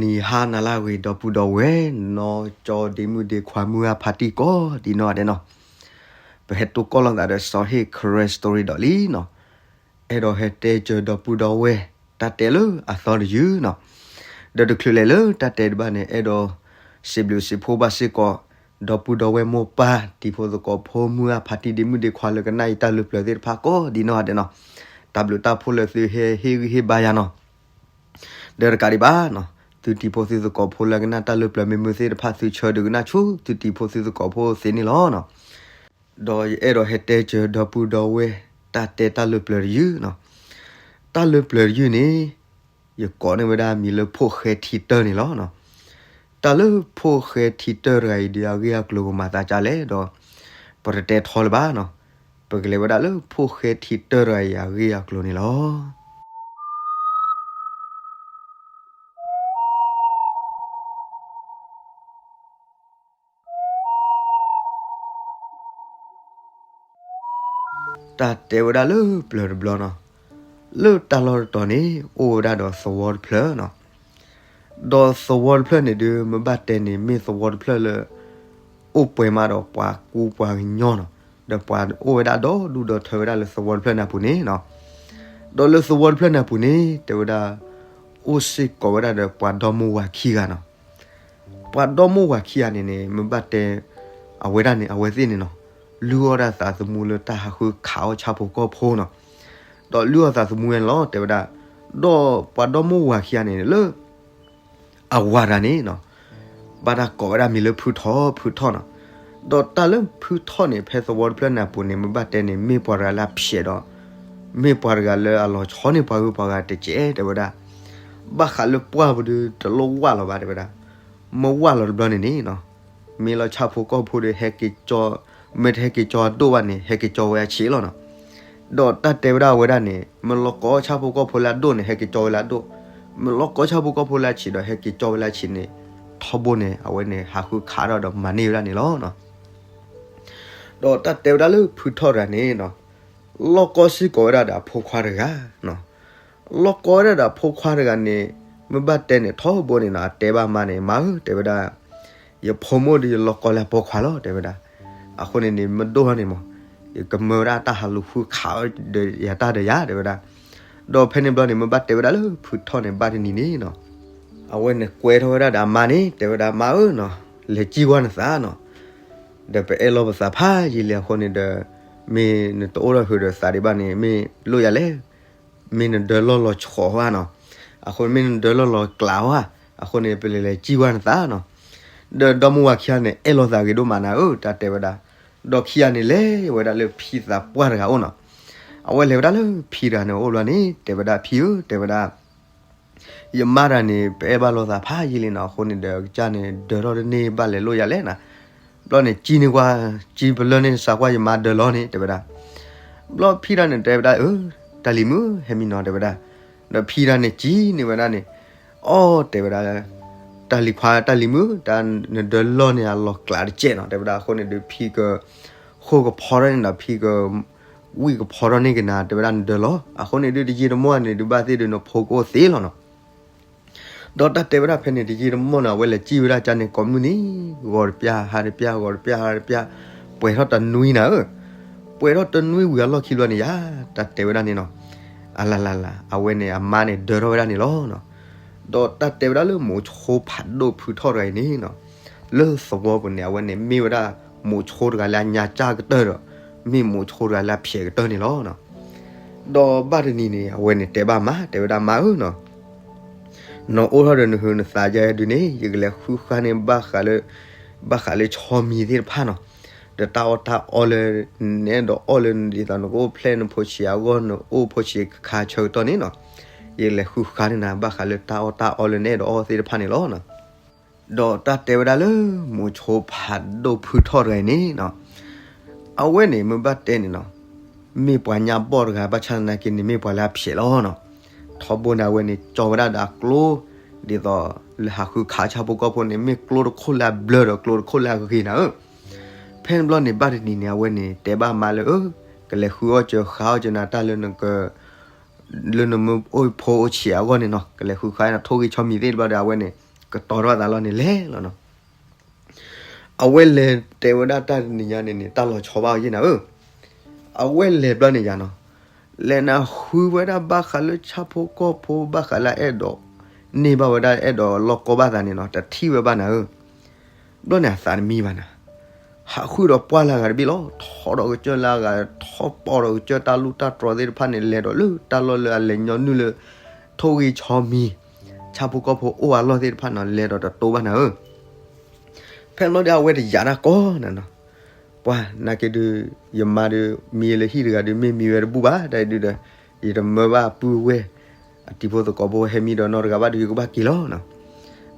အီၤနံၤဟါနၤလၢအဂ့ၤ ဒီပုၢ်ဒီဝဲၢ် နီၢ်ကၠီဒ့မုၣ်ဒ့ခွါ မုၢ်အါဖါတံၢ်ကိးဒံးနီၢ်ဂၤဒဲးနီၤ, ပဟဲတိၢ်ကီၢ်လိာ်သးဒီးစီၤဟ့ၣ် Karen story ဒီးလံနီၤ, အဲၣ်ဒိးဟဲတဲစၢၤဒီပုၢ်ဒီဝဲၢ် တၢ်တဲလၢအသီတယုၢ်နီၤ, ဒီးတချုးလဲၤလၢတၢ်တဲတဘၣ်န့ၣ် အဲၣ်ဒိးစံးဘျုးစံးဖှိၣ်ဘၣ်စ့ၢ်ကီး ဒီပုၢ်ဒီဝဲၢ်မိၢ်ပၢ် တံၤဖိသကိးဖိ မုၢ်အါဖါတံၢ်ဒ့မုၣ်ဒ့ခွါ လၢကနၣ်အံၤတၢ်လၢပျၢၤသ့ၣ်တဖၣ်ကိးဒံးနီၢ်ဂၤဒဲးနီၤ, တၢ်ဘျုးတၢ်ဖှိၣ်လၢသုဟဲဟ့ၣ်ဂံၢ်ဟ့ၣ်ဘါယၤနီၤ ဒီးတကးဒံးဘၣ်နီၤ, သုတံၤဖိသုသကိးဖိလၢကနၣ်တၢ်လၢပျၢၤမ့ၢ်မုာ်သ့ၣ်တဖၣ် သုဆၢဒုးကနၣ်ဆူသုတံၤဖိသုသကိးဖိသ့န့ၣ်လီၤနီၤ. ဒီးယအဲၣ်ဒိးဟဲတဲစၢၤဒီပုၢ်ဒီဝဲၢ် တၢ်တဲတၢ်လၢပျၢၤတယုၢ်နီၤ. တၢ်လၢပျၢၤတယုၢ်န့ၣ် ယကိးန့ၢ်ဝဲဒၣ်မံၤလၢဖိၣ်ဃဲထံတၢၢ်န့ၣ်လီၤနီၤ. တၢ်လၢဖိၣ်ဃဲထံတၢၢ်တဂၤအံၤ ဒ်အဂ့ၢ်အကျိၤကမၤသးဒ်လဲၣ်ဒီး ပတတဲထီလၢၤဘၣ်နီၤ. ပကလဲၤဝဲဒၣ်လၢဖိၣ်ဃဲထံတၢၢ်တဂၤအံၤအဂ့ၢ်အကျိၤန့ၣ်လီၤ. တၢ်တဲဝဲဒၣ်လၢပျၢၤတဘျီနီၤ, လၢတၢ်လီၢ်တတီၤန့ၣ် အိၣ်ဝဲဒၣ်ဒီးသဝီတဖျၢၣ်နီၤ. ဒီးသဝီတဖျၢၣ်န့ၣ်ဒုး မ့ၢ်ဘၣ်တဲန့ၣ် မ့ၢ်သဝီတဖျၢၣ်လၢ အိၣ်ပှဲၤမးဒီးပှၤကူပှၤကညီနီၤ, ဒီးပှၤအိၣ်ဝဲဒၣ်ဒီဒူၣ်ဒီထၢဝဲဒၣ်လၢသဝီတဖျၢၣ်န့ၣ်အပူၤန့ၣ်နီၤ. ဒီးလၢသဝီတဖျၢၣ်န့ၣ်အပူၤန့ၣ် တဲဝဲဒၣ် အိၣ်စ့ၢ်ကီးဝဲဒၣ်ဒီးပှၤဒီမါဝၤခံဂၤနီၤ. ပှၤဒီမါဝၤခံဂၤန့ၣ်န့ၣ် မ့ၢ်ဘၣ်တဲ အဝဲဒၣ်န့ၣ် အဝဲသ့ၣ်န့ၣ်နီၤ, လုၢ်အီၣ်ဒၣ်သးသမူလၢတၢ်ဟးဃုခးအီၣ်ဆၣ်ဖိကီၢ်ဖိနီၤ. ဒီးလုၢ်အီၣ်သးသမူဝဲန့ၣ်လီၤ တဲဝဲဒၣ်. ဒီးပှၤဒီမါဝၤခံဂၤန့ၣ်လၢ အဝၤတဂၤန့ၣ်နီၤ, ဘၣ်တၢ်ကိးဝဲဒၣ်မံၤလၢဖုထီၣ် ဖုထီၣ်နီၤ. ဒီးတၢ်လၢဖုထီၣ်န့ၣ် ဖဲသဝီတဖျၢၣ်န့ၣ်အပူၤန့ၣ် မ့ၢ်ဘၣ်တဲန့ၣ် မ့ၢ်ပှၤတဂၤလၢအဖျဲးဒီး မ့ၢ်ပှၤတဂၤလၢအလီၤဆီန့ၢ်ပှၤဂုၤပှၤဂၤတကဲး တဲဝဲဒၣ်. ဘၣ်ဃးလၢပှၢ်ပူၤဒုးတလိၣ်ဝၢ်လီၤဘၣ် တဲဝဲဒၣ်. မ့ၢ်ဝၢ်လီၤတဘျီန့ၣ်န့ၣ်နီၤ, မ့ၢ်လီၤဆၣ်ဖိကီၢ်ဖိဒီး ဟဲက့ၤကၠီ, မ့ၢ်တဟဲက့ၤကၠီအဒိၣ်ဘၣ်န့ၣ် ဟဲက့ၤကၠီဝဲအဆံးလီၤနီၤ. ဒီးတၢ်တဲဝဲဒၣ်အဝဲဒၣ်န့ၣ် မ့ၢ်လီၤကီဆၣ်ဖိကီၢ်ဖိလၢအဒိၣ်န့ၣ် ဟဲက့ၤကၠီဝဲလၢအဒိၣ်, မ့ၢ်လီၤကီဆၣ်ဖိကီၢ်ဖိလၢအဆံးဒီး ဟဲက့ၤကၠီဝဲလၢအဆံးန့ၣ် ထီဘိန့ၣ် အဝဲန့ၣ်ဟးဃုခးထီၣ်ဒီးမၤန့ၢ်ဝဲဒၣ်န့ၣ်လီၤနီၤ. ဒီးတၢ်တဲဝဲဒၣ်လၢဖုထီၣ်တဂၤန့ၣ်နီၤ, လီၢ်ကီစ့ၢ်ကီးဝဲဒၣ်ဒီးအဖိခွါတဂၤနီၤ. လီၢ်ကီဝဲဒၣ်ဒီးအဖိခွါတဂၤန့ၣ် မ့ၢ်ဘၣ်တဲန့ၣ် ထီဘိန့ၣ်နီၤ အတဲဘၣ်မါန့ၣ် မါဧၢ တဲဝဲဒၣ်, ယဖိမုၣ်ဒီးယလီၢ်ကီလၢအဖိခွါလီၤ တဲဝဲဒၣ်. အဃိန့ၣ်န့ၣ် မ့ၢ်ဒိၣ်ထီၣ်န့ၣ်မး ယကမၢဝဲဒၣ်တၢ်ဟးလူၤဃုခးဒီးယၤတၢ်ဒီးယၤ တဲဝဲဒၣ်. ဒီးဖဲန့ၣ်ဘျီန့ၣ် မ့ၢ်ဘၣ်တဲဝဲဒၣ်လၢဖုထီၣ်န့ၣ် ဘၣ်တနံၤန့ၣ်နီၤ, အဝဲန့ၣ်ကွဲထီၣ်ဝဲဒၣ်ဒီးအမါန့ၣ် တဲဝဲဒၣ် မါဧၢနီၤ, လဲၤစံၣ်ကွၢ်နသးနီၤ, ဒီးပအဲၣ်လီၤပသးဖးယံာ်လံအဃိန့ၣ်ဒီး မ့ၢ်နတအိၣ်ဒီးဟုးဒီးသးဒံးဘၣ်န့ၣ် မ့ၢ်လိၣ်ယၤလဲၣ်, မ့ၢ်နဒၢလီၢ်လီၤဆီဧါနီၤ, အဃိမ့ၢ်နဒၢလီၢ်လီၤကျးဧါ, အဃိန့ၣ် ပလဲၤလဲၤစံၣ်ကွၢ်နသးနီၤ. ဒီးဒီမါဝၤခံဂၤန့ၣ် အဲၣ်လီၤသးဂ့ၤဒိၣ်မးနၤဧၢ တၢ်တဲဝဲဒၣ်. ဒီးခံဂၤန့ၣ်လဲၤဝဲဒၣ်လၢဖံသးပှၢ်တဂၤအိၣ်နီၤ. အဝဲလဲၤဝဲဒၣ်လၢဖံတဂၤန့ၣ်အိၣ်ဘျီန့ၣ် တဲဝဲဒၣ် ဖံဧၢ တဲဝဲဒၣ် ယမါတဂၤန့ၣ် ပအဲၣ်ဘၣ်လိာ်သးဖးယံာ်လံနီၤ, အဃိန့ၣ်ဒီး ကစၢ်န့ၣ် ဒၢထီၣ်တန့ၢ်ဘၣ်လဲၤလိၣ်ယၤလဲၣ်နီၤ. ဘျီန့ၣ် စံၣ်န့ၢ်ကွၢ်, စံၣ်ပလၢၢ်န့ၢ်စးကွၢ်ယမါဒၢလီၢ်န့ၣ် တဲဝဲဒၣ်. ဘျီဖံတဂၤန့ၣ် တဲဝဲဒၣ် အၢ တၢ်လံၤမုၣ် ဟဲမံနီၤ တဲဝဲဒၣ်. ဒီးဖံတဂၤန့ၣ် စံၣ်န့ၢ်ဝဲဒၣ်န့ၣ် အီ တဲဝဲဒၣ် တၢ်လံၤခွါ တၢ်လံၤမုၣ် တၢ်နဒၢလီၢ်န့ၣ် အလီၤကျးတကဲးနီၤ တဲဝဲဒၣ်. အဃိန့ၣ်ဒီး ဖံက ဃိၣ်ကဖီထီၣ်န့ၣ်ဒီး ဖံက ဝံၣ်ကဖီထီၣ်န့ၢ်က့ၤနၤ တဲဝဲဒၣ် နဒၢလီၢ်. အဃိန့ၣ်ဒီး တယံာ်တမီၢ်န့ၣ်ဒုး ဘၣ်သ့ၣ်ဒီး နဖိကအိၣ်သ့လီၤနီၤ. ဒီးတၢ်တဲဝဲဒၣ်ဖဲန့ၣ် တယံာ်တမီၢ်န့ၣ် အဝဲလဲၤစံၣ်ဝဲဒၣ်ကန့ၣ် ကိးမုၢ်နံၤ ဂီၤတပျၢ် ဟါတပျၢ် ဂီၤတပျၢ် ဟါတပျၢ် ပှဲၤထီၣ်တနွံနၤဧၢ, ပှဲၤထီၣ်တနွံဝံၤအလီၢ်ခံဘျီန့ၣ်ယါ တၢ်တဲဝဲဒၣ်န့ၣ်နီၤ, အလၤလၤလၤ အဝဲန့ၣ်အမါန့ၣ် ဒၢထီၣ်ဝဲဒၣ်န့ၣ်လီၤနီၤ. ဒီးတၢ်တဲဝဲဒၣ်လၢမိၤဆိဖးဒိၣ်ဖုထီၣ်တဂၤအံၤန့ၣ်နီၤ, လၢသဝီပူၤန့ၣ် အဝဲန့ၣ်မ့ၢ်ဝဲဒၣ် မိၤဆိတဂၤလၢအညါကၢ်ကတၢၢ်ဒီး မ့ၢ်မိၤဆိတဂၤလၢအဖျဲးကတၢၢ်န့ၣ်လီၤ. ဒီးဘၣ်တနံၤန့ၣ် အဝဲန့ၣ်တဲဘၣ်မါ တဲဝဲဒၣ် မါဧၢနီၤ, နအိၣ်ထီၣ်ဒီးနဟုးနသးယဲဒုးန့ၣ် ယကလဲၤဃုဃါန့ၢ်ဘၣ်ဃးလၢ ဘၣ်ဃးလၢဆီမံၤသ့ၣ်တဖၣ်နီၤ, ဒီးတၢ်အီၣ်တၢ်အီလၢ နအဲၣ်ဒိးအီၣ်လၢ ဒ်သိးနကအိၣ်ဖျဲၣ်နဖိဆံးအဂီၢ် နအိၣ်ဖိဆံးခါဆၢကတီၢ်န့ၣ်နီၤ, ယလဲၤဃုဃါန့ၢ်နၤ ဘၣ်ဃးလၢတၢ်အီၣ်တၢ်အီလၢနအဲၣ်ဒိးအီၣ်သ့ၣ်တဖၣ်န့ၣ်လီၤ. ဒီးတၢ်တဲဝဲဒၣ်လၢ မိၤဆိဖးဒိၣ်ဖုထီၣ်တဂၤအံၤန့ၣ်နီၤ, အဝဲန့ၣ်မ့ၢ်ဘၣ်တဲန့ၣ်နီၤ, မ့ၢ်ပှၤညါဘီၣ်တဂၤ ဘၣ်ဆၣ်သနာ်က့န့ၣ် မ့ၢ်ပှၤလၢအဖျဲးလီၤနီၤ. ထီဘိန့ၣ် အဝဲန့ၣ် ကၠီဝဲဒၣ်ဒီးအကျိ ဒ်သိးလၢဟးဃုခးဆၣ်ဖိကီၢ်ဖိန့ၣ် မ့ၢ်ကျိတခိၣ်လၢအဘျၢဒီးကျိတခိၣ်လၢအဂ့ၤနၤဧၢ. ဖဲန့ၣ်ဘျီန့ၣ် ဘၣ်တနံၤန့ၣ် အဝဲန့ၣ် တဲဘၣ်မါလၢ အၢ ကလဲၤဃုအီၣ်စၢၤဃါအီၣ်စၢၤနၤတၢ်လၢနက လၢနမ့ၢ်အိၣ်ဖိအိၣ်ဆံးအဂီၢ်န့ၣ်နီၤ ကလဲၤဃုခါနီၤ ထိၣ်ဂ့ၤဆီမံၤသ့ၣ်တဘျီဒီး အဝဲန့ၣ် ကတီၤထီၣ်အသးလီၤန့ၣ် လဲၤလီၤနီၤ. အဝဲလဲၤတဲဝဲဒၣ်တၢ်တနံၤညါန့ၣ်န့ၣ် တၢ်လီၤဆီဘၣ်အီၤယဲၢ်နၤဧၢ, အဝဲလဲၤဘျီန့ၣ်ယါနီၤ, လဲၤနၤဃုဝဲဒၣ်ဘၣ်ဃးလၢဆၣ်ဖိကီၢ်ဖိ ဘၣ်ဃးလၢအအဲၣ်ဒိး န့ၢ်ဘၣ်ဝဲဒၣ်အဲၣ်ဒိးလီၢ်ကီဘၣ်သးန့ၣ်နီၤ တထံၣ်ဝဲဘၣ်နၤဧၢ. ဘျီန့ၣ်အသးတမံဘၣ်နၤ, ဟးဃုာ်ဒီးပှၢ်လၢအဂၤတဘ့ၣ်လီၤ. ထီၣ်ဒီးကစၢၢ်လၢအဂၤ, ထီၣ်ပီၣ်ဒီးကစၢၢ်တၢ်လူၢ်တၢ်တြီၤသ့ၣ်တဖၣ်န့ၣ် လဲၤဒီးလၢတၢ်လီၢ်လၢအလဲၤညီနုၢ်လၢ ထိၣ်ဂ့ၤဆီမံၤ, ဆၣ်ဖိကီၢ်ဖိအိၣ်အလီၢ်သ့ၣ်တဖၣ်နီၤ လဲၤဒီးတတိဘၣ်နၤဧၢ. ဖဲန့ၣ်ဘျီဒီး အဝဲတယာ်တၢ်ကိးနၤနီၤ, ပှၢ်နာ်က့ဒုး ယမါဒုး မံလၢဟံၣ်တဂၤဒုး မ့ၢ်မံဝဲတဘူၣ်ဘၣ် တၢ်အံၤဒုးဒီး ယတမၢဘၣ်ပုၢ်ဝဲၢ် အတံၤဖိသကိးဖိဟဲမံဒီးနီတဂၤဘၣ်ဒီး ယကဘၣ်က့ၤလီၤနီၤ.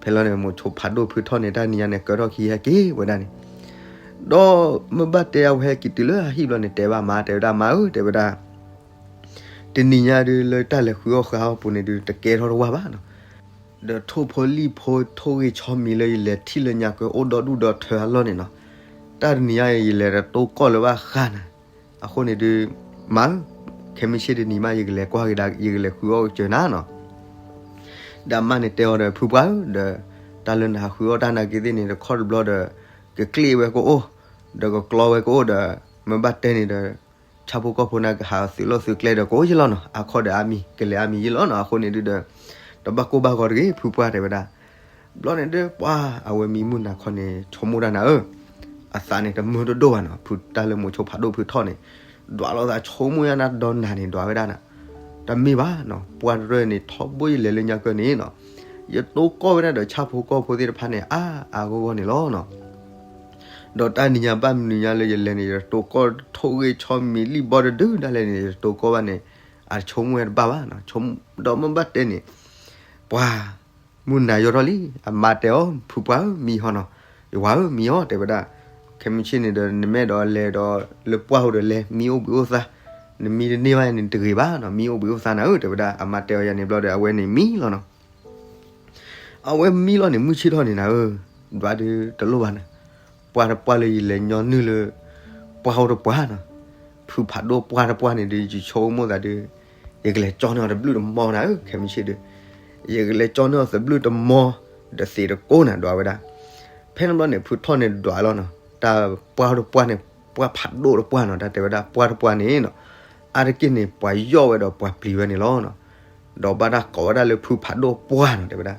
ဖဲလီၤန့ၣ် မိၤဆိဖးဒိၣ်ဖုထီၣ်န့ၣ် တၢ်နံၤညါန့ၣ် ကၢထီၣ်ခံဟဲက့ၤဝဲဒၣ်န့ၣ်, ဒီးမ့ၢ်ဘၣ်တဲအဝဲဟဲက့ၤတုၤလၢအဟံၣ်ဘျီန့ၣ် တဲဘၣ်မါ တဲဝဲဒၣ်မါဧၢ တဲဝဲဒၣ် တနံၤညါဒုးလၢတၢ်လဲၤဃုအီၣ်ဃုအီအပူၤန့ၣ်ဒုး တကဲထီၣ်တဝၢ်ဘၣ်နီၤ, ဒီးထိၣ်ဖိလံၣ်ဖိထိၣ်ဂ့ၤဆီမံၤလၢယလဲၤထံၣ်လၢညါကၢအိၣ်ဒီဒူၣ်ဒီထၢအလီၢ်န့ၣ်နီၤ, တၢ်တနံၤညါအံၤ ယလဲၤတတိကီၢ်လၢၤဘၣ်ဃါနၤ, အဃိန့ၣ်ဒုး မါဧၢ, ခဲမုၢ်ဆ့ၣ်တနံၤမး ယကလဲၤကွၢ်ကဒါ ယကလဲၤဃုအီၣ်ကစၢၤနၤနီၤ. ဒီးအမါန့ၣ်တဲအီၤဒီး ဖုပှၢ်ဧၢ ဒီး တၢ်လၢနဟးဃုအီၣ်တၢ်နာ်က့သ့ၣ်န့ၣ် တခီတဘျီဒီး ကကျ့ၣ်ဝဲကအိၣ်, ဒီးကကျီဝဲကအိၣ်ဒီး မ့ၢ်ဘၣ်တဲန့ၣ်ဒီး ဆၣ်ဖိကီၢ်ဖိန့ၣ်ကဟးသုးလိာ်သုးကျဲဒီးကအိၣ်ယလီၤနီၤ, အခီၣ်ဒီးအါမံၤ ကလဲၤအါမံၤယလီၤနီၤ, အဃိန့ၣ်ဒုးဒီး တဘၣ်ကိၢ်ဘၣ်ဂီၤတဂ့ၤ ဖုပှၢ် တဲဝဲဒၣ်. ဘျီန့ၣ်ဒုး ပှၢ်အဝဲမံမုၢ်နၤခီန့ၣ် ဆိကမိၣ်တၢ်နၤဧၢ, အသးန့ၣ်တမုာ်တဒိၣ်ဘၣ်နီၤ, ဖုတၢ်လၢမိၤဆိဖးဒိၣ်ဖုထီၣ်န့ၣ် ဒွးလိာ်သးဆိကမိၣ်ယါနၤဒီးနၤန့ၣ် ဒွးဝဲဒၣ်နၤ, တမ့ၢ်ဘၣ်နီၤ, ပှၢ်တရၢန့ၣ် ထီဘိယလဲၤလၢညါကၢန့ၣ်နီၤ, ယတိကီၢ်ဝဲဒၣ်ဒီးဆၣ်ဖိကီၢ်ဖိသ့ၣ်တဖၣ်န့ၣ် အါအါဂီၢ်ဂီၢ်န့ၣ်လီၤနီၤ. ဒီးတၢ်နံၤညါဘၣ်မနုၤညါလၢယလဲၤန့ၣ် ယတတိကီၢ်ထိၣ်ဂ့ၤဆီမံၤလံၣ်ဘီတဒုဒၣ်လဲာ်န့ၣ် ယတတိကီၢ်ဘၣ်န့ၣ် အတဆိကမိၣ်ဝဲတဘၣ်ဘၣ်နီၤ, ဒီးမ့ၢ်ဘၣ်တဲန့ၣ် ပှၢ် မုၢ်နၤယိာ်ထီၣ်လံ, အမါတဲအီၤ ဖုပှၢ်ဧၢ မံဟီနီၤ, ယဝၤဧၢ မံအီၤ တဲဝဲဒၣ်. ခဲမုၢ်ဆ့ၣ်န့ၣ်ဒီး နမ့ၢ်အဲၣ်ဒိးလဲၤဒီးလၢပှၢ်အိၣ်ဒီးလဲၤ, မံအိၣ်ဘှံးအိၣ်သါ, နမံတန့ၢ်ဘၣ်န့ၣ်တဂ့ၤဘၣ်နီၤ, မံအိၣ်ဘှံးအိၣ်သါနၤဧၢ တဲဝဲဒၣ်. အမါတဲအီၤယၤန့ၣ်ဘျီဒီး အဝဲန့ၣ်မံလီၤနီၤ. အဝဲမံလီၤန့ၣ် မုၢ်ဆ့ၣ်ထီၣ်န့ၣ်နၤဧၢ, ဒွးဒုးတလိၣ်ဘၣ်နၤ, ပှၢ်တပှၢ်လၢယလဲၤညီနုၢ်လၢ ပှၢ်အိၣ်တပှၢ်နီၤ, ဖုဖးဒိၣ်ပှၢ်တပှၢ်န့ၣ်ဒုး ယဆိကမိၣ်သးဒုး ယကလဲၤကၠီန့ၢ်အီၤတဘျုးတမီနၤဧၢ, ခဲမုၢ်ဆ့ၣ်ဒုး ယကလဲၤကၠီန့ၢ်အီၤတဘျုးတမီ ဒီးသံးတကိးနၤ ဒွးဝဲဒၣ်. ဖဲန့ၣ်ဘျီန့ၣ် ဖုထီၣ်န့ၣ်ဒွးလီၤနီၤ, တၢ်ပှၢ်တပှၢ်န့ၣ် ပှၢ်ဖးဒိၣ်တပှၢ်နီၤ, တၢ်တဲဝဲဒၣ်ပှၢ်တပှၢ်န့ၣ်နီၤ, အါတက့ၢ်န့ၣ် ပှၤယီၢ်ဝဲဒီးပှၤပျံၤဝဲန့ၣ်လီၤနီၤ. ဒီးဘၣ်တၢ်ကိးဝဲဒၣ်လၢဖုဖးဒိၣ်ပှၢ်နီၤ တဲဝဲဒၣ်.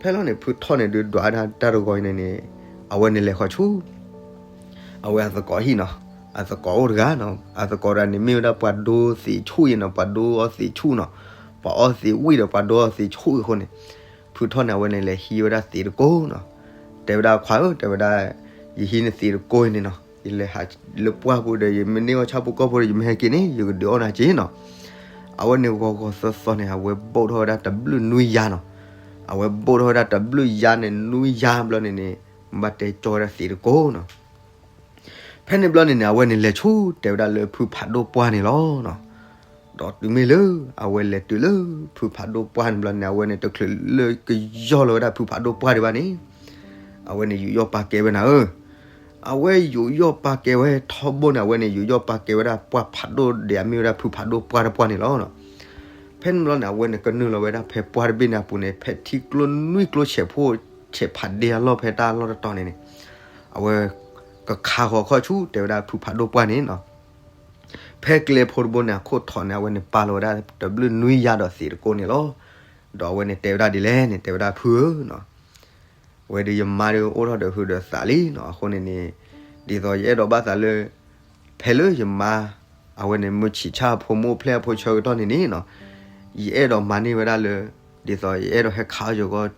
ဖဲလီၤန့ၣ် ဖုထီၣ်န့ၣ်ဒုးဒွးဒၣ်တၢ်တဂီၤအံၤန့ၣ်န့ၣ် အဝဲန့ၣ်လဲၤဃီၤဆူ အဝဲအသကိးဟံၣ်နီၤ, အသကိးအိၣ်တဂၤနီၤ, အသကိးတဂၤန့ၣ်မ့ၢ်ဝဲဒၣ်ပှၤဒိသံးဆူၣ်အံၤနီၤ, ပှၤဒိအီသံးဆူၣ်နီၤ, ပှၤအီသံးဝံၣ်ဒီးပှၤဒိအီသံးဆူၣ်အံၤအဃိန့ၣ်, ဖုထီၣ်န့ၣ် အဝဲန့ၣ်လဲၤဟံးဝဲဒၣ်သံးတကိးနီၤ. တဲဝဲဒၣ်ခွါဧၢ တဲဝဲဒၣ်, ယဟံးန့ၢ်သံးတကိးအံၤန့ၣ်နီၤ, ယလဲၤဟးလၢပှၢ်ပူၤဒီး ယမ့ၢ်န့ၢ်အီၣ်ဆၣ်ဖိကီၢ်ဖိဒီး ယမ့ၢ်ဟဲက့ၤန့ၣ် ယကဒုးအီၣ်နၤက့ၤနီၤ. အဝဲန့ၣ်ဂီၤဂီၤသီသီန့ၣ် အဝဲဘိၣ်ထီၣ်ဝဲဒၣ်တဘျုးနွံယါနီၤ. အဝဲဘိၣ်ထီၣ်ဝဲဒၣ်တဘျုးယါန့ၣ် နွံယါဘျီန့ၣ်န့ၣ် ဘၣ်တဲကၠီဝဲဒၣ်သံးတကိးနီၤ. ဖဲန့ၣ်ဘျီန့ၣ်န့ၣ် အဝဲန့ၣ်လဲၤဆူတဲဝဲဒၣ်လၢဖုဖးဒိၣ်ပှၢ်န့ၣ်လီၤနီၤ. ဒီးတုၤမ့ၢ်လၢ အဝဲလဲၤတုၤလၢဖုဖးဒိၣ်ပှၢ်န့ၣ်ဘျီန့ၣ် အဝဲန့ၣ်တချုးလၢကယီၢ်လီၤဝဲဒၣ်ဖုဖးဒိၣ်ပှၢ်ဒံးဘၣ်န့ၣ် အဝဲန့ၣ်ယူးယီၣ်ပာ်ကဲဝဲနၤဧၢ. အဝဲယူးယီၣ်ပာ်ကဲဝဲထီဘိန့ၣ် အဝဲန့ၣ်ယူးယီၣ်ပာ်ကဲဝဲဒၣ်ပှၢ်ဖးဒိၣ်ဒဲး အမ့ၢ်ဝဲဒၣ်ဖုဖးဒိၣ်ပှၢ်တပှၢ်န့ၣ်လီၤ. ဖဲန့ၣ်ဘျီန့ၣ် အဝဲန့ၣ်ကနုာ်လီၤဝဲဒၣ်ဖဲပှၢ်တဘ့ၣ်န့ၣ်အပူၤန့ၣ် ဖဲထံကျိနွံကျိဆဲးဖိဆဲးဖးဒ့အလီၢ် ဖဲတၢ်လီၢ်တတီၤန့ၣ်န့ၣ် အဝဲကခးဃီၤခီၣ်ဆူတဲဝဲဒၣ်ဖုဖးဒိၣ်ပှၢ်န့ၣ်နီၤ. ဖဲကျဲဖိတဘိန့ၣ် အခိၣ်ထိးန့ၣ် အဝဲန့ၣ်ပာ်လီၤဝဲဒၣ်တဘျုးနွံယါဒီးသံးတကိးန့ၣ်လီၤ. ဒီးအဝဲန့ၣ်တဲဝဲဒၣ်ဒ်လဲၣ်န့ၣ် တဲဝဲဒၣ်ဖုဧၢနီၤ, ဝဲဒၣ်ယမါဒီးအိၣ်ထီၣ်ဒီးဟုးဒီးသးလံနီၤ, အဃိန့ၣ်န့ၣ် ဒ်သိးယအဲၣ်ဒိးဘၣ်သးလၢ ဖဲလၢယမါ အဝဲန့ၣ်မုၢ်ဆံးဆၣ်ဖိမုၣ်အိၣ်ဖျဲၣ်အဖိဆၢကတီၢ်န့ၣ်န့ၣ်နီၤ, ယအဲၣ်ဒိးမၤန့ၢ်ဝဲဒၣ်လၢ ဒ်သိးယအဲၣ်ဒိးဟဲခးအီၣ်ယဂီၢ်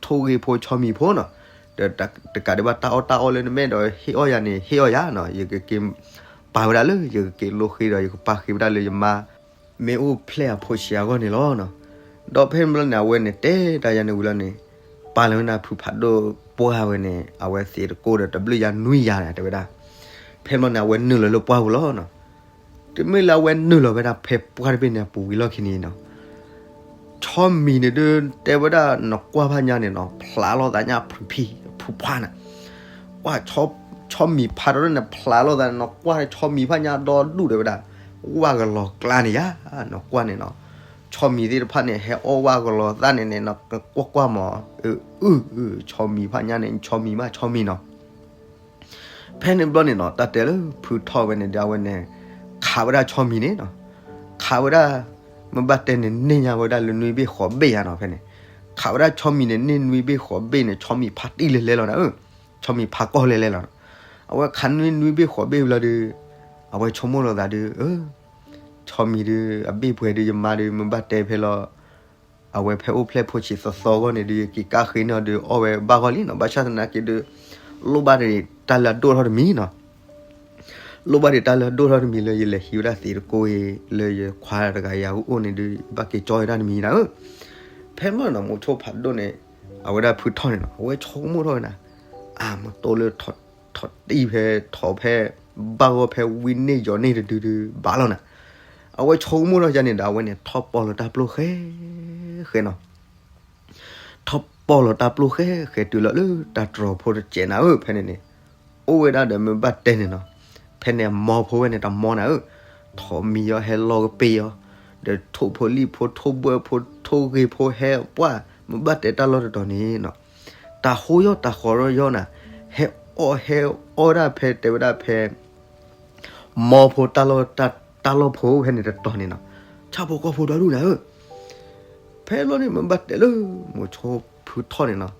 ထိၣ်ဂ့ၤဖိဆီမံၤဖိနီၤ, ဒီးတကးဒံးဘၣ်တၢ်အီၣ်တၢ်အီလၢနမ့ၢ်အဲၣ်ဒိးဟ့ၣ်အီၣ်ယၤန့ၣ် ဟ့ၣ်အီၣ်ယၤနီၤ, ယကက့ၤပာ်ဝဲဒၣ်လၢ ယကက့ၤလိဃ့ဒီး ယကပာ်ဃ့ဝဲဒၣ်လၢယမါ မ့ၢ်အိၣ်ဖျဲၣ်အဖိဆံးအဂီၢ်န့ၣ်လီၤနီၤ. ဒီးဖဲန့ၣ်ဘျီန့ၣ် အဝဲန့ၣ်တဲဒၣ်ယၤန့ၣ်ဝံၤလီၤန့ၣ် ပာ်လီၤဝဲဒၣ်ဖုဖးဒိၣ်ပှၢ်ဝဲန့ၣ် အဝဲသံးတကိးဒီးတဘျုးယါနွံယါန့ၣ် တဲဝဲဒၣ်. ဖဲန့ၣ်ဘျီန့ၣ် အဝဲနုာ်လီၤလၢပှၢ်ပူၤလီၤနီၤ. တုၤမ့ၢ်လၢအဝဲနုာ်လီၤဝဲဒၣ်ဖဲပှၢ်တဘ့ၣ်န့ၣ်အပူၤဝံၤလီၢ်ခံန့ၣ်နီၤ ဆီမံၤန့ၣ်ဒုး တဲဝဲဒၣ်နကွၢ်ဖးညါန့ၣ်နီၤ ဖျးလိာ်သးညါဖုဖံဖုဖှါန့ၣ်, ကွၢ်ဆီမံၤဖးဒိၣ်န့ၣ် ဖျးလိာ်သးန့ၣ်နီၤ ကွၢ်ဆီမံၤဖးညါဒီဒူၣ်တဲဝဲဒၣ်, ဝၣ်ကလီၤကျါန့ၣ်ယါနီၤ ကွၢ်န့ၣ်နီၤ, ဆီမံၤသ့ၣ်တဖၣ်န့ၣ် ဟဲအီၣ်ဝဲကလီၤသၣ်န့ၣ်န့ၣ်နီၤ ကွၢ်ကွၢ်မး, အု ဆီမံၤဖးညါန့ၣ် ဆီမံၤမး ဆီမံၤနီၤ. ဖဲန့ၣ်ဘျီန့ၣ်နီၤ တၢ်တဲလၢဖုထီၣ်ဝဲန့ၣ်ဒီး အဝဲန့ၣ် ခးဝဲဒၣ်ဆီမံၤန့ၣ်နီၤ, ခးဝဲဒၣ် မ့ၢ်ဘၣ်တဲန့ၣ် န့ၢ်ညါဝဲဒၣ်လၢနွံဘ့ၣ်ဃိးဘ့ၣ်ယါနီၤ ဖဲန့ၣ်, ခးဝဲဒၣ်ဆီမံၤန့ၣ် န့ၢ်နွံဘ့ၣ်ဃိးဘ့ၣ်န့ၣ် ဆီမံၤဖးတံၢ်လဲၤလဲၤလီၤနၤဧၢ, ဆီမံၤဖးကီၢ်လဲၤလဲၤလီၤနီၤ. အဝဲခးန့ၢ်နွံဘ့ၣ်ဃိးဘ့ၣ်ဘျီဒီး အဝဲဆိကမိၣ်လီၤသးဒီး အၢ ဆီမံၤဒီး အဘ့ၣ်ပှဲၤဒီး ယမါဒီး မ့ၢ်ဘၣ်တဲဖဲလီၤ အဝဲဖဲအိၣ်ဖျဲၣ်ဖိဆံးသီသီအဂီၢ်န့ၣ်ဒီး ယက့ၤကးဃ့န့ၢ်အီၤဒီး အီၣ်ဝဲဘၣ်ဂီၢ်လံနီၤ. ဘၣ်ဆၣ်သနာ်က့ဒီး လိၣ်ဘၣ်တၢ်လၢအဒိၣ်ထီၣ်တမံၤနီၤ, လိၣ်ဘၣ်တၢ်လၢအဒိၣ်ထီၣ်တမံၤလၢ ယလဲၤဟံးဝဲဒၣ်သံးတကိးအံၤ လၢယခွါတဂၤယၤအိၣ်န့ၣ်ဒီး ဘၣ်က့ၤကၠီဝဲဒၣ်တမံၤနၤဧၢ. ဖဲမၢနီၤ မိၤဆိဖးဒိၣ်န့ၣ် အဝဲဒၣ်ဖုထီၣ်န့ၣ်နီၤ အဝဲဆိကမိၣ်ထီၣ်ဝဲနၤ, အါ မ့ၢ်တိၢ်လၢ ထီၣ်တံၢ်ဖဲ ထီၣ်ဖဲ ဘၣ်ဂီၢ်ဖဲဝံန့ၢ်ယီၤန့ၢ်တဒုဒုဘၣ်လီၤနၤ. အဝဲဆိကမိၣ်ထီၣ်ယါန့ၣ်ဒီး အဝဲန့ၣ် ထီၣ်ပီၢ်လီၤတၢ်ပျိၢ်ဃဲ ဃဲနီၤ, ထီၣ်ပီၢ်လီၤတၢ်ပျိၢ်ဃဲ ဃဲတုၤလီၤလၢတၢ်တြီၤဖိတစဲးနၤဧၢ. ဖဲန့ၣ်န့ၣ် အိၣ်ဝဲဒၣ်ဒီး မ့ၢ်ဘၣ်တဲန့ၣ်နီၤ, ဖဲန့ၣ်အမီဖိဝဲန့ၣ်တမီနၤဧၢ, ထိးမံၤအီၤဟဲလီၤကပ့ၤအီၤ, ဒီးထိၣ်ဖိလံၣ်ဖိ ထိၣ်ဘှဲၣ်ဖိ ထိၣ်ဂ့ၤဖိဟဲပှၢ် မ့ၢ်ဘၣ်တဲတၢ်လီၢ်တတီၤန့ၣ်နီၤ တၤဟိယီၢ်တၤဃီၤယီၢ်နၤ, ဟဲအီၣ်ဟဲအီၣ်ဒၣ်ဖဲ တဲဝဲဒၣ်ဖဲ မီဖိတၢ်လီၢ် တၢ်လီၢ်ဖိဖဲန့ၣ်တတီၤန့ၣ်နီၤ, ဆၣ်ဖိကီၢ်ဖိဒီဒူၣ်နၤဧၢ. ဖဲလီၤန့ၣ် မ့ၢ်ဘၣ်တဲလၢ မိၤဆိဖုထီၣ်န့ၣ်နီၤ,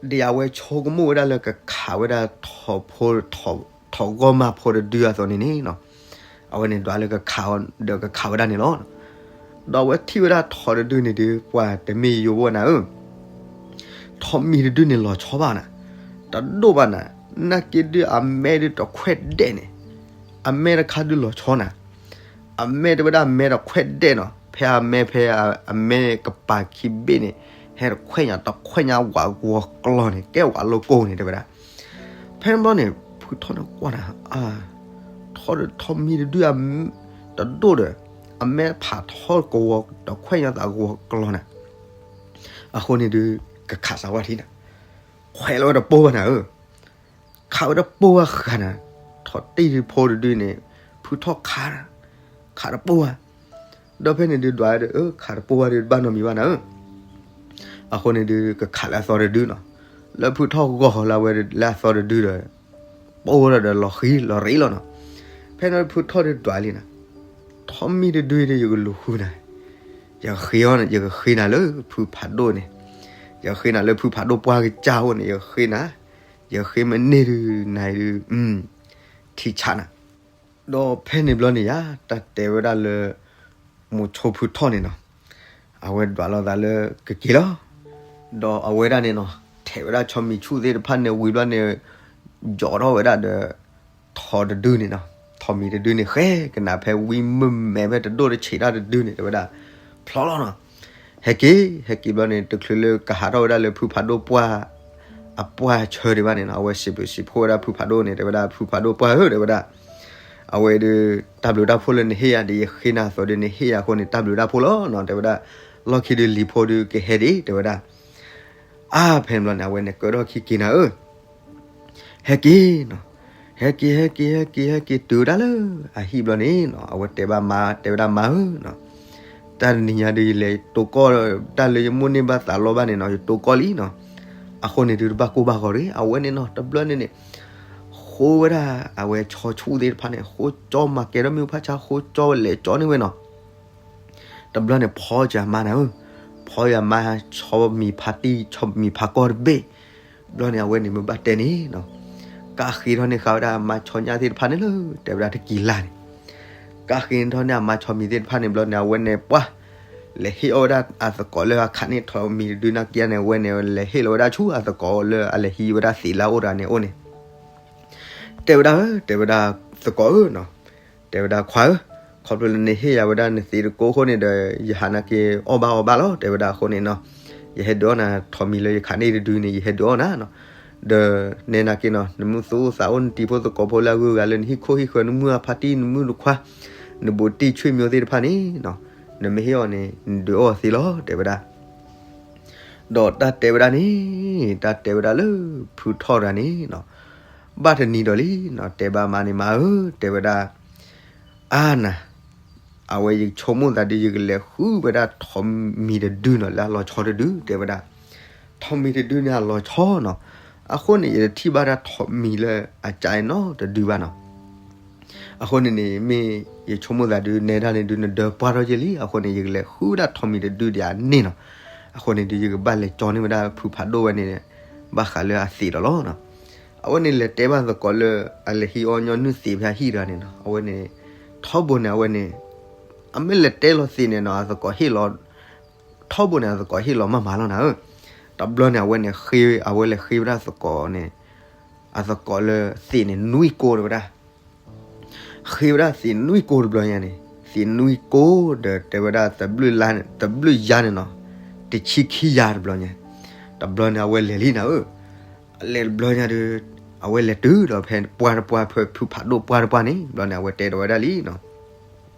ဒ်အဝဲဆိကမိၣ်ဝဲဒၣ်လၢကခးဝဲဒၣ်ထိးဖိ ထိးဂီၢ်မၤဖိတဒုအသိးန့ၣ်န့ၣ်နီၤ, အဝဲန့ၣ်ဒွးလၢကခးအီၤဒီးကခးဝဲဒၣ်န့ၣ်လီၤ. ဒီးအဝဲထံၣ်ဝဲဒၣ်ထိးတဒုန့ၣ်ဒီး ပှၤတမ့ၢ်ယိၤဘၣ်နၤဧၢ ထိးမံၤတဒုန့ၣ်လီၤဆီဘၣ်နၤ, တဒိၣ်ဘၣ်နၤ, နာ်က့ဒုးအမဲဒုးတခွဲးဒဲးန့ၣ်, အမဲတခါဒုးလီၤဆီနၤ, အမဲတဲဝဲဒၣ်အမဲတခွဲးဒဲးနီၤ, ဖဲအမဲဖဲအမဲကပၤခံဘ့ၣ်န့ၣ်, ဟဲတခွဲးညါတခွဲးညါဝးဂီၤကျီၤန့ၣ် ကဲဝးလိကိၢ်န့ၣ်တဲဝဲဒၣ်. ဖဲန့ၣ်ဘျီန့ၣ် ဖုထီၣ်န့ၣ်ကွၢ်နၤ, အါ, ထိးမံၤတဒု တဒိၣ်ဒီး အမဲဖးထီၣ်ကဝီၤတခွဲးညါသးဂီၤကျီၤနၤ, အဃိန့ၣ်ဒုး ကခးစးဝါထံနၤ, ခွဲးလီၤဝဲတပိၢ်ဘၣ်နၤဧၢ, ခးဝဲတပိၢ်ဘၣ်ဃးနၤ, ထိးတံၢ်ဖိတဒုန့ၣ် ဖုထီၣ်ခး, ခးတပိၢ်ဘၣ်, ဒီးဖဲန့ၣ်ဒုးဒွးဝဲဒီး အၢ ခးတပိၢ်ဘၣ်ဒီးတဘၣ်နီတမံၤဘၣ်နၤဧၢ, အဃိန့ၣ်ဒုး ကခးလၢအသီတဒုနီၤ, လၢဖုထီၣ်ဂီၢ်ဃီလၢအဝဲလၢအသီတဒုဒီး ပိၢ်ဝဲဒီးလီၤဃံလီၤရ့လီၤနီၤ. ဖဲန့ၣ်ဖုထီၣ်ဒုးဒွးလံနၤ, ထိးမံၤတဒုဒီး ယကလူၤဃုနၤ, ယကဃ့အီၤ, ယကဃ့နၤလၢဖုဖးဒိၣ်န့ၣ်, ယကဃ့နၤလၢဖုဖးဒိၣ်ပှၢ်ကစၢ်အိၣ်န့ၣ်, ယကဃ့နၤ, ယကဃ့မ့ၢ်န့ၢ်ဒုးနၤဒုး ထံဆးနၤ. ဒီးဖဲန့ၣ်ဘျီန့ၣ်ယါ တၢ်တဲဝဲဒၣ်လၢ မိၤဆိဖုထီၣ်န့ၣ်နီၤ, အဝဲဒွးလိာ်သးလၢကက့ၤလီၤ. ဒီးအဝဲဒၣ်န့ၣ်နီၤ, ထဲးဝဲဒၣ်ဆီမံၤဆူၣ်သ့ၣ်တဖၣ်န့ၣ်ဝံၤဘျီန့ၣ်, ယီၤထီၣ်ဝဲဒၣ်ဒီး ထိးတဒုန့ၣ်နီၤ, ထိးမံၤတဒုန့ၣ် ဃဲကနၣ်ဖဲဝံမုၢ်မဲာ်ဖဲတဒိၣ်တဆံးတၢ်တဒုန့ၣ် တဲဝဲဒၣ် ဖျီလီၤနီၤ. ဟဲက့ၤ, ဟဲက့ၤဘျီန့ၣ် တချုးလၢကဟးထီၣ်ဝဲဒၣ်လၢဖုဖးဒိၣ်ပှၢ် အပှၢ်ဆၢဒံးဘၣ်န့ၣ်နီၤ, အဝဲစံးဘျုးစံးဖှိၣ်ဝဲဒၣ်ဖုဖးဒိၣ်န့ၣ် တဲဝဲဒၣ် ဖုဖးဒိၣ်ပှၢ်ဧၢ တဲဝဲဒၣ်, အဝဲဒုး တၢ်ဘျုးတၢ်ဖှိၣ်လၢနဟ့ၣ်ယၤဒီး ယဃ့နၤအသိးဒီး နဟ့ၣ်ယၤအဃိန့ၣ် တၢ်ဘျုးတၢ်ဖှိၣ်လီၤနီၤ တဲဝဲဒၣ်, လီၢ်ခံဒုးလံၤဖိဒုးကဟဲဒံး တဲဝဲဒၣ်. အါ ဖဲန့ၣ်ဘျီန့ၣ် အဝဲန့ၣ်ကၢထီၣ်ခံက့ၤနၤဧၢ, ဟဲက့ၤနီၤ, ဟဲက့ၤ ဟဲက့ၤ ဟဲက့ၤ ဟဲက့ၤတုၤဝဲဒၣ်လၢအဟံၣ်ဘျီန့ၣ်နီၤ, အဝဲတဲဘၣ်မါ တဲဝဲဒၣ်မါဧၢနီၤ, တၢ်တနံၤညါဒုး ယလဲၤတိၢ်ကီၢ်တၢ်လၢယမိၢ်န့ၢ်ဘၣ်သးလီဘၣ်န့ၣ်နီၤ, ယတိၢ်ကီၢ်လံနီၤ, အဃိန့ၣ်ဒုး တဘၣ်ကိၢ်ဘၣ်ဂီၤတဂ့ၤ. အဝဲန့ၣ်နီၤ တဘျီန့ၣ်န့ၣ် ဃိဝဲဒၣ် အဝဲဆီဆူၣ်သ့ၣ်တဖၣ်န့ၣ် ဃိကၠီမၤကဲထီၣ်မ့ၣ်အူဖးဆါ ဃိကၠီလဲၤကၠီန့ၢ်ဝဲနီၤ. တဘျီန့ၣ် ဖီယၤမါနၤဧၢ, ဖီယၤမါ ဆီမံၤဖးတံၢ် ဆီမံၤဖးကီၢ်တဘ့ၣ်, ဘျီန့ၣ် အဝဲန့ၣ်မ့ၢ်ဘၣ်တဲန့ၣ်နီၤ, ကးဃ့ထီၣ်န့ၢ်ဃာ်ဝဲဒၣ်အမါဆီညၣ်သ့ၣ်တဖၣ်န့ၣ်လၢ တဲဝဲဒၣ်တကံၤလါန့ၣ်, ကးဃ့ထီၣ်န့ၢ်အမါဆီမံၤသ့ၣ်တဖၣ်န့ၣ် ဘျီန့ၣ် အဝဲန့ၣ်ပှၢ် လဲၤဟ့ၣ်အီၣ်ဝဲဒၣ်အသကိးလၢအခးန့ၢ်ထိးမံၤတဒုနာ်က့န့ၣ် အဝဲန့ၣ် လဲၤဟ့ၣ်လီၤဝဲဒၣ်ဆူအသကိးလၢအလဲၤဟံးဝဲဒၣ်သံးလၢအအိၣ်တဂၤန့ၣ်အအိၣ်န့ၣ် တဲဝဲဒၣ်ဧၢ, တဲဝဲဒၣ်သကိးဧၢနီၤ, တဲဝဲဒၣ်ခွါဧၢ, ခီဖျိလၢနဟ့ၣ်ယၤဝဲဒၣ်နသံးတကိးအဃိန့ၣ်ဒီး ယဟးနာ်က့အီၣ်ဘၣ်အီဘၣ်လီၤ တဲဝဲဒၣ်အဃိန့ၣ်နီၤ, ယဟဲဒုးအီၣ်နၤထိးမံၤလၢယခးန့ၢ်တဒုန့ၣ် ယဟဲဒုးအီၣ်နၤနီၤ, ဒီးနဲနာ်က့နီၤ နမ့ၢ်သူၣ်အိၣ်သးအိၣ် နတံၤဖိသကိးဖိလၢအဂုၤအဂၤလၢနဟံၣ်ခိၣ်ဟံၣ်ဃၢၤ နမုၢ်အဖါတံၢ် နမုၢ်နခွါ နဘူးတံၢ်ဆွေမျိုးသ့ၣ်တဖၣ်န့ၣ်နီၤ, နမ့ၢ်ဟ့ၣ်အီၤန့ၣ် နဒုးအီၣ်သ့လီၤ တဲဝဲဒၣ်. ဒီးတၢ်တဲဝဲဒၣ်န့ၣ် တၢ်တဲဝဲဒၣ်လၢဖုထီၣ်တဂၤန့ၣ်နီၤ, ဘၣ်တနံၤဒီးလံနီၤ တဲဘၣ်မါန့ၣ် မါဧၢ တဲဝဲဒၣ်, အါနၤ, အဝဲယဆိကမိၣ်သးဒုး ယကလဲၤဃုဝဲဒၣ်ထိးမံၤတဒုနီၤ လၢအလီၤဆီတဒု တဲဝဲဒၣ်. ထိးမံၤတဒုန့ၣ်အလီၤဆီနီၤ. အဃိန့ၣ် ယတထံၣ်ဘၣ်ဒၣ်ထိးမံၤလၢအကါအံၤနီတဒုဘၣ်နီၤ. အဃိန့ၣ်န့ၣ် မ့ၢ်ယဆိကမိၣ်သးဒုး နဲဒၣ်န့ၣ်ဒုး နဒၢပှၢ်ထီၣ်ယဲလံ. အဃိန့ၣ် ယကလဲၤဃုဒၣ်ထိးမံၤတဒုဒံးအန့ၣ်နီၤ. အဃိန့ၣ်ဒုး ယကဘၣ်လဲၤကၠီန့ၢ်ဝဲဒၣ်ဖုဖးဒိၣ်ဝဲန့ၣ် ဘၣ်ဃးလၢအသံးဒီးလီၤနီၤ. အဝဲန့ၣ်လဲၤတဲဘၣ်သကိးလၢ အလဲၤဟံးအီၣ်ညီနုၢ်သံးဖဲအဟံၣ်တဂၤန့ၣ်နီၤ. အဝဲန့ၣ် ထီဘိန့ၣ် အဝဲန့ၣ် အမ့ၢ်လဲၤတဲလီၤသံးန့ၣ်နီၤ အသကိးဟ့ၣ်လီၤ ထီဘိန့ၣ် အသကိးဟ့ၣ်လီၤမးမးလီၤနၤဧၢ. တဘျီန့ၣ် အဝဲန့ၣ် အဝဲလဲၤဃ့ဝဲဒၣ်သကိးန့ၣ် အသကိးလၢသံးန့ၣ် နွံကိးတဲဝဲဒၣ်. ဃ့ဝဲဒၣ်သံးနွံကိးတဘျီညါန့ၣ် သံးနွံကိးဒီးတဲဝဲဒၣ် တဘျုးယါန့ၣ်နီၤ တဆံခံယါတဘျီညါ. တဘျီန့ၣ် အဝဲလဲၤလံနၤဧၢ. အလဲၤတဘျီညါဒီး အဝဲလဲၤတုၤဒီးဖဲပှၢ်တပှၢ် ဖဲဖုဖးဒိၣ်ပှၢ်တပှၢ်န့ၣ် တဘျီန့ၣ် အဝဲတဲဒီးဝဲဒၣ်လံနီၤ.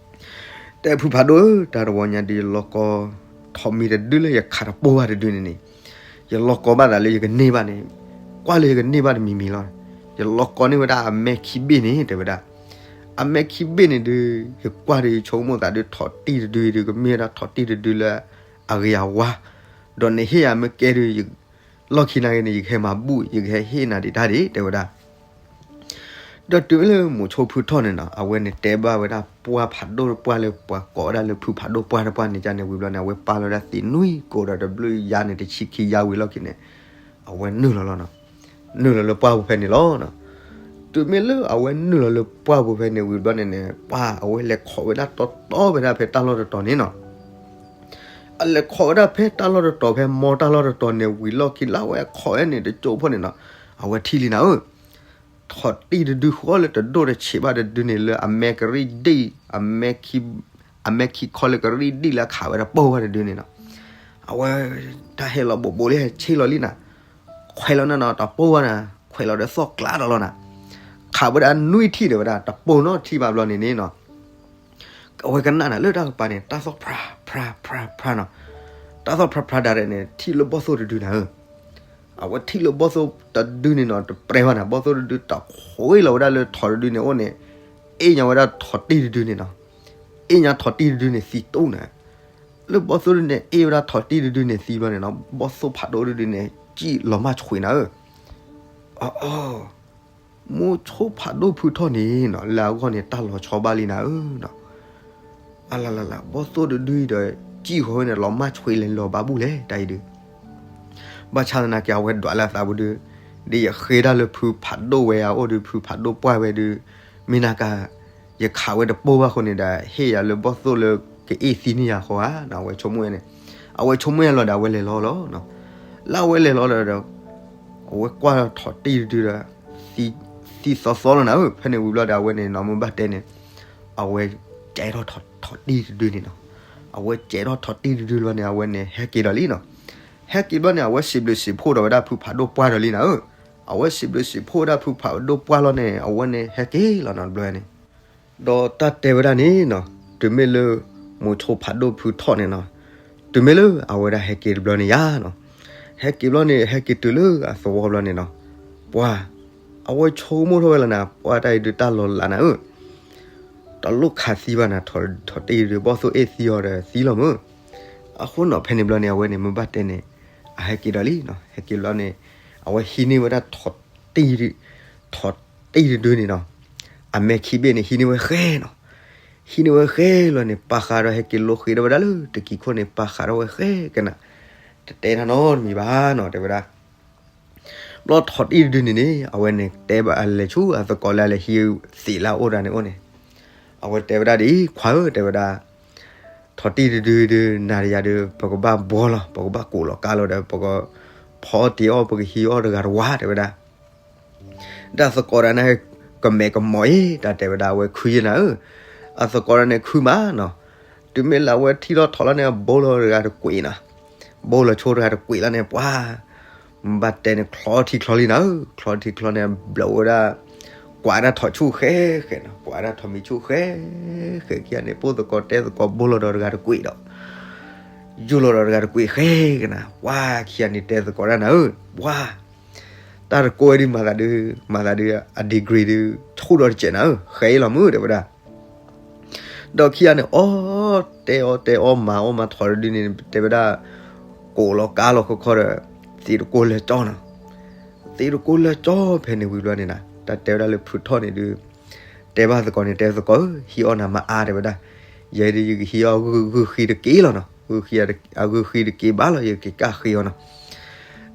တဲဖုဖးဒိၣ်ဧၢ, တၢ်တဝီညါဒုး ယလီၤကီ ထိးမံၤတဒုလၢယခးတပိၢ်ဘၣ်တဒုန့ၣ်န့ၣ်, ယလီၤကီဘၣ်သးလၢယကန့ၢ်ဘၣ်န့ၣ်, ကွၢ်လၢယကန့ၢ်ဘၣ်တမံၤမံၤလီၤ. ယလီၤကီန့ၢ်ဝဲဒၣ်အမဲခံဘ့ၣ်န့ၣ် တဲဝဲဒၣ်. အမဲခံဘ့ၣ်န့ၣ်ဒုး ယကွၢ်ဒီးယဆိကမိၣ်သးဒုး ထိးတံၢ်တဒုဒုး ကမ့ၢ်ဝဲဒၣ်ထိးတံၢ်တဒုလၢအဂ့ၤအဝါ, ဒီးနဟ့ၣ်ယၤမ့ၢ်ကဲဒုး လီၢ်ခံနာ်က့န့ၣ် ယကဟဲမၤဘူၣ် ယကဟဲဟ့ၣ်နၤဒံးတၢ်ဒံး တဲဝဲဒၣ်. ဒီးတုၤလၢမိၤဆိဖုထီၣ်န့ၣ်နီၤ အဝဲန့ၣ်တဲဘၣ်ဝဲဒၣ်ပှၢ်ဖးဒိၣ်တပှၢ်လၢပှၤကိးဝဲဒၣ်လၢဖုဖးဒိၣ်ပှၢ်တပှၢ်န့ၣ် ကန့ၣ်ဝံၤဘျီန့ၣ် အဝဲပာ်လီၤဝဲဒၣ်သံးနွံကိးဒီးတဘျုးယါန့ၣ် တဆံခံယါဝံၤလီၢ်ခံန့ၣ် အဝဲနုာ်လီၤလီၤနီၤ. နုာ်လီၤလၢပှၢ်ပူၤဖဲန့ၣ်လီၤ. တုၤမ့ၢ်လၢအဝဲနုာ်လီၤလၢပှၢ်ပူၤဖဲန့ၣ်ဝံၤဘျီန့ၣ်န့ၣ် ပှၢ်အဝဲလဲၤခိးဝဲဒၣ်တီတီဝဲဒၣ်ဖဲတၢ်လီၢ်တတီၤန့ၣ်နီၤ. အလဲၤခိးဝဲဒၣ်ဖဲတၢ်လီၢ်တတီၤ ဖဲမီတၢ်လီၢ်တတီၤန့ၣ်ဝံၤလီၢ်ခံ လၢအဝဲခိးဝဲန့ၣ်တကၠိဖိန့ၣ်နီၤ အဝဲထံၣ်လံနၤဧၢ. ထိးတံၢ်တဒုဃီလၢတဒိၣ်တဆံးဘၣ်တဒုန့ၣ် လၢအမဲကရံၣ်ဒံၣ် အမဲခံခီလၢကရံၣ်ဒံၣ်လၢအခးဝဲတပိၢ်ဘၣ်တဒုန့ၣ်နီၤ. အဝဲတၢ်ဟဲလီၤဘိးဘိးလံ ဟဲဆ့လီၤလံနၤ. ခွဲးလီၤန့ၣ်နီၤ တပိၢ်ဘၣ်နၤ ခွဲးလီၤဒီးသီၣ်ကျါဒီးလီၤနၤ. ခးဝဲဒၣ်နွံထံၣ်ဒီးဝဲဒၣ် တပိၢ်နီထံၣ်ဘၣ်ဘျီန့ၣ်န့ၣ်နီၤ အဝဲကနၣ်နၤလၢတၢ်ကပၤန့ၣ် တၢ်သီၣ်ဖြါဖြါဖြါဖြါနီၤ. တၢ်သီၣ်ဖြါဖြါဒၣ်ရဲၣ်န့ၣ် ထံၣ်လၢဘီၣ်သိၣ်တဒုနၤဧၢ. အဝဲထံၣ်လၢဘီၣ်သိၣ်တဒုန့ၣ်နီၤ တပြဲဝဲနၤ ဘီၣ်သိၣ်တဒုတခွ့လီၤဝဲဒၣ်လၢထိးတဒုန့ၣ်အိၣ်န့ၣ် အ့ၣ်ညါဝဲဒၣ်ထိးတံၢ်တဒုန့ၣ်နီၤ. အ့ၣ်ညါထိးတံၢ်တဒုန့ၣ်သံတူၢ်နၤ. လၢဘီၣ်သိၣ်တဒုန့ၣ် အ့ၣ်ဝဲဒၣ်ထိးတံၢ်တဒုန့ၣ်သံဘျီန့ၣ်နီၤ ဘီၣ်သိၣ်ဖးဒိၣ်တဒုန့ၣ် စံၣ်လီၤမၢ်ဆွံးနၤဧၢ. အ မိၤဆိဖးဒိၣ်ဖုထီၣ်န့ၣ်နီၤ လၢအဂီၢ်န့ၣ် တၢ်လီၤဆီဘၣ်လံနၤဧၢနီၤ. အလလလ ဘီၣ်သိၣ်တဒုအံၤဒီး စံၣ်ဃီဝဲန့ၣ် လီၤမၢ်ဆွံးလဲၤလီၤဘၣ်ဘူၣ်လဲၣ် တၢ်အံၤဒုး. ဘၣ်ဆၣ်သနာ်က့ အဝဲဒွးလၢအသးပူၤဒုး ဒ်ယဃ့တၢ်လၢဖုဖးဒိၣ်ဝဲအအိၣ်ဒုး ဖုဖးဒိၣ်ပှၢ်ဝဲဒုး မ့ၢ်နၤက ယခးဝဲတပိၢ်ဘၣ်အဃိန့ၣ်ဒီး ဟ့ၣ်ယၤလၢဘီၣ်သိၣ်လၢကအ့ၣ်သံန့ၢ်ယၤဃီဧါနီၤ အဝဲဆိကမိၣ်န့ၣ်. အဝဲဆိကမိၣ်ယၤလီၤဒီး အဝဲလဲၤလီၤလီၤနီၤ. လၢအဝဲလဲၤလီၤဒီး အဝဲကွၢ်ထီးတံၢ်တဒုဒီး သံသီသီလီၤနၤဧၢ. ဖဲန့ၣ်ဝံၤဘျီဒီး အဝဲန့ၣ်နီၤ မ့ၢ်ဘၣ်တဲန့ၣ် အဝဲကဲထီၣ်ထီးတံၢ်တဒုန့ၣ်နီၤ. အဝဲကဲထီၣ်ထီးတံၢ်တဒုလီၤန့ၣ် အဝဲန့ၣ်ဟဲက့ၤဒီးလံနီၤ. ဟဲက့ၤဘျီန့ၣ် အဝဲစံးဘျုးစံးဖှိၣ်ဒီးဝဲဒၣ်ဖုဖးဒိၣ်ပှၢ်ဒီးလံနၤဧၢ. အဝဲစံးဘျုးစံးဖှိၣ်ဝဲဒၣ်ဖုဖးဒိၣ်ပှၢ်လီၤန့ၣ် အဝဲန့ၣ်ဟဲက့ၤလီၤနီၤတဘျီန့ၣ် ဒီးတၢ်တဲဝဲဒၣ်န့ၣ်နီၤ တုၤမ့ၢ်လၢ မိၤဆိဖးဒိၣ်ဖုထီၣ်န့ၣ်နီၤ တုၤမ့ၢ်လၢအဝဲဒၣ်ဟဲက့ၤတဘျီန့ၣ်ယါနီၤ. ဟဲက့ၤဘျီန့ၣ် ဟဲက့ၤတုၤလၢအသဝီဘျီန့ၣ်နီၤ ပှၤ အဝဲဆိကမိၣ်ထီၣ်ဝဲလီၤနၤ ပှၤတၢ်အံၤဒုးတၢ်လီၤလးနၤဧၢ. တလိၣ်ခးသံဘၣ်နၤ ထီးတံၢ်ဒုး ဘီၣ်သိၣ်အ့ၣ်သံအီၤဒီးသံလီၤမၢ်. အဃိနီၤ ဖဲန့ၣ်ဘျီန့ၣ် အဝဲန့ၣ် မ့ၢ်ဘၣ်တဲန့ၣ် အဟဲက့ၤဒီးလံနီၤ. ဟဲက့ၤဘျီန့ၣ် အဝဲဟံးန့ၢ်ဝဲဒၣ်ထီးတံၢ် ထီးတံၢ်တဒုန့ၣ်နီၤ အမဲခံဘ့ၣ်န့ၣ် ဟံးန့ၢ်ဝဲဃဲနီၤ. ဟံးန့ၢ်ဝဲဃဲလီၤန့ၣ် ပာ်ဃာ်ဒီးဟဲက့ၤလိဃ့ဒီးဝဲဒၣ်လၢတကံၤခိၣ်န့ၣ် ပာ်ဃာ်ဒီးဝဲဃဲကနၤ တတဲတၢ်နီတမံၤဘၣ်နီၤ တဲဝဲဒၣ်. ဘျီထီးတံၢ်တဒုန့ၣ်န့ၣ် အဝဲန့ၣ် တဲဘၣ်အလဲၤဆူအသကိးလၢအလဲၤဟံးသံးလၢအအိၣ်တဂၤန့ၣ်အိၣ်န့ၣ် အဝဲတဲဝဲဒၣ်ဒ်အံၤ ခွါဧၢ တဲဝဲဒၣ် ထီးတံၢ်တဒုဒုး နၤဒီးယၤဒုး ပကဘၣ်ဘှီလီၤ ပကဘၣ်ကိးလီၤကါလီၤဒီး ပကဖီအီၣ်တ့ၤအီၣ် ပကဟံးအီၣ်တဂၤတဝါ တဲဝဲဒၣ်. ဒီးအသကိးတဂၤန့ၣ် ကမဲာ်ကမီၤအံၤ တၢ်တဲဝဲဒၣ် အဝဲခုယဲၢ်နၤဧၢ. အသကိးတဂၤန့ၣ်ခုမးနီၤ. တုၤမ့ၢ်လၢအဝဲထံၣ်ထီၣ်ထီးလီၤန့ၣ် အဘိလီၤတဂၤတကွံာ်နီၤ. ဘိလီၤဆိတဂၤတကွံာ်လီၤန့ၣ် ပှၤ မ့ၢ်ဘၣ်တဲန့ၣ် ချီထံချီလံနၤဧၢ. ချီထံချီန့ၣ် ဘျီးဝဲဒၣ် ကွၢ်ဒၣ်ထီးဆူၣ်ဃဲဃဲနီၤ. ကွၢ်ဒၣ်ထီးမံၤဆူၣ်ဃဲဃဲ ခံဂၤန့ၣ် ပိၢ်သကိးတဲသကိး ဘိလီၤဒီးတဂၤတကွံာ်ဒီး ယူၢ်လီၤဒီးတဂၤတကွံာ်ဃဲကနၤ ပှၤခံဂၤန့ၣ်တဲသကိးတၢ်နၤဧၢ ပှၤ တၢ်တကိးဝဲဒုးမၤသးဒုး မၤသးဒုး အ degree ဒုး ဆူၣ်ဒီးတစဲးနၤဧၢ ဃဲအံၤလီၤမုၢ် တဲဝဲဒၣ်. ဒီးခံဂၤန့ၣ် အီၣ်တဲအီၣ်တဲအီၣ်မၤအီၣ်မၤထီၣ်တဒုန့ၣ် တဲဝဲဒၣ် ကိးလီၤကါလီၤခီခီဒီး သံးတကိးလၢာ်ကၠီနီၤ. သံးတကိးလၢာ်ကၠီဖဲန့ၣ်ဝံၤဘျီန့ၣ်နီၤ တၢ်တဲဝဲဒၣ်လၢဖုထီၣ်န့ၣ်ဒုး တဲဘၣ်သကိးန့ၣ် တဲသကိးဧၢ ဟံးအီၣ်နၤမၤအါ တဲဝဲဒၣ်, ယဲဒုးယကဟံးအီၣ်ဂုၢ်ဃံတက့ၢ်လီၤနီၤ, ဂုၢ်ဃံအဂုၢ်ဃံတက့ၢ်ဘၣ်လီၤ ယကက့ၤကၢ်ဃ့အီၤနီၤ.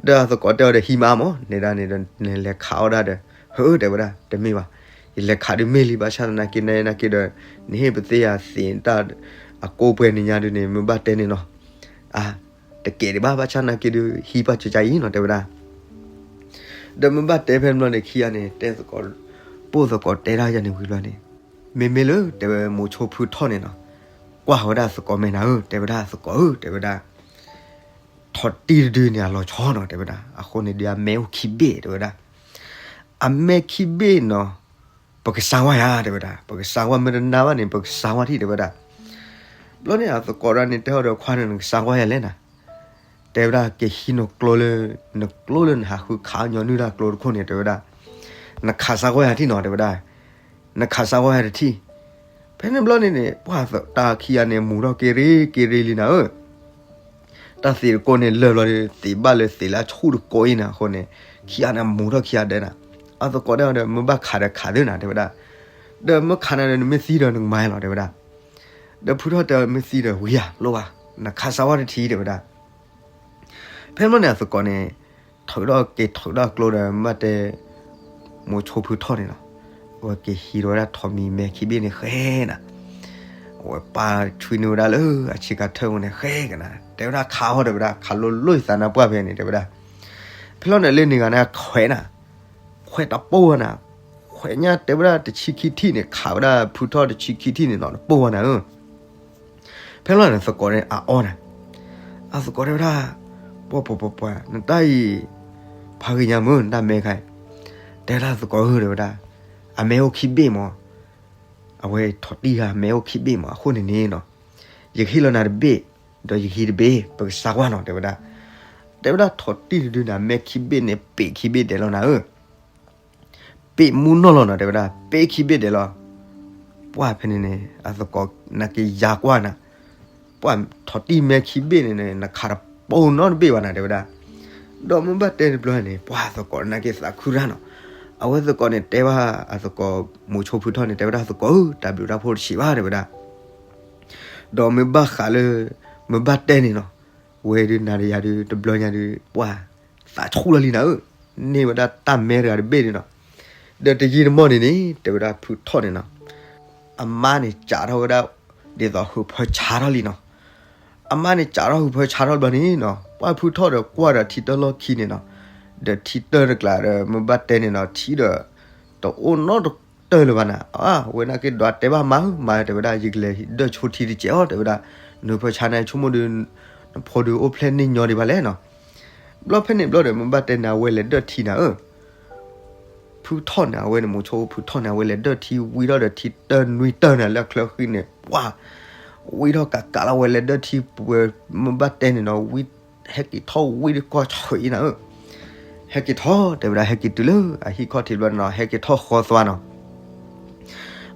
ဒီးသကိးတဲအီၤဒီး ဟံးမးမၢ် နဲဒၣ်န့ၣ်ဒီး နလဲၤခးအီၣ်ဒၣ်ဒီး ဟၢ တဲဝဲဒၣ် တမ့ၢ်ဘၣ်, ယလဲၤခးဒုးမ့ၢ်လံ ဘၣ်ဆၣ်သနာ်က့ နနာ်က့ဒီး နဟ့ၣ်ပသ့ၣ်ယၤသ့ၣ်တၢ် အကိးပှဲၤနံၤညါဒုးန့ၣ် မ့ၢ်ဘၣ်တဲန့ၣ်နီၤ, အါ တကဲဒံးဘၣ် ဘၣ်ဆၣ်သနာ်က့ဒုး ဟံးပှၢ်ကကါအံၤနီၤ တဲဝဲဒၣ်. ဒီးမ့ၢ်ဘၣ်တဲဖဲန့ၣ်ဘျီန့ၣ် ခံဂၤန့ၣ် တဲသကိး ပိၢ်သကိးတဲဒၣ်ယၤန့ၣ်ဝံၤဘျီန့ၣ် မ့မ့ၢ်လၢ တဲဝဲ မိၤဆိဖုထီၣ်န့ၣ်နီၤ, ကွၢ်ဝဲဒၣ်သကိးမဲာ်နၤဧၢ တဲဝဲဒၣ် သကိးဧၢ တဲဝဲဒၣ် ထိၣ်တံၢ်တဒုန့ၣ် အလီၤဆီနီၤ တဲဝဲဒၣ်, အဃိန့ၣ်ဒုး အမဲအိၣ်ခံဘ့ၣ် တဲဝဲဒၣ်, အမဲခံဘ့ၣ်နီၤ, ပကစါဝါယၤ တဲဝဲဒၣ်, ပကစါဝါ မ့ၢ်တနာ်ဘၣ်န့ၣ် ပကစါဝါထံၣ် တဲဝဲဒၣ်. ဘျီန့ၣ် အသကိးဒၣ်န့ၣ် တဲအီၤဒီး ခွါန့ၣ် နကစါဝါယၤလဲၣ်နၤ, တဲဝဲဒၣ် ကဟံးနကျိလၢ နကျိလၢနဟးဃုခးညီနုၢ်တၢ်ကျိတခိၣ်န့ၣ် တဲဝဲဒၣ်, နခးစါဝါယၤထံၣ်နီၤ တဲဝဲဒၣ်, နခးစါဝါယၤတထံၣ်. ဖဲန့ၣ်ဘျီန့ၣ်န့ၣ် ပှၢ်တၢ်ခံဂၤန့ၣ် မူၤထီၣ်က့ၤရ့က့ၤရ့လံနၤဧၢ တၢ်သ့းတကိးန့ၣ် လၢာ်ဘျီဒီး သ့းဘၣ်လၢသ့းလၢအဆူၣ်တကိးအံၤနၤ အဃိန့ၣ် ခံဂၤန့ၣ် မူၤထီၣ်ခံဂၤဒဲးနၤ, အသကိးတဲအီၤဒီး မ့ၢ်ဘၣ်ခးဒီးခးသုနၤ တဲဝဲဒၣ်, ဒီးမ့ၢ်ခးနၤဒီး နမ့ၢ်သံဒီးနကမၤလီၤ တဲဝဲဒၣ်. ဒီးဖုထီၣ်တဲအီၤ မ့ၢ်သံဒီးဝံၤဧါ လိၣ်ဘၣ်, နခးစါဝါတထံၣ် တဲဝဲဒၣ်. ဖဲန့ၣ်ဘျီန့ၣ် အသကိးန့ၣ် ထုးထီၣ်က့ၤထုးထီၣ်ကျိဒီး မ့ၢ်ဘၣ်တဲ မိၤဆိဖုထီၣ်န့ၣ်လီၤ. အဝဲက့ၤဟံးထီၣ်ဝဲဒၣ်ထိၣ်မံၤမဲာ်ခံဘ့ၣ်န့ၣ်ဃဲနၤ, အဝဲပာ်ဆွံနုာ်ဝဲဒၣ်လၢအဆံးကၤထၢၣ်ဝဲန့ၣ်ဃဲကနၤ, တဲဝဲဒၣ် ခးအီၤ တဲဝဲဒၣ်, ခးလိာ်လိာ်ယသးနၤပှၢ်ဖဲန့ၣ် တဲဝဲဒၣ်. ဖဲလီၤန့ၣ် လၢန့ၣ်ဂၤန့ၣ် အခွဲးနၤ, ခွဲးတပိၢ်ဝဲနၤ, ခွဲးညါတဲဝဲဒၣ်တဆံခံထံၣ်န့ၣ် ခးဝဲဒၣ်ဖုထီၣ်တဆံခံထံၣ်န့ၣ်နီၤ တပိၢ်ဝဲနၤဧၢ. ဖဲလီၤန့ၣ် သကိးန့ၣ် အအီၣ်နၤ, အသကိးတဲဝဲဒၣ်, ပှၤပှၤပှၤပှၤ နတၢ်အံၤ ဖးဂ့ၤညါမုၢ် နတၢ်မဲခါအံၤ, တဲဝဲဒၣ်သကိးဧၢ တဲဝဲဒၣ်, အမဲအိၣ်ခံဘ့ၣ်မး, အဝဲထိၣ်တံၢ်ဂၤ အမဲအိၣ်ခံဘ့ၣ်မး အဃိန့ၣ်န့ၣ်နီၤ, ယကဟ့ၣ်လီၤနၤတဘ့ၣ်, ဒီးယကဟံးတဘ့ၣ် ပကစါဝါနီၤ တဲဝဲဒၣ်. တဲဝဲဒၣ်ထိၣ်တံၢ်တဒုန့ၣ် အမဲခံဘ့ၣ်န့ၣ် ပ့းခံဘ့ၣ်ဒဲးလီၤနၤဧၢ ပ့းမူနီၢ်လီၤနီၤ တဲဝဲဒၣ်, ပ့းခံဘ့ၣ်ဒဲးလီၤ. ပှၢ်ဖဲန့ၣ်န့ၣ် အသကိးနာ်က့ၤယါကွၢ်နၤ, ပှၢ်ထိၣ်တံၢ်မဲခံဘ့ၣ်န့ၣ်န့ၣ် နခးတပိၢ်နီတဘ့ၣ်ဘၣ်နၤ တဲဝဲဒၣ်. ဒီးမ့ၢ်ဘၣ်တဲတဘျီန့ၣ် ပှၢ်သကိးနာ်က့ၤသးခုတၢ်နီၤ, အဝဲသကိးန့ၣ်တဲဘၣ်အသကိး မိၤဆိဖုထီၣ်န့ၣ် တဲဝဲဒၣ်သကိးဧၢ တၢ်ဘျုးတၢ်ဖှိၣ်တဆံးဘၣ် တဲဝဲဒၣ်. ဒီးမ့ၢ်ဘၣ်ဃးလၢ မ့ၢ်ဘၣ်တဲန့ၣ်နီၤ, ဝဲဒုးနၤဒီးယၤဒုး တဘျီညါဒုး ပှၢ်သးဆူၣ်လီၤလံနၤဧၢ, န့ၢ်ဝဲဒၣ်တၢ်မဲတဂၤတဘ့ၣ်န့ၣ်နီၤ. ဒီးတယံာ်တမီၢ်န့ၣ်န့ၣ် တဲဝဲဒၣ်ဖုထီၣ်န့ၣ်နီၤ, အမါန့ၣ် စးထီၣ်ဝဲဒၣ် ဒ်သိးဟုးဖၢဆါထီၣ်လံနီၤ. အမါန့ၣ် စးထီၣ်ဟုးဖၢဆါထီၣ်ဘျီန့ၣ်နီၤ, ပှၢ်ဖုထီၣ်ဒီးကွၢ်ဒီးထံတၢၢ်လီၢ်ခံန့ၣ်နီၤ, ဒီးထံတၢၢ်တကျါဒီး မ့ၢ်ဘၣ်တဲန့ၣ်နီၤ, ထံဒီး တအိၣ်နီတတၢၢ်လၢၤဘၣ်နၤ. အဝဲနာ်က့ၤဒွးတဲဘၣ်မါဧၢ မါဧၢ တဲဝဲဒၣ်, ယကလဲၤဒၢၣ်ဆိထံတစဲးအီၤ တဲဝဲဒၣ်, နုးဖၢဆါန့ၣ် ဆိကမိၣ်ဒီး နဖိဒုးအိၣ်ဖျဲၣ်န့ၢ်ညီဒံးဘၣ်လဲၣ်နီၤ. ဘျီဖဲန့ၣ်ဘျီဒီး မ့ၢ်ဘၣ်တဲန့ၣ် အဝဲလဲၤဒၢၣ်ထံနၤဧၢ ဖုထီၣ်န့ၣ် အဝဲန့ၣ် မိၤဆိဖုထီၣ်န့ၣ် အဝဲလဲၤဒၢၣ်ထံဝံထီၣ်ဒီး ထံတၢၢ်နွံတၢၢ်န့ၣ် လၢအချၢဃံန့ၣ် ပှၢ် ဝံထီၣ်ကးကးလီၤ အဝဲလဲၤဒၢၣ်ထံပှဲၤ မ့ၢ်ဘၣ်တဲန့ၣ်နီၤ, ဝံ ဟဲက့ၤထီၣ်ဝံတကီၢ်ဆၢအံၤနၤဧၢ. ဟဲက့ၤထီၣ် တဲဝဲဒၣ် ဟဲက့ၤတုၤလၢအဟံၣ်ခီၣ်ထံးဘျီန့ၣ်နီၤ, ဟဲက့ၤထီၣ်ဃီသွါနီၤ.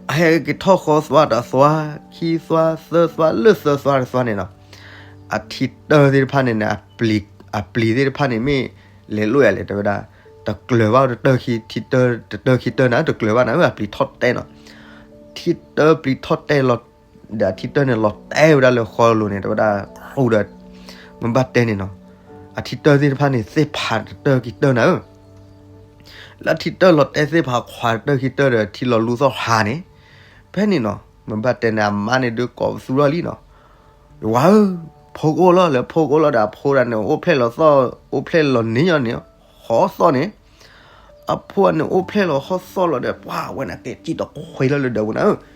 အဟဲက့ၤထီၣ်ဃီသွါတသွါ, ခံသွါ, သၢသွါ, လၢသၢသွါတသွါန့ၣ်နီၤ, အထံတၢၢ်သ့ၣ်တဖၣ်န့ၣ်န့ၣ် အပျံၤ, အပျံၤသ့ၣ်တဖၣ်န့ၣ် မ့ၢ်လဲၤလိာ်ယၤလဲၣ် တဲဝဲဒၣ်, တကျၢၤဘၣ် တတၢၢ်ခံ, ထံတၢၢ်, တတၢၢ်ခံတၢၢ်နၤ တကျၢၤဘၣ်နၤဧၢ, အပျံၤထီၣ်တဲနီၤ. ထံတၢၢ်ပျံၤထီၣ်တဲလီၤ, ဒီးအထံတၢၢ်န့ၣ် လီၤတဲဝဲဒၣ်လၢဃီလိၤန့ၣ် တဲဝဲဒၣ်, ဃူဒီး မ့ၢ်ဘၣ်တဲန့ၣ်နီၤ, အထံတၢၢ်သ့ၣ်တဖၣ်န့ၣ် သ့ၣ်ဖးတတၢၢ်ခံတၢၢ်နၤဧၢ. လၢထံတၢၢ်လီၤတဲသ့ၣ်ဖးခွါတတၢၢ်ခံတၢၢ်ဒီး ထံလီၤလူသီၣ်ဟါန့ၣ်, ဖဲန့ၣ်နီၤ မ့ၢ်ဘၣ်တဲန့ၣ် အမါန့ၣ်ဒုးကိးပသူထီၣ်လံနီၤ. ယဝၤဧၢ, ဖိကအိၣ်လီၤ, လၢဖိကအိၣ်လီၤဒီး အဖိဒၣ်န့ၣ် အိၣ်ဖျဲၣ်လီၤသီၣ်, အိၣ်ဖျဲၣ်လီၤန့ၣ်ညီန့ၣ်, ဟီသီၣ်န့ၣ်, အဖိန့ၣ် အိၣ်ဖျဲၣ်လီၤဟီသီၣ်လီၤဒီး ပှၢ်ဝဲန့ၣ်က့ၤစံၣ်တခွ့လီၤလၢဒၢးပူၤနၤဧၢ.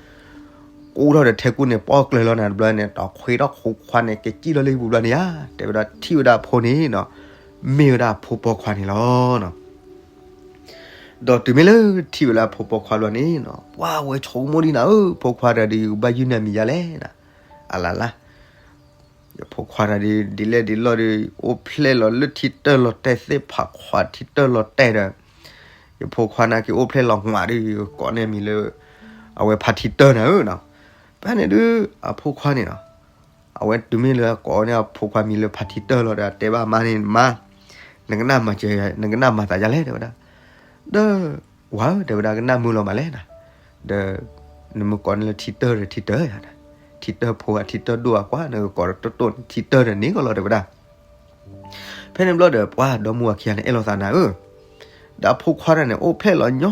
ကူထီၣ်ဒီးထဲကူန့ၣ် ပီၣ်ကျၢၤလီၤနၤတဘျီန့ၣ် တခွ့ထီၣ်ခိခွါန့ၣ် က့ၤစံၣ်လီၤလၢဟံၣ်ပူၤဘျီန့ၣ်ဧါ, တဲဝဲဒၣ်ထံၣ်ဝဲဒၣ်အဖိန့ၣ်နီၤ, မ့ၢ်ဝဲဒၣ်အဖိပိာ်ခွါန့ၣ်လီၤနီၤ. ဒီးတုၤမ့ၢ်လၢထံၣ်ဝဲလၢအဖိပိာ်ခွါဘျီန့ၣ်နီၤ, ပှၢ်ဝဲဆိကမိၣ်ဒံးနၤဧၢ, ဖိခွါတဂၤဒီး ယကဘၣ်ယုၢ်နၤမံၤဒ်လဲၣ်နၤ, အလၢ်လၢ် ယဖိခွါတဂၤဒီး ဒ်လဲၣ်ဒ်လဲၣ်ဒီး အိၣ်ဖျဲၣ်လီၤလၢထံတၢၢ်လီၤတဲသ့ၣ်ဖးခွါထံတၢၢ်လီၤတဲဒီး, ယဖိခွါန့ၣ်က့ၤအိၣ်ဖျဲၣ်လီၤမးဒီး ယကကိးန့ၢ်မံၤလၢ အဝဲဖးထံတၢၢ်နၤဧၢနီၤ. အန့ၣ်ဒုး အဖိခွါန့ၣ်နီၤ, အဝဲတုၤမ့ၢ်လၢအကိးန့ၢ်အဖိခွါမံၤလၢဖါထံတၢၢ်လီၤဒီး တဲဘၣ်အမါန့ၣ်, မါ, နကနၣ်မၤစၢၤ, နကနၣ်မၤသးဒ်လဲၣ် တဲဝဲဒၣ်. ဒီးဝၤဧၢ တဲဝဲဒၣ် ကနၣ်မုာ်လီၤမးလဲၣ်နၤ, ဒီးနမ့ၢ်ကိးန့ၢ်လၢထံတၢၢ်ဒီးထံတၢၢ်ယၤ, ထံတၢၢ်ဖိအထံတၢၢ်ဒိၣ်အကွၢ် နကကိးတတိၢ်န့ၣ် ထံတၢၢ်ဒီးန့ၣ်ကီးလီၤ တဲဝဲဒၣ်. ဖဲန့ၣ်ဘျီဒီး ပှၤဒီမါဝၤခံဂၤန့ၣ် အဲၣ်လိာ်သးနၤဧၢ, ဒီးအဖိခွါတဂၤန့ၣ် အိၣ်ဖျဲၣ်လီၤညီ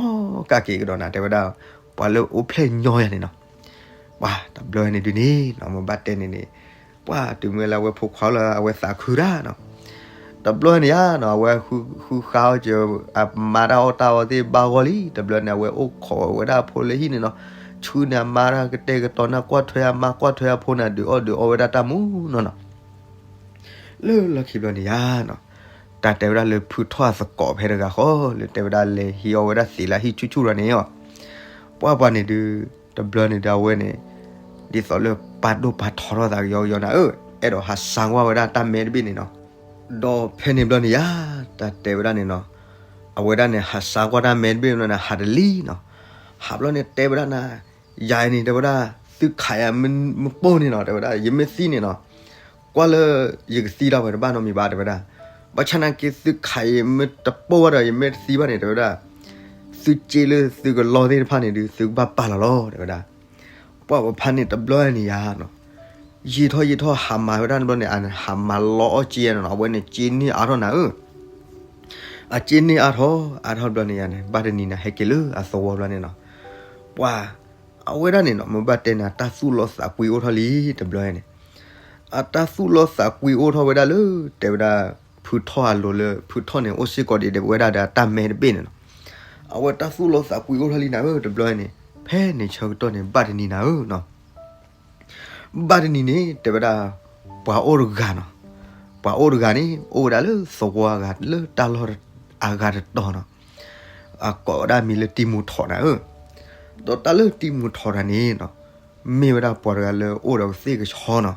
ကက့ၤကဒီးနၤ တဲဝဲဒၣ်, ပှၤလၢအိၣ်ဖျဲၣ်ညီယၤန့ၣ်နီၤ. ပှၤတဘျီန့ၣ်ဒုးန့ၣ်နီၤ မ့ၢ်ဘၣ်တဲန့ၣ်န့ၣ်, ပှၤတုၤမ့ၢ်လၢအဝဲဖိခွါလၢအဝဲသးခုတၢ်နီၤ, တဘျီန့ၣ်ယၤနီၤ အဝဲဃုဃါအီၣ်စၢၤ အမါတၢ်အီၣ်တၢ်အီသ့ၣ်ဘၣ်ဂီၢ်လံ. တဘျီန့ၣ် အဝဲအိၣ်ခိးဝဲဒၣ်အဖိလၢဟံၣ်န့ၣ်နီၤ, ဆူန့ၣ်အမါတၢ်ကတဲာ်ကတီၤနၢ် ကွၢ်ထွဲအမါ ကွၢ်ထွဲအဖိန့ၣ် ဒုးအီၣ်ဒုးအီဝဲဒၣ်တၢ်မူနီၤနီၤ. လၢလီၢ်ခံဘျီန့ၣ်ယၤနီၤ, တၢ်တဲဝဲဒၣ်လၢဖုထီၣ်အသကိးဖဲတဂၤဃီ လၢတဲဝဲဒၣ်လဲၤဟံးအီၣ်ဝဲဒၣ်သံးလၢဟံၣ်ဆူၣ်ဆူၣ်ဒီးန့ၣ်, ပှၤပှၤန့ၣ်ဒုး တဘျီန့ၣ်ဒီးအဝဲန့ၣ် ဒ်သိးလၢပာ်ဒိၣ်ပာ်ထီထီၣ်သးကယီကယီနၤဧၢ, အဲၣ်ဒိးဟးစါကွၢ်ဝဲဒၣ်တၢ်မဲတဘ့ၣ်န့ၣ်နီၤ. ဒီးဖဲန့ၣ်ဘျီန့ၣ်ယၤ တၢ်တဲဝဲဒၣ်န့ၣ်နီၤ, အဝဲဒၣ်န့ၣ် ဟးစါကွၢ်တၢ်မဲတဘ့ၣ်န့ၣ် ဟးတလံနီၤ, ဟးဘျီန့ၣ်တဲဝဲဒၣ်နၤ, ယၤအံၤန့ၣ် တဲဝဲဒၣ် သုခးယၤမ့ၢ်ပိၢ်န့ၣ်နီၤ တဲဝဲဒၣ် ယမ့ၢ်သံန့ၣ်နီၤ, ကွၢ်လၢယကသံတၢ်ဝဲတဘၣ်နီတမံၤဘၣ် တဲဝဲဒၣ်. ဘၣ်ဆၣ်နာ်က့သုခးယၤမ့ၢ်တပိၢ်ဘၣ်ဒီး ယမ့ၢ်တသံဘၣ်န့ၣ် တဲဝဲဒၣ်, သုစ့လၢသုကလီသ့ၣ်တဖၣ်န့ၣ်ဒုး သုကဘၣ်ပာ်လီၤလီၤ တဲဝဲဒၣ်. ပှၤပဖါန့ၣ်တဘျီန့ၣ်ယၤနီၤ, ယံာ်ထီၣ်ယံာ်ထီၣ်ဟးမၤဝဲဒၣ်တဘျီန့ၣ် အဟးမၤလီအီၣ်စ့ယၤန့ၣ်နီၤ, အဝဲန့ၣ်စ့န့ၢ်အါထီၣ်နၤဧၢ, အစ့န့ၢ်အါထီၣ် အါထီၣ်ဘျီန့ၣ်ယၤန့ၣ် ဘၣ်တနံၤန့ၣ် ဟဲက့ၤလၢအသဝီဘျီန့ၣ်နီၤ, ပှၤ အဝဲဒၣ်န့ၣ်နီၤ မ့ၢ်ဘၣ်တဲန့ၣ် တၢ်သူၣ်လီသးကွံအိၣ်ထီၣ်လံ တဘျီန့ၣ်, အတၢ်သူၣ်လီသးကွံအိၣ်ထီၣ်ဝဲဒၣ်လၢ တဲဝဲဒၣ် ဖုထီၣ်အလိၤလၢ ဖုထီၣ်န့ၣ် အိၣ်စ့ၢ်ကီးဒံးဒံးဝဲဒၣ်ဒီးအတၢ်မဲတဘ့ၣ်န့ၣ်နီၤ, အဝဲတၢ်သူၣ်လီသးကွံအိၣ်ထီၣ်လံနၤဧၢ တဘျီန့ၣ်, ဖဲန့ၣ်ဆၢကတီၢ်န့ၣ် ဘၣ်တနံၤနၤဧၢ ဘၣ်တနံၤန့ၣ် တဲဝဲဒၣ် ပှၤအိၣ်တဂၤနီၤ, ပှၤအိၣ်တဂၤန့ၣ် အိၣ်ဝဲဒၣ်လၢသဝီအဂၤ လၢတၢ်လီၢ်အဂၤတတီၤနီၤ, အကိးဝဲဒၣ်မံၤလၢတံၤမူၤထီးနၤဧၢ, ဒီးတၢ်လၢတံၤမူၤထီးတဂၤန့ၣ်နီၤ, မ့ၢ်ဝဲဒၣ်ပှၤတဂၤလၢအိၣ်ဒီးကသ့ၣ်ကဆီနီၤ,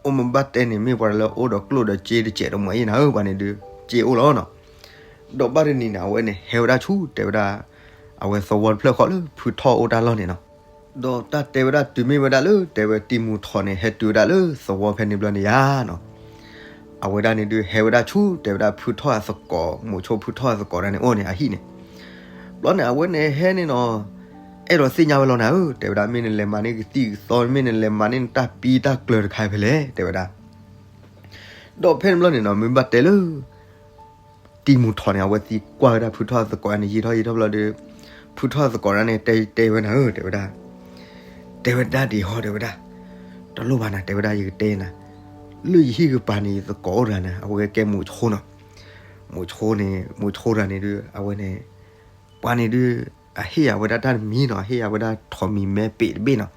အိၣ်မ့ၢ်ဘၣ်တဲန့ၣ် မ့ၢ်ပှၤတဂၤလၢအိၣ်ဒီးကျိၣ်ဒီးစ့တစဲးတမှဲၤအံၤနၤဧၢ, ပှၤန့ၣ်ဒုး စ့အိၣ်လီၤနီၤ, ဒီးဘၣ်တနံၤန့ၣ် အဝဲန့ၣ်ဟဲဝဲဒၣ်ဆူ တဲဝဲဒၣ် အဝဲသဝီတဖျၢၣ်ဃီလၢဖုထီၣ်အိၣ်တၢ်လီၢ်န့ၣ်နီၤ, ဒီးတၢ်တဲဝဲဒၣ်တုၤမ့ၢ်ဝဲဒၣ်လၢ တဲဝဲတံၤမူၤထီးန့ၣ် ဟဲတုၤဝဲဒၣ်လၢသဝီဖဲန့ၣ်ဘျီန့ၣ်ယၤနီၤ, အဝဲဒၣ်န့ၣ်ဒုးဟဲဝဲဒၣ်ဆူ တဲဝဲဒၣ်ဖုထီၣ်အသကိး မိၤဆိဖုထီၣ်အသကိးဒၣ်န့ၣ်အိၣ်န့ၣ် အဟံၣ်န့ၣ်, ဘျီန့ၣ် အဝဲန့ၣ်ဟဲန့ၣ်နီၤ, အဲၣ်ဒိးသ့ၣ်ညါဝဲလီၤနၤဧၢ, တဲဝဲဒၣ် မ့ၢ်နလဲၤမၤန့ၢ်ကသံၣ်ကသီ မ့ၢ်နလဲၤမၤန့ၢ်နတၢ်ပံတၢ်ကျၢၤတခါဖဲလဲၣ် တဲဝဲဒၣ်, ဒီးဖဲန့ၣ်ဘျီန့ၣ်နီၤ မ့ၢ်ဘၣ်တဲလၢ တံၤမူၤထီးန့ၣ် အဝဲသံကွၢ်ဝဲဒၣ်ဖုထီၣ်အသကိးန့ၣ် ယံာ်ထီၣ်ယံာ်ထီၣ်ဘျီဒီး ဖုထီၣ်အသကိးဒၣ်န့ၣ် တဲတဲဝဲနၤဧၢ တဲဝဲဒၣ်, တဲဝဲဒၣ်ဒ်ဟီ တဲဝဲဒၣ်, တလိၣ်ဘၣ်နၤ တဲဝဲဒၣ် ယကတဲနၤ, လၢယဟံၣ်ကပၤန့ၣ် ယသကိးအိၣ်တဂၤနၤ အဝဲကဲမိၤဆိနီၤ, မိၤဆိန့ၣ် မိၤဆိတဂၤန့ၣ်ဒုး အဝဲန့ၣ် ပှၤန့ၣ်ဒုး အဟ့ၣ်ယၤဝဲဒၣ်တၢ်တမံၤနီၤ အဟ့ၣ်ယၤဝဲဒၣ်ထိးမံၤမဲပ့းတဘ့ၣ်နီၤ,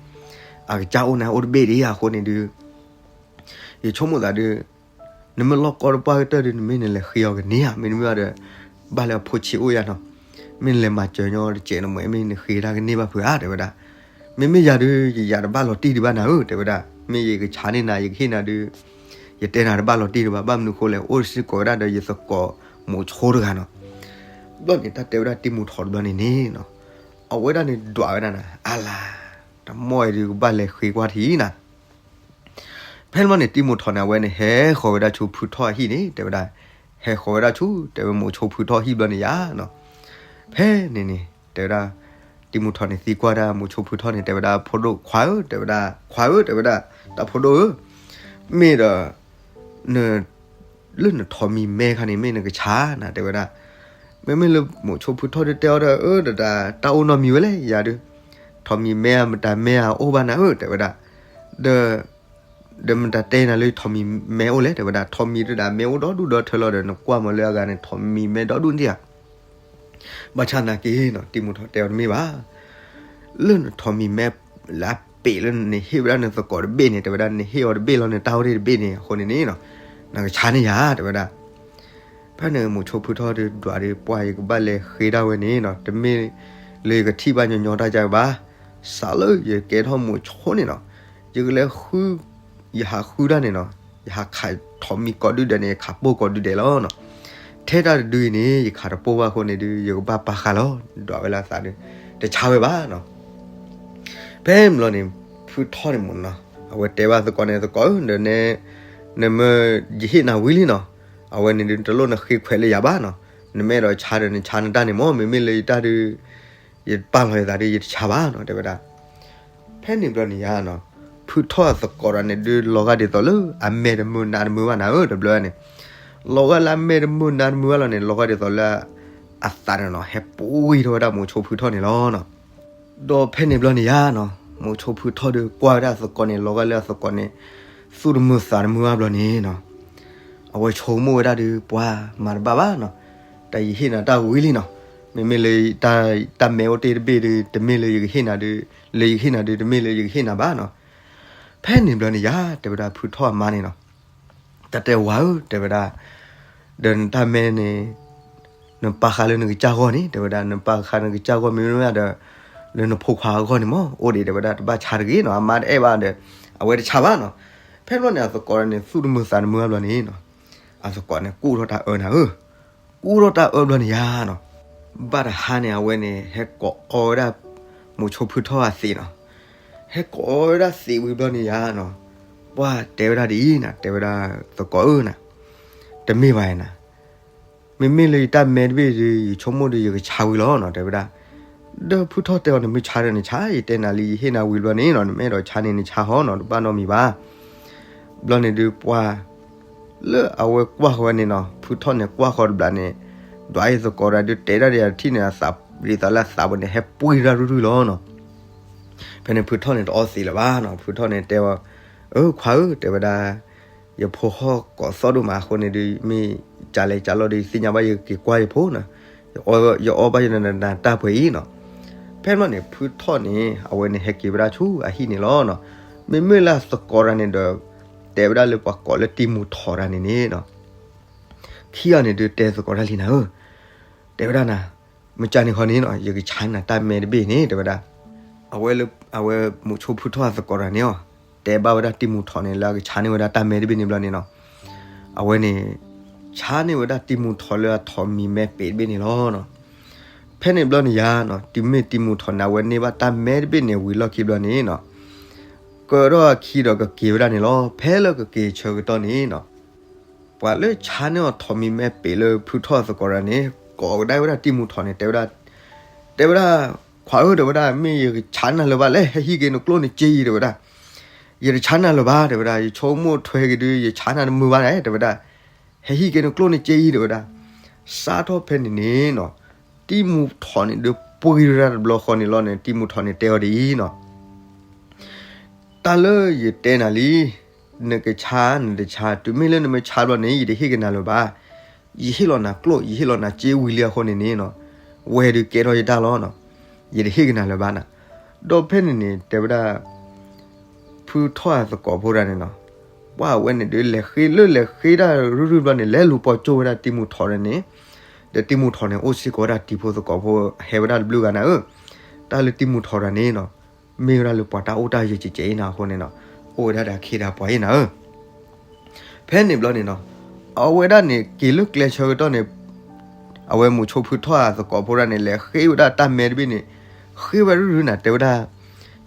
အကစၢ်အိၣ်န့ၣ်အိၣ်တဘ့ၣ်ဒံးအဃိန့ၣ်ဒုး ယဆိကမိၣ်သးဒုး နမ့ၢ်လီၢ်ကီတပှၢ်ကတၢၢ်ဒုး နမ့ၢ်နလဲၤဃ့အီၤကန့ၢ်ဧါ, မ့တမ့ၢ်ဘၣ်ဒီး ဘၣ်လၢအဖိဆံးအိၣ်ယၤနီၤ, မ့ၢ်နလဲၤမၤစၢၤညီတစဲးတမှဲၤ မ့ၢ်နဃ့တၢ်ကန့ၢ်ဘၣ်ဖုးဧါ တဲဝဲဒၣ်, မ့မ့ၢ်ယၤဒုး ယယၤတဘၣ်လီၤတံၢ်ဒံးဘၣ်နၤဧၢ တဲဝဲဒၣ်, မ့ၢ်ယကဆါန့ၢ်နၤ ယကဟ့ၣ်နၤဒုး ယတဲနၤတဘၣ်လီၤတံၢ်ဒံးဘၣ်, ဘၣ်မနုၤဃိလဲၣ် အိၣ်စ့ၢ်ကီးဝဲဒၣ်ဒီးယသကိးမိၤဆိတဂၤနီၤ, ဘျီန့ၣ် တၢ်တဲဝဲဒၣ်တံၤမူၤထီးတဘျီန့ၣ်န့ၣ်နီၤ, အဝဲဒၣ်န့ၣ်ဒွးဝဲဒၣ်နၤ အလၤ, တမီၢ်အံၤဒုးကဘၣ်လဲၤဃ့ကွၢ်ထံနၤ ဖဲန့ၣ်ဘျီန့ၣ် တံၤမူၤထီးန့ၣ် အဝဲန့ၣ်ဟဲဃီၤဝဲဒၣ်ဆူဖုထီၣ်အဟံၣ်န့ၣ် တဲဝဲဒၣ်, ဟဲဃီၤဝဲဒၣ်ဆူ တဲဝဲမိၤဆိဖုထီၣ်ဟံၣ်ဘျီန့ၣ်ယါနီၤ, ဖဲန့ၣ်န့ၣ် တဲဝဲဒၣ်, တံၤမူၤထီးန့ၣ်သံကွၢ်ဒၣ်မိၤဆိဖုထီၣ်န့ၣ် တဲဝဲဒၣ် ဖိဒိၣ်ခွါဧၢ တဲဝဲဒၣ်, ခွါဧၢ တဲဝဲဒၣ်, တၢ်ဖိဒိၣ်ဧၢ, မ့ၢ်ဒီး န လၢနထိးမံၤမဲခါန့ၣ် မ့ၢ်နကဆါနၤ တဲဝဲဒၣ်, မ့မ့ၢ်လၢမိၤဆိဖုထီၣ်ဒုးတဲအီၤဒီး အၢ တၢ် တၢ်အိၣ်နီတမံၤဝဲလဲၣ် ယၤဒုး, ထိးမံၤမဲအမတၤမဲအအိၣ်ဘၣ်နၤဧၢ တဲဝဲဒၣ်, ဒီး ဒီးမတၤတဲနၤလၢထိးမံၤမဲအိၣ်လဲၣ် တဲဝဲဒၣ်, ထိးမံၤတဒၣ်မဲအိၣ်ဒီဒူၣ်ဒီထၢလီၤဒီး နကွၢ်မၤလၢအဂၤန့ၣ် ထိးမံၤမဲဒီဒူၣ်န့ၣ်ဧါ ဘၣ်ဆၣ်သနာ်က့နီၤ တံၤမူၤထီးတဲအီၤတမ့ၢ်ဘၣ်, လၢနထိးမံၤမဲလၢအပ့ၤလၢနဟ့ၣ်ဝဲဒၣ်နသကိးတဘ့ၣ်န့ၣ် တဲဝဲဒၣ် နဟ့ၣ်အီၤတဘ့ၣ်လီၤ နတၢ်အိၣ်တ့ၢ်တဘ့ၣ်န့ၣ် အဃိန့ၣ်န့ၣ်နီၤ, နကဆါန့ၢ်ယၤ တဲဝဲဒၣ်. ဖဲန့ၣ်မိၤဆိဖုထီၣ်ဒုးဒွးဒုး ပှၢ်ယကဘၣ်လဲၤဃ့ဒၣ်ဝဲန့ၣ်နီၤ တမ့ၢ်လၢယကထံၣ်ဘၣ်ညီညီတၢ်ကါဘၣ်, စးလၢယကဲထီၣ်မိၤဆိန့ၣ်နီၤ ယကလဲၤဃု ယဟးဃုတၢ်န့ၣ်နီၤ, ယဟးခးထိးမံၤကိးဒုဒဲးန့ၣ် ယခးပိၢ်ကိးဒုဒဲးလီၤနီၤ, ထဲတၢ်တဒုအံၤန့ၣ် ယခးတပိၢ်ဘၣ်အဃိန့ၣ်ဒုး ယကဘၣ်ပာ်ဃာ်လီၤ ဒွးဝဲလၢအသးဒုး တဆါဝဲဘၣ်နီၤ. ဖဲန့ၣ်ဘျီန့ၣ် ဖု ဖုထီၣ်န့ၣ်မ့ၢ်နီၤ, အဝဲတဲဘၣ်သကိးန့ၣ် သကိးဧၢ, ဒီး နမ့ၢ်ယဟ့ၣ်နၤဝံၤလံနီၤ, အဝဲန့ၣ်ဒုးတလိၣ်နဃ့ခွဲးလၢယၤဘၣ်နီၤ, နမ့ၢ်အဲၣ်ဒိးဆါဒီးနဆါနတၢ်န့ၣ်မ့ၢ်, မ့မ့ၢ်လၢယတၢ်ဒုး ယပာ်လီၤယသးဒုး ယတဆါဘၣ်နီၤ တဲဝဲဒၣ်. ဖဲန့ၣ်ဘျီန့ၣ်ယါနီၤ, ဖုထီၣ်အသကိးတဂၤန့ၣ်ဒုး လီၤဂာ်ဒ်သိးလၢအမဲာ်တမုာ်နါတမုာ်ဘၣ်နၤဧၢ တဘျီန့ၣ်, လီၤဂာ်လၢအမဲာ်တမုာ်နါတမုာ်ဘၣ်လီၤန့ၣ် လီၤဂာ်ဒ်သိးလၢ အသးန့ၣ်နီၤ ဟဲပှ့ၤထီၣ်ဝဲဒၣ်မိၤဆိဖုထီၣ်န့ၣ်လီၤနီၤ. ဒီးဖဲန့ၣ်ဘျီန့ၣ်ယါနီၤ, မိၤဆိဖုထီၣ်ဒုးကွၢ်ဝဲဒၣ်အသကိးန့ၣ် လီၤဂာ်လၢအသကိးန့ၣ် သူၣ်တမုာ်သးတမုာ်ဘၣ်ဘျီန့ၣ်နီၤ, အဝဲဆိကမိၣ်ဝဲဒၣ်ဒုး ပှၤမၤတဘၣ်ဘၣ်နီၤ, တၢ်ယဟ့ၣ်နၤတၢ်ဝံၤလံနီၤ, မ့မ့ၢ်လၢ တၢ်မဲအိၣ်တ့ၢ်တဘ့ၣ်ဒုး တမ့ၢ်လၢယကဟ့ၣ်နၤဒုး, လၢယကဟ့ၣ်နၤဒုး တမ့ၢ်လၢယကဟ့ၣ်နၤဘၣ်နီၤ. ဖဲန့ၣ်ဘျီန့ၣ်ယါ တဲဝဲဒၣ်ဖုထီၣ်အမါန့ၣ်နီၤ, တၢ်တဲဝၤဧၢ တဲဝဲဒၣ်, ဒီးနတၢ်မဲန့ၣ် နပာ်ဃာ်လၢနကစၢ်ဂီၢ်န့ၣ် တဲဝဲဒၣ်, နပာ်ဃာ်နကစၢ်ဂီၢ်မ့တမ့ၢ်ဒီး လၢနဖိခွါအဂီၢ်န့ၣ်မ့ၢ်အိၣ်ဒံး တဲဝဲဒၣ်, တဘၣ်ဆါတဂ့ၤနီၤ, အမါတအဲၣ်ဘၣ်ဒီး အဝဲတဆါဘၣ်နီၤ. ဖဲဘျီန့ၣ် အသကိးန့ၣ် သူၣ်တမုာ်သးတမုာ်ဘၣ်ဘျီန့ၣ်နီၤ, အသကိးန့ၣ်ကူၣ်ထီၣ်တၢ်အၢနၤဧၢ, ကူၣ်ထီၣ်တၢ်အၢဘျီန့ၣ်ယါနီၤ, ဘၣ်တဟါန့ၣ် အဝဲန့ၣ် ဟဲကိးအီဝဲဒၣ် မိၤဆိဖုထီၣ်အသံးနီၤ, ဟဲကိးအီဝဲဒၣ်သံးဝံၤဘျီန့ၣ်ယါနီၤ, ပှၤတဲဝဲဒၣ်ဒ်အံၤနၤ, တဲဝဲဒၣ် သကိးဧၢနၤ, တမ့ၢ်ဘၣ်နၤ, မ့မ့ၢ်လၢယတၢ်မဲတဘ့ၣ်ဒီး ယဆိကမိၣ်ဒီးယကဆါဝံၤလီၤနီၤ တဲဝဲဒၣ်. ဒီးဖုထီၣ်တဲအီၤ နမ့ၢ်ဆါဒီးနဆါ, ယတဲနၤလံ ယဟ့ၣ်နၤဝံၤဘျီန့ၣ်နီၤ, နမ့ၢ်အဲၣ်ဒိးဆါန့ၣ် နဆါဟီနီၤ, တဘၣ်နီတမံၤဘၣ်. ဘျီန့ၣ်ဒုးပှၤ လၢအဝဲကွၢ်ဃီဝဲန့ၣ်နီၤ, ဖုထီၣ်န့ၣ်ကွၢ်ဃီတဘျီန့ၣ်, ဒွးအံၤသကိးတၢ်ဒုးတဲဒၣ်ဒ်အထံၣ်န့ၣ် အသးဒ်သိးလၢအသးပူၤန့ၣ် ဟဲပှ့ၤတၢ်ရုၢ်ရုၢ်လီၤနီၤ. ဖဲန့ၣ်ဖုထီၣ်န့ၣ်တအီသံးလၢၤဘၣ်နီၤ, ဖုထီၣ်န့ၣ်တဲအီၤ, အၢ ခွါဧၢ တဲဝဲဒၣ်, ယဖိဟီၣ်ကိးသီၣ်ဒိၣ်မးအဃိန့ၣ်ဒီး မ့ၢ်ကလဲၤကလီဒီး ယသ့ၣ်ညါဘၣ် ယက့ၤကွၢ်ယဖိနီၤ, ယအီၣ်ဘၣ်ယနတၢ်ပှဲၤအံၤနီၤ. ဖဲန့ၣ်န့ၣ် ဖုထီၣ်န့ၣ် အဝဲန့ၣ်ဟဲက့ၤဝဲဒၣ်ဆူအဟံၣ်န့ၣ်လီၤနီၤ. မ့မ့ၢ်လၢအသကိးတၢ်န့ၣ်ဒီး တဲဝဲဒၣ်လၢပှၤကိးလၢတံၤမူၤထီးတၢ်န့ၣ်န့ၣ်နီၤ, ခံဂၤန့ၣ်ဒုးတဲသကိးတၢ်လံနၤဧၢ, တဲဝဲဒၣ်နၤ, မ့ၢ်ကန့ၣ်ဃီန့ၣ်နီၤ ယကဆါနၤတၢ်မဲတဘ့ၣ်န့ၣ် တဲဝဲဒၣ်. အဝဲလၢ အဝဲမိၤဆိဖုထီၣ်အသကိးတၢ်န့ၣ်အီၤ တဲဘၣ်ဝဲဒၣ်တံၤမူၤထီးန့ၣ် လၢအကဆါန့ၢ်ဝဲဒၣ်တၢ်မဲတဘ့ၣ်န့ၣ်ဘျီန့ၣ်နီၤ, အဝဲန့ၣ် ဆါန့ၢ်ဝဲဒၣ်တံၤမူၤထီးလၢအထိးမံၤမဲပ့ၤတဘ့ၣ်န့ၣ်လီၤနီၤ. ဖဲန့ၣ်ဘျီန့ၣ်ယါနီၤ တုၤမ့ၢ်တံၤမူၤထီးန့ၣ် အဝဲန့ၢ်ဘၣ်တၢ်မဲတဘ့ၣ်န့ၣ်ဝံၤလီၢ်ခံဘျီန့ၣ်နီၤ, ကၢထီၣ်အခံဒီးကက့ၤဝဲဒၣ်န့ၣ်လီၤ. ဖဲလၢကက့ၤဆၢကတီၢ်န့ၣ်နီၤ ပှၤလၢဆါန့ၢ်အီၤထိးမံၤမဲပ့ၤလၢဖုထီၣ်အသကိးတၢ်န့ၣ် ကိးကဒါဝဲဒၣ်တံၤမူၤထီးန့ၣ် တဲဝဲဒၣ်, တဲဝဲဒၣ်, ခွါဧၢ တဲဝဲဒၣ် မ့ၢ်ယကဆါနၤလၢၤဘၣ်လဲၣ်, ဟဲဟံးက့ၤနကျိၣ်နစ့အံၤ တဲဝဲဒၣ်. ယတဆါနၤလၢၤဘၣ် တဲဝဲဒၣ်, ယဆိကမိၣ်ထွဲက့ၤဒုး ယဆါနၤတမုာ်ဘၣ်န့ၣ် တဲဝဲဒၣ်, ဟဲဟံးက့ၤနကျိၣ်နစ့အံၤ တဲဝဲဒၣ်. စးထီၣ်ဖဲန့ၣ်န့ၣ်နီၤ တံၤမူၤထီးန့ၣ်ဒုးပှ့ၤဝဲဒၣ်တဘျီဃီန့ၣ်လီၤန့ၣ် တံၤမူၤထီးန့ၣ်တဲအီၤဒ်အံၤနီၤ တၢ်လၢယတဲနၤလံ, နကဆါနတဆါ, တုၤမ့ၢ်လၢနမ့ၢ်ဆါဘျီန့ၣ် ယတဟ့ၣ်က့ၤနၤလၢၤဘၣ်. ယဟ့ၣ်လီၤနၤကျိၣ် ယဟ့ၣ်လီၤနၤစ့ဝံၤလံအဃိန့ၣ်န့ၣ်နီၤ, ဝဲဒုးကဲထီၣ်ယတၢ်လီၤနီၤ, ယတဟ့ၣ်က့ၤနၤလၢၤဘၣ်နၤ. ဒီးဖဲန့ၣ်န့ၣ် တဲဝဲဒၣ် ဖုထီၣ်အသကိးဖိတၢ်န့ၣ်နီၤ, ပှၤအဝဲန့ၣ်ဒုးလဲၤဃ့လၢလဲၤဃ့တၢ်ရုၢ်ရုၢ်ဘျီန့ၣ် လဲၤလူၤပိာ်ကၠိဝဲဒၣ်တံၤမူၤထီးတၢ်န့ၣ်, ဒီးတံၤမူၤထီးန့ၣ် အိၣ်စ့ၢ်ကီးဝဲဒၣ်တံၤဖိသကိးဖိဟဲဝဲဒၣ်တဘျုးဂၤနၤဧၢ, တၢ်လၢတံၤမူၤထီးတၢ်န့ၣ်နီၤ မ့ၢ်ဝဲဒၣ်လၢပှၤတၢ်အိၣ်တၢ်ယၢၤကဲးကဲးအံၤနၤအဃိန့ၣ်နီၤ, အိၣ်ဝဲဒၣ်ဒီးအခ့ဒီးပှၤအံၤနၤဧၢ. ဖဲန့ၣ်ဘျီန့ၣ်နီၤ, အဝဲဒၣ်န့ၣ်က့ၤလၢကျဲဆၢကတီၢ်န့ၣ်, အဝဲမိၤဆိဖုထီၣ်အသကိးဖိဒၣ်န့ၣ် လဲၤဃ့ဝဲဒၣ်တၢ်မဲတဘ့ၣ်န့ၣ်, ဃ့ဝဲဒၣ်ရုၢ်ရုၢ်နၤ တဲဝဲဒၣ်,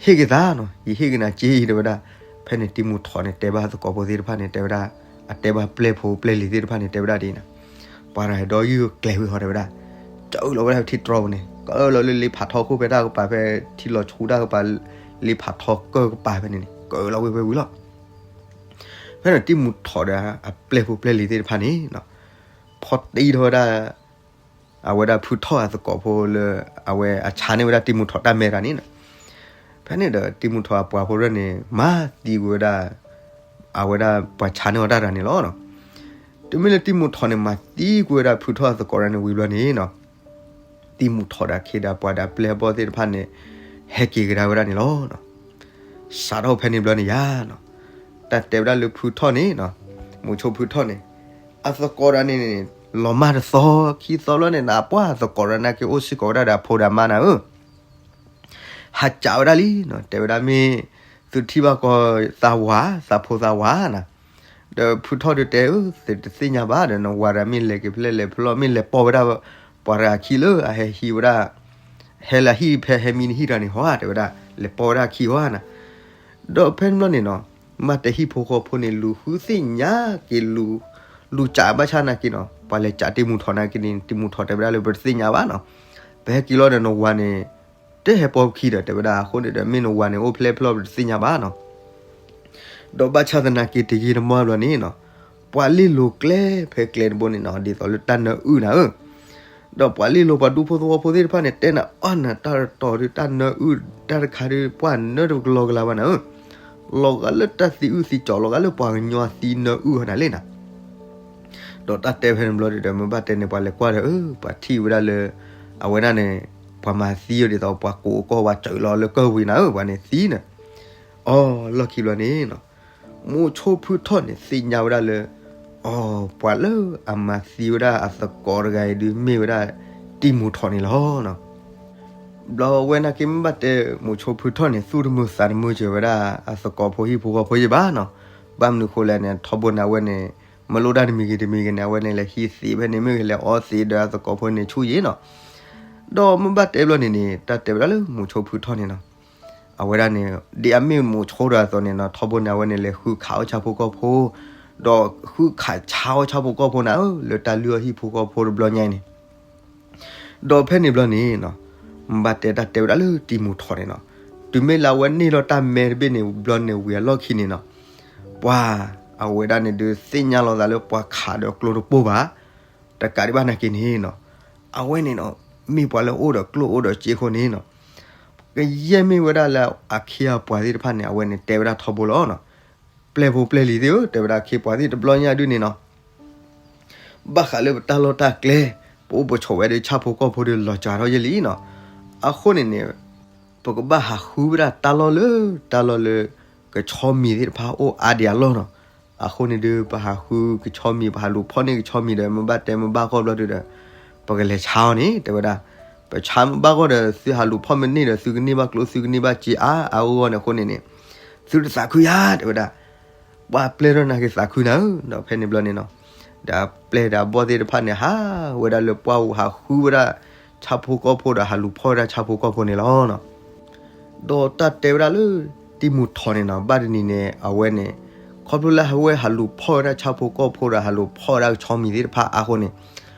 ဟ့ၣ်က့ၤသးနီၤ ယဟ့ၣ်က့ၤနၤစ့အံၤ တဲဝဲဒၣ်. ဖဲန့ၣ်တံၤမူၤထီးန့ၣ် တဲဘၣ်သကိးဖိသ့ၣ်တဖၣ်န့ၣ် တဲဝဲဒၣ်, အတဲဘၣ်ပျဲၢ်ဖိပျဲၢ်လံၤသ့ၣ်တဖၣ်န့ၣ် တဲဝဲဒၣ်ဒ်အံၤနၤ, ပှၤတဂၤဒီးယုၢ်ကျဲၤဝံၤဃီ တဲဝဲဒၣ်, ကၢလီၤဝဲဒၣ်ထံတြီပူၤန့ၣ် ကၢလီၤလၢလ့ဖးထီခိၣ်ဖဲတၢ်ကပၤဖဲ ထံလီၤဆူတၢ်ကပၤ, လ့ဖးထီကၢၢ်ကပၤဖဲန့ၣ်န့ၣ် ကၢလီၤဝဲဖဲဝံၤလီၤ. ဖဲန့ၣ်တံၤမူၤထီးဒီးအပျဲၢ်ဖိပျဲၢ်လံၤသ့ၣ်တဖၣ်န့ၣ် ဖီတံထီၣ်ဝဲဒၣ် အဝဲဒၣ်ဖုထီၣ်အသကိးဖိလၢ အဝဲအဆါန့ၢ်ဝဲဒၣ်တံၤမူၤထီးတၢ်မဲတၢ်န့ၣ်, ဖဲန့ၣ်ဒီးတံၤမူၤထီးအပှၤဖိဒၣ်န့ၣ် မၤသံကွံာ်ဝဲဒၣ် အဝဲဒၣ်ပှၤဆါန့ၢ်အီၤတၢ်တၢ်န့ၣ်လီၤ. တုၤမ့ၢ်လၢတံၤမူၤထီးန့ၣ် မၤသံကွံာ်ဝဲဒၣ်ဖုထီၣ်အသကိးဒၣ်န့ၣ်ဝံၤဘျီန့ၣ်နီၤ, တံၤမူၤထီးဒီးအခ့ဒီးပှၤဒီးအပျဲၢ်အဘီၣ်သ့ၣ်တဖၣ်န့ၣ် ဟဲက့ၤကဒါဝဲဒၣ်န့ၣ်လီၤ. စးထီၣ်ဖဲန့ၣ်ဘျီန့ၣ်ယါနီၤ, တၢ်တဲဝဲဒၣ်လၢဖုထီၣ်န့ၣ်နီၤ, မိၤဆိဖုထီၣ်န့ၣ် အသကိးဒၣ်န့ၣ်န့ၣ် လီၤမၢ်တသီခံသီဘျီန့ၣ် နပှၢ်သကိးဒၣ်န့ၣ်က့ၤအိၣ်စ့ၢ်ကီးဝဲဒၣ်ဒီးအဖိဒီးအမါနၤဧၢ ဟးကးဝဲဒၣ်လံနီၤ, တဲဝဲဒၣ်မ့ၢ် သုထံၣ်ဘၣ်ကီသးဝး သးဖိသးဝးနၤ, ဒီးဖုထီၣ်ဒုးတဲအၢ သုတသ့ၣ်ညါဘၣ်ဒီး နဝၤတဂၤမ့ၢ်လဲၤက့ၤဖဲလဲၣ်လဲၤဖဲလဲၣ် မ့ၢ်လဲၤပိာ်ဝဲဒၣ် ပှၤတဂၤအခံလၢအဟဲဟံးဝဲဒၣ် ဟဲလၢဟံၣ်ဖဲဟဲမံနဟံၣ်တဂၤန့ၣ်ဟီဧါ တဲဝဲဒၣ် လဲၤပိာ်ဝဲဒၣ်အခံဟီဧါနၤ, ဒီးဖဲန့ၣ်ဘျီန့ၣ်နီၤ, မ့ၢ်တဲဟံၣ်ဖိဃီဖိန့ၣ် လူၤဃုသ့ၣ်ညါက့ၤလူၤ, လူၤစးဘၣ်ဆၣ်နာ်က့နီၤ, ပှၤလဲၤစးတံၤမူၤထီၣ်နာ်က့န့ၣ် တံၤမူၤထီၣ်တဲဝဲဒၣ်လၢပတသ့ၣ်ညါဘၣ်နီၤ, ပဟဲက့ၤလီၤဒီးနဝၤန့ၣ် တဟဲပိာ်ပခံဒီး တဲဝဲဒၣ်အဃိန့ၣ်ဒီး မ့ၢ်နဝၤန့ၣ် အိၣ်ဖျဲၣ်ဖျီၣ်ပတသ့ၣ်ညါဘၣ်နီၤ. ဒီးဘၣ်ဆၣ်သနာ်က့တယံာ်တမီၢ်ဘျီန့ၣ်နီၤ, ပှၤလ့ၢ်လိၤကျဲဖဲကျဲတဘိန့ၣ်နီၤ ဒ်သိးလၢတၢ်နၢအုၣ်နၤဧၢ, ဒီးပှၤလ့ၢ်လိၤပှၤဒူဖိသဝီဖိသ့ၣ်တဖၣ်န့ၣ် တဲနၤအီၣ်နၤတၢ်တတီၤဒုး တၢ်နၢအုၣ်တၢ်တခါဒုး ပှၤနၢတကလီကလီဘၣ်နၤဧၢ, လီၤဂာ်လၢတၢ်သံအုၣ်သံကၠီ လီၤဂာ်လၢပှၤကညီသံနၢအုၣ်ဟီနၤလံနၤ. ဒီးတၢ်တဲဖဲန့ၣ်ဘျီဒီး မ့ၢ်ဘၣ်တဲန့ၣ် ပှၤလဲၤကွၢ်ဒီး အၢ ပှၤထံၣ်ဝဲဒၣ်လၢ အဝဲဒၣ်န့ၣ် ပှၤမၤသံအီၤဒ်သိး ပှၤကိးအကီၢ်ဝဲစၢၤလီၤလၢကၢၢ်ဝံၤနၤဧၢ ပှၤန့ၣ်သံန့ၣ်, အီၤလီၢ်ခံဘျီန့ၣ်နီၤ, မိၤဆိဖုထီၣ်န့ၣ်သ့ၣ်ညါဝဲဒၣ်လၢ အီၤ ပှၤလၢအမၤသံဝဲဒၣ်အသကိးတဂၤအံၤဒုး မ့ၢ်ဝဲဒၣ်တံၤမူၤထီၣ်န့ၣ်လီၤနီၤ. ဘျီဝဲနာ်က့မ့ၢ်ဘၣ်တဲ မိၤဆိဖုထီၣ်န့ၣ် သူၣ်တမုာ်သးတမုာ်စၢၤဝဲဒၣ်အသကိးဖိဟံၣ်ဖိဃီဖိယံၤဘၣ်နီၤ. ဘၣ်မနုၤဃိလဲၣ်န့ၣ် ထီဘိန့ၣ် အဝဲန့ၣ် မ့ၢ်လိၣ်တၢ်တမံၤဂ့ၤတမံၤဂ့ၤန့ၣ် အဝဲန့ၣ်လဲၤဟံးသံးဖဲန့ၣ် မ့ၢ်ဂ့ၤလဲၤအီသံးဒီးအသကိးဖိန့ၣ်ဆူၣ်ယံၤနီၤ. ဒီးမ့ၢ်ဘၣ်တဲဘျီန့ၣ်န့ၣ် တၢ်တဲဝဲဒၣ်လၢမိၤဆိဖုထီၣ်န့ၣ်နီၤ, အဝဲဒၣ်န့ၣ် ဒ်အမ့ၢ်မိၤဆိဒီးအသိးန့ၣ်နီၤ ထီဘိန့ၣ် အဝဲန့ၣ်လဲၤဃုခးအီၣ်ဆၣ်ဖိကီၢ်ဖိ ဒီးဃုခးဆါအီၣ်ဆၣ်ဖိကီၢ်ဖိနၤဧၢ လၢတၢ်လုၢ်အီၣ်ဟံၣ်ဖိဃီဖိတဘျီညါအံၤန့ၣ် ဒီးဖဲန့ၣ်ဘျီန့ၣ်နီၤ, မ့ၢ်ဘၣ်တဲတၢ်တဲဝဲဒၣ်လၢတံၤမူၤထီၣ်န့ၣ်နီၤ, တုၤမ့ၢ်လၢအဝဲန့ၢ်လီၤတၢ်မဲတဘ့ၣ်န့ၣ် ဘျီန့ၣ်ဝံၤအလီၢ်ခံန့ၣ်နီၤ, ပှၤအဝဲဒၣ်န့ၣ်ဒုးသ့ၣ်ညါလီၤသးလၢပှၤခးဒီးကျိတပိၢ်ဘၣ်, တကးဒံးဘၣ်နာ်က့န့ၣ်နီၤ, အဝဲန့ၣ်နီၤ မ့ၢ်ပှၤလၢအိၣ်ဒီးကျိအိၣ်ဒီးစ့အဃိန့ၣ်နီၤ, ကယဲၢ်မ့ၢ်ဝဲဒၣ်လၢအခ့အပှၤသ့ၣ်တဖၣ်န့ၣ် အဝဲန့ၣ်တဲဝဲဒၣ်ထီဘိလီၤနီၤ, ပျဲၢ်ဖိပျဲၢ်လံၤသ့ၣ်ဧၢ တဲဝဲဒၣ်ခ့ပှၤသ့ၣ်တဘျီညါဒုးန့ၣ်နီၤ ဘၣ်ဃးလၢပတၢ်လီၢ်တၢ်ကျဲ ပအိၣ်ပဆိးဝဲဒၣ်ဆၣ်ဖိကီၢ်ဖိဒီးလီၤစှၤထီၣ်ယဲၢ်လံနီၤ, အဃိန့ၣ်န့ၣ် ပကဘၣ်ဟးဃုဝဲဒၣ်တၢ်လီၢ်လၢ တၢ်လီၢ်လၢ ကဆီမံၤသ့ၣ်တဖၣ်အိၣ်အါဒံးအလီၢ်နီၤ, အဃိန့ၣ်ဒုး ပဟးဃုကဆီမံၤ ပဟးလူၤဖီၣ်န့ၢ်ကဆီမံၤဒီး မ့ၢ်ဘၣ်တဲမ့ၢ်ဘၣ်ဂီၢ်ဘျီဒုးဒီး ပကလဲၤဆါအီၤန့ၣ် တဲဝဲဒၣ်, ပဆါမ့ၢ်ဘၣ်ဂီၢ်ဒီး သုဟးလူၤဖီၣ်မ့ၢ်န့ၢ်ဒီး သုကန့ၢ်ဘၣ်ကျိ သုကန့ၢ်ဘၣ်စ့အါအါဂီၢ်ဂီၢ်န့ၣ်အဃိန့ၣ်န့ၣ် သုတသးခုယၤ တဲဝဲဒၣ်, ပှၤပျဲၢ်ထီၣ်နာ်က့သးခုနၤဧၢ, ဒီးဖဲန့ၣ်ဘျီန့ၣ်နီၤ, ဒီးပျဲၢ်ဒီးအဘီၣ်သ့ၣ်တဖၣ်န့ၣ် ဟးဝဲဒၣ်လၢပှၢ်ပူၤဟးဃုဝဲဒၣ် ဆၣ်ဖိကီၢ်ဖိဒီးဟးလူၤဖီၣ်ဝဲဒၣ်ဆၣ်ဖိကီၢ်ဖိန့ၣ်လီၤနီၤ. ဒီးတၢ်တဲဝဲဒၣ်လၢ တံၤမူၤထီၣ်န့ၣ်နီၤ ဘၣ်တနံၤန့ၣ် အဝဲန့ၣ် ခီဖျိလၢအဝဲဟးလူၤဖီၣ်ဝဲဒၣ်ဆၣ်ဖိကီၢ်ဖိဒီးဟးလူၤဖီၣ်ဝဲဒၣ်ကဆီမံၤသ့ၣ်တဖၣ်အါဃိန့ၣ်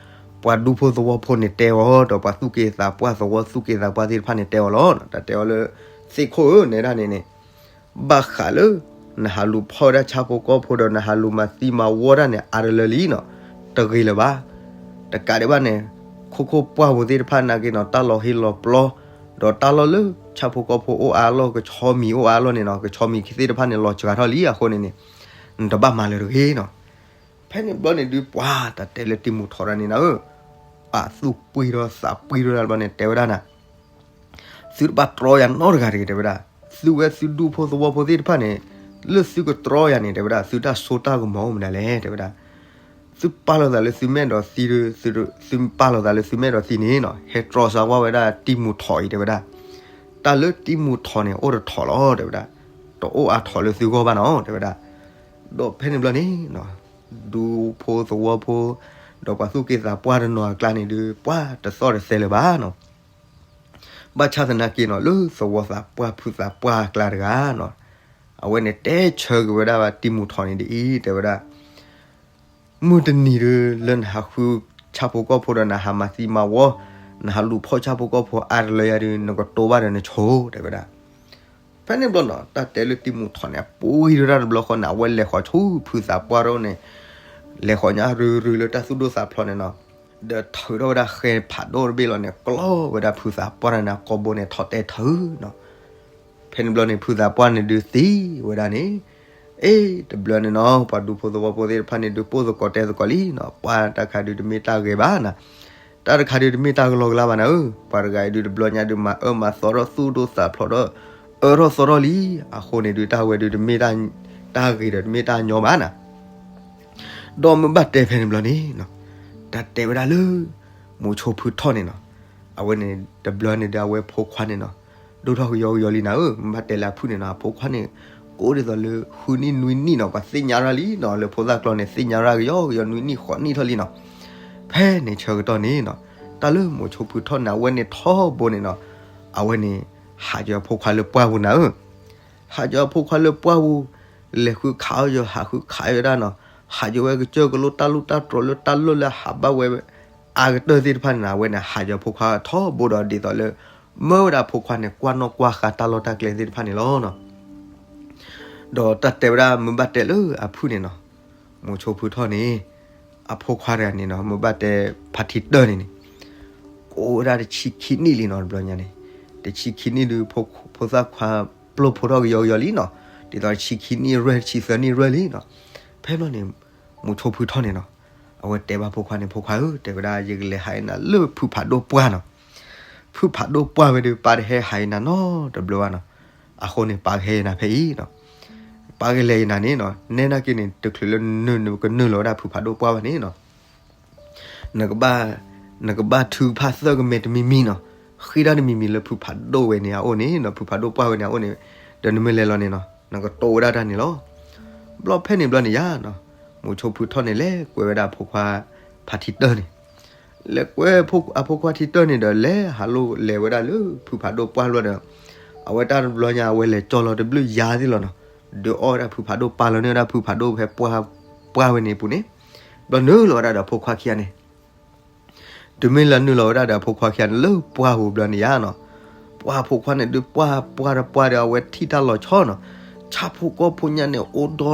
ပှၤဒူဖိသဝီဖိန့ၣ်တဲအီၤ ဒီးပှၤသူၣ်က့သးပှၢ်သဝီသူၣ်က့သးပှၢ်သ့ၣ်တဖၣ်န့ၣ်တဲအီၤလီၤ. တၢ်တဲအီၤလၢ သ့ၣ်ခိၣ်ဧၢ နဲဒၣ်န့ၣ်န့ၣ် ဘၣ်ဃးလၢ နဟးလူၤဖီၣ်ဝဲဒၣ်ဆၣ်ဖိကီၢ်ဖိဒီးနဟးလူၤမၤသံမၤဝီတၢ်န့ၣ် အါတလၢလံနီၤ, တဂ့ၤလၢၤဘၣ်. တကးဒံးဘၣ်န့ၣ် ခိခိၣ်ပှၢ်ပူၤသ့ၣ်တဖၣ်နာ်က့နီၤ တၢ်လီၤဟ့ၣ်လီၤပျီ ဒီးတၢ်လီၢ်လၢ ဆၣ်ဖိကီၢ်ဖိအိၣ်အါလီၢ် ကဆီမံၤအိၣ်အါလီၢ်န့ၣ်နီၤ ကဆီမံၤသ့ၣ်တဖၣ်န့ၣ် လီၤစှၤထီၣ်လံအဃိန့ၣ်န့ၣ် နတဘၣ်မၤလၢၤတဂ့ၤနီၤ. ဖဲန့ၣ်ဘျီန့ၣ်ဒုး ပှၤတၢ်တဲလၢတံၤမူၤထီၣ်တၢ်န့ၣ်နၤဧၢ, အသူၣ်ပှံၢ်ထီၣ်သးပှံၢ်ထီၣ်တၢ်ဘျီန့ၣ် တဲဝဲဒၣ်နၤ သုတဘၣ်တြီယၤနီတဂၤတဂ့ၤ တဲဝဲဒၣ်. သုဝဲသုဒူဖိသဝီဖိသ့ၣ်တဖၣ်န့ၣ် လၢသုကတြီယၤန့ၣ် တဲဝဲဒၣ် သုတၢ်စိတၢ်ကမီၤအိၣ်မနုၤလဲၣ် တဲဝဲဒၣ်. သုပာ်လီၤသးလၢသုမဲာ်ဒီးသံ, သုပာ်လီၤသးလၢသုမဲာ်ဒီးသံန့ၣ်နီၤ ဟဲတြီစါဝါဝဲဒၣ်တံၤမူၤထီၣ်အံၤ တဲဝဲဒၣ်. တၢ်လၢတံၤမူၤထီၣ်န့ၣ် အိၣ်တထီၣ်လီၤ တဲဝဲဒၣ်. တအိၣ်အါထီၣ်လၢသုဂီၢ်ဘၣ်နီၤ တဲဝဲဒၣ်. ဒီးဖဲန့ၣ်ဘျီန့ၣ် ဒူဖိသဝီဖိ ဒီးပှၤသူၣ်က့သးပှၢ်တနီၤအကျါန့ၣ်ဒုး ပှၤတသီၣ်တသဲလၢၤဘၣ်နီၤ. ဘၣ်ဆၣ်သနာ်က့နီၤ လၢသဝီသးပှၢ်ဖုသးပှၢ်အကျါတဂၤနီၤ အဝဲန့ၣ်တဲဆၢက့ၤဝဲဒၣ်ဘၣ်တံၤမူၤထီၣ်န့ၣ်ဒ်အံၤ တဲဝဲဒၣ်. မုၢ်တနံၤဒုး လၢနဟးဃုဆၣ်ဖိကီၢ်ဖိဒီးနဟးမၤသံမၤဝီ, နဟးလူၤဖီၣ်ဆၣ်ဖိကီၢ်ဖိအါတလၢယၤဒုး နကတိၤဘၣ်ဒီးနဆိ တဲဝဲဒၣ်. ဖဲန့ၣ်ဘျီနီၤ တၢ်တဲလၢတံၤမူၤထီၣ်န့ၣ် အပူၤကွံာ်ဒၣ်တဘျီဃီန့ၣ် အဝဲလဲၤဃီၤဆူဖုသးပှၢ်တအိၣ်န့ၣ်, လဲၤဃီၤညါရုရုလၢတၢ်သူၣ်ဒိၣ်သးဖျိးန့ၣ်နီၤ, ဒီးထုးထီၣ်ဝဲဒၣ်ဃဲဖးဒိၣ်တဘ့ၣ်လီၤန့ၣ် ကျီဝဲဒၣ်ဖုသးပှၢ်န့ၣ် ကိာ်ဘိန့ၣ်ထီၣ်တဲထၢနီၤ. ဖဲန့ၣ်ဘျီန့ၣ် ဖုသးပှၢ်န့ၣ်ဒုးသံဝဲဒၣ်န့ၣ်, အ့ တဘျီန့ၣ်နီၤ ပှၤဒူဖိသဝီဖိသ့ၣ်တဖၣ်န့ၣ်ဒုး ပိာ်သကိးတဲသကိးလံနီၤ, ပှၤတၢ်တခါဒုးတမ့ၢ်တၢ်ဂ့ၤဘၣ်နၤ, တၢ်တခါဒုးတမ့ၢ်တၢ်ကလီကလီဘၣ်နၤဧၢ, ပှၤတဂၤအံၤဒုးတဘျီညါဒုး မၤအၢမၤသီထီၣ်သူၣ်ဒိၣ်သးဖျိးဒီး အၢထီၣ်သီထီၣ်လံ, အဃိန့ၣ်ဒုး တၢ်ဝဲဒုးတမ့ၢ်တၢ်ဂ့ၤဒီးတမ့ၢ်တၢ်ညီဘၣ်နၤ. ဒီးမ့ၢ်ဘၣ်တဲဖဲန့ၣ်ဘျီန့ၣ်နီၤ, တၢ်တဲဝဲဒၣ်လၢ မိၤဆိဖုထီၣ်န့ၣ်နီၤ, အဝဲန့ၣ်တဘျီန့ၣ်ဒီး အဝဲဖိခွါန့ၣ်နီၤ, ဒိၣ်ထီၣ်ကယီကယီလံနၤဧၢ, မ့ၢ်ဘၣ်တဲလၢအဖုၣ်န့ၣ်နီၤ, အဖိခွါန့ၣ် ကအိၣ်ဒ်သိးလၢဃုနံၣ်နွံနံၣ်နီၤ, ပှၤသ့ၣ်ညါရၣ်လံနီၤ, လၢဖိသၣ်ကျီန့ၣ် သ့ၣ်ညါရၣ်ကယီကယီနွံနံၣ်ဃိးနံၣ်ထီၣ်လံနီၤ. ဖဲန့ၣ်ဆၢကတီၢ်န့ၣ်နီၤ, တၢ်လၢမိၤဆိဖုထီၣ်န့ၣ် အဝဲန့ၣ်ထီဘိန့ၣ်နီၤ, အဝဲန့ၣ် ဟးက့ၤအဖိခွါလၢပှၢ်ပူၤနၤဧၢ, ဟးကၠီအဖိခွါလၢပှၢ်ပူၤ, လဲၤဃုခးအီၣ်ယီၤ ဟးဃုခးအီၣ်ဝဲဒၣ်နီၤ, ဟးကၠီဝဲကစၢၢ်ကလိတၢ်လူၢ်တၢ်တြီၤလၢတၢ်လီၢ်လၢဟးဘၣ်ဝဲ အါကတၢၢ်သ့ၣ်တဖၣ်န့ၣ်နီၤ, အဝဲန့ၣ် ဟးကၠီဖိခွါထီဘိဒီးဒ်သိးလၢ မၢဝဲဒၣ်အဖိခွါန့ၣ် ကွၢ်နီၣ်ကွၢ်ဃာ်တၢ်လီၢ်တၢ်ကျဲသ့ၣ်တဖၣ်န့ၣ်လီၤနီၤ. ဒီးတၢ်တဲဝဲဒၣ်မ့ၢ်ဘၣ်တဲလၢအဖုၣ်န့ၣ်နီၤ, မိၤဆိဖုထီၣ်န့ၣ် အဖိခွါတဂၤန့ၣ်နီၤ, မ့ၢ်ဘၣ်တဲဖါထံတၢၢ်န့ၣ်န့ၣ် ကိးဝဲဒၣ်တဆံခံနံၣ်လံနီၤ, တဘျီညါန့ၣ် တဆံခံနံၣ်ဒုး ဖိသၣ်ခွါပျိၢ်ဖိထီၣ်ကယီကယီလံနီၤ, ဒ်သိးတဆံခံနံၣ်ရဲၣ် တဆံသၢနံၣ်ရဲၣ်လံနီၤ. ဖဲဘျီန့ၣ် မိၤဆိဖုထီၣ်န့ၣ်နီၤ, အဝဲတဲဘၣ်ဖိခွါန့ၣ်, ဖိခွါဧၢ, တဲဝဲဒၣ် ယကလဲၤဟးအံၤနၤလၢဖုဖးဒိၣ်ပှၢ်နီၤ. ဖုဖးဒိၣ်ပှၢ်ဝဲဒီး ပၢ်တဟဲဟးအံၤနၤနီတဘျီဘၣ်နီၤ. အဃိန့ၣ် ပၢ်ကဟဲအံၤနၤဖဲအံၤနီၤ. ပၢ်ကလဲၤအံၤနၤန့ၣ်နီၤ, နဲဒၣ်က့န့ၣ် တချုးလၢနနုာ်လီၤဝဲဒၣ်ဖုဖးဒိၣ်ပှၢ်ဘၣ်န့ၣ်နီၤ, နကဘၣ်, နကဘၣ်ထုကဖၣ်သၢကမဲာ်တမံၤမံၤနီၤ, ဃ့တၢ်တမံၤမံၤလၢဖုဖးဒိၣ်ဝဲန့ၣ်အအိၣ်န့ၣ်နီၤ, ဖုဖးဒိၣ်ပှၢ်ဝဲန့ၣ်အအိၣ်န့ၣ်, ဒီးနမ့ၢ်လဲၤလီၤန့ၣ်နီၤ, နကတိၢ်ဝဲဒၣ်တၢ်န့ၣ်လီၤ. ဘျီဖဲန့ၣ်ဘျီန့ၣ်ယါနီၤ, မိၤဆိဖုထီၣ်န့ၣ် လဲၤကွဲဝဲဒၣ်အဖိခွါဖါထံတၢၢ်န့ၣ် လဲၤကွဲအဖိခွါထံတၢၢ်န့ၣ်ဒီး လဲၤဟးလိၣ်လဲၤဝဲဒၣ်လၢဖုဖးဒိၣ်ပှၢ်လီၤဒီး, အဝဲတၢ်တဘျီညါ အဝဲလဲၤကၠီလီၤတဘျုးယါသ့ၣ်လီၤနီၤ, ဒုးအီၣ်ဝဲဒၣ်ဖုဖးဒိၣ်ပှၢ်လီၤန့ၢ်ဝဲဒၣ်ဖုဖးဒိၣ်ဖဲပှၢ်ပှၢ်ဝဲန့ၣ်အပူၤန့ၣ်, ဘျီနုာ်လီၤဝဲဒၣ်ဒီးအဖိခွါခံဂၤန့ၣ်, တုၤမ့ၢ်လၢနုာ်လီၤဝဲဒၣ်ဒီးအဖိခွါခံဂၤန့ၣ် လၢပှၢ်ပူၤဘျီန့ၣ်ယါနီၤ, ပှၢ်အဖိခွါန့ၣ်ဒုး ပှၢ်ပှၢ်တပှၢ်ဒီး အဝဲထံၣ်တၢ်လီၤဆီနီၤ, ဆၣ်ဖိကီၢ်ဖိညါန့ၣ် အိၣ်ဒီ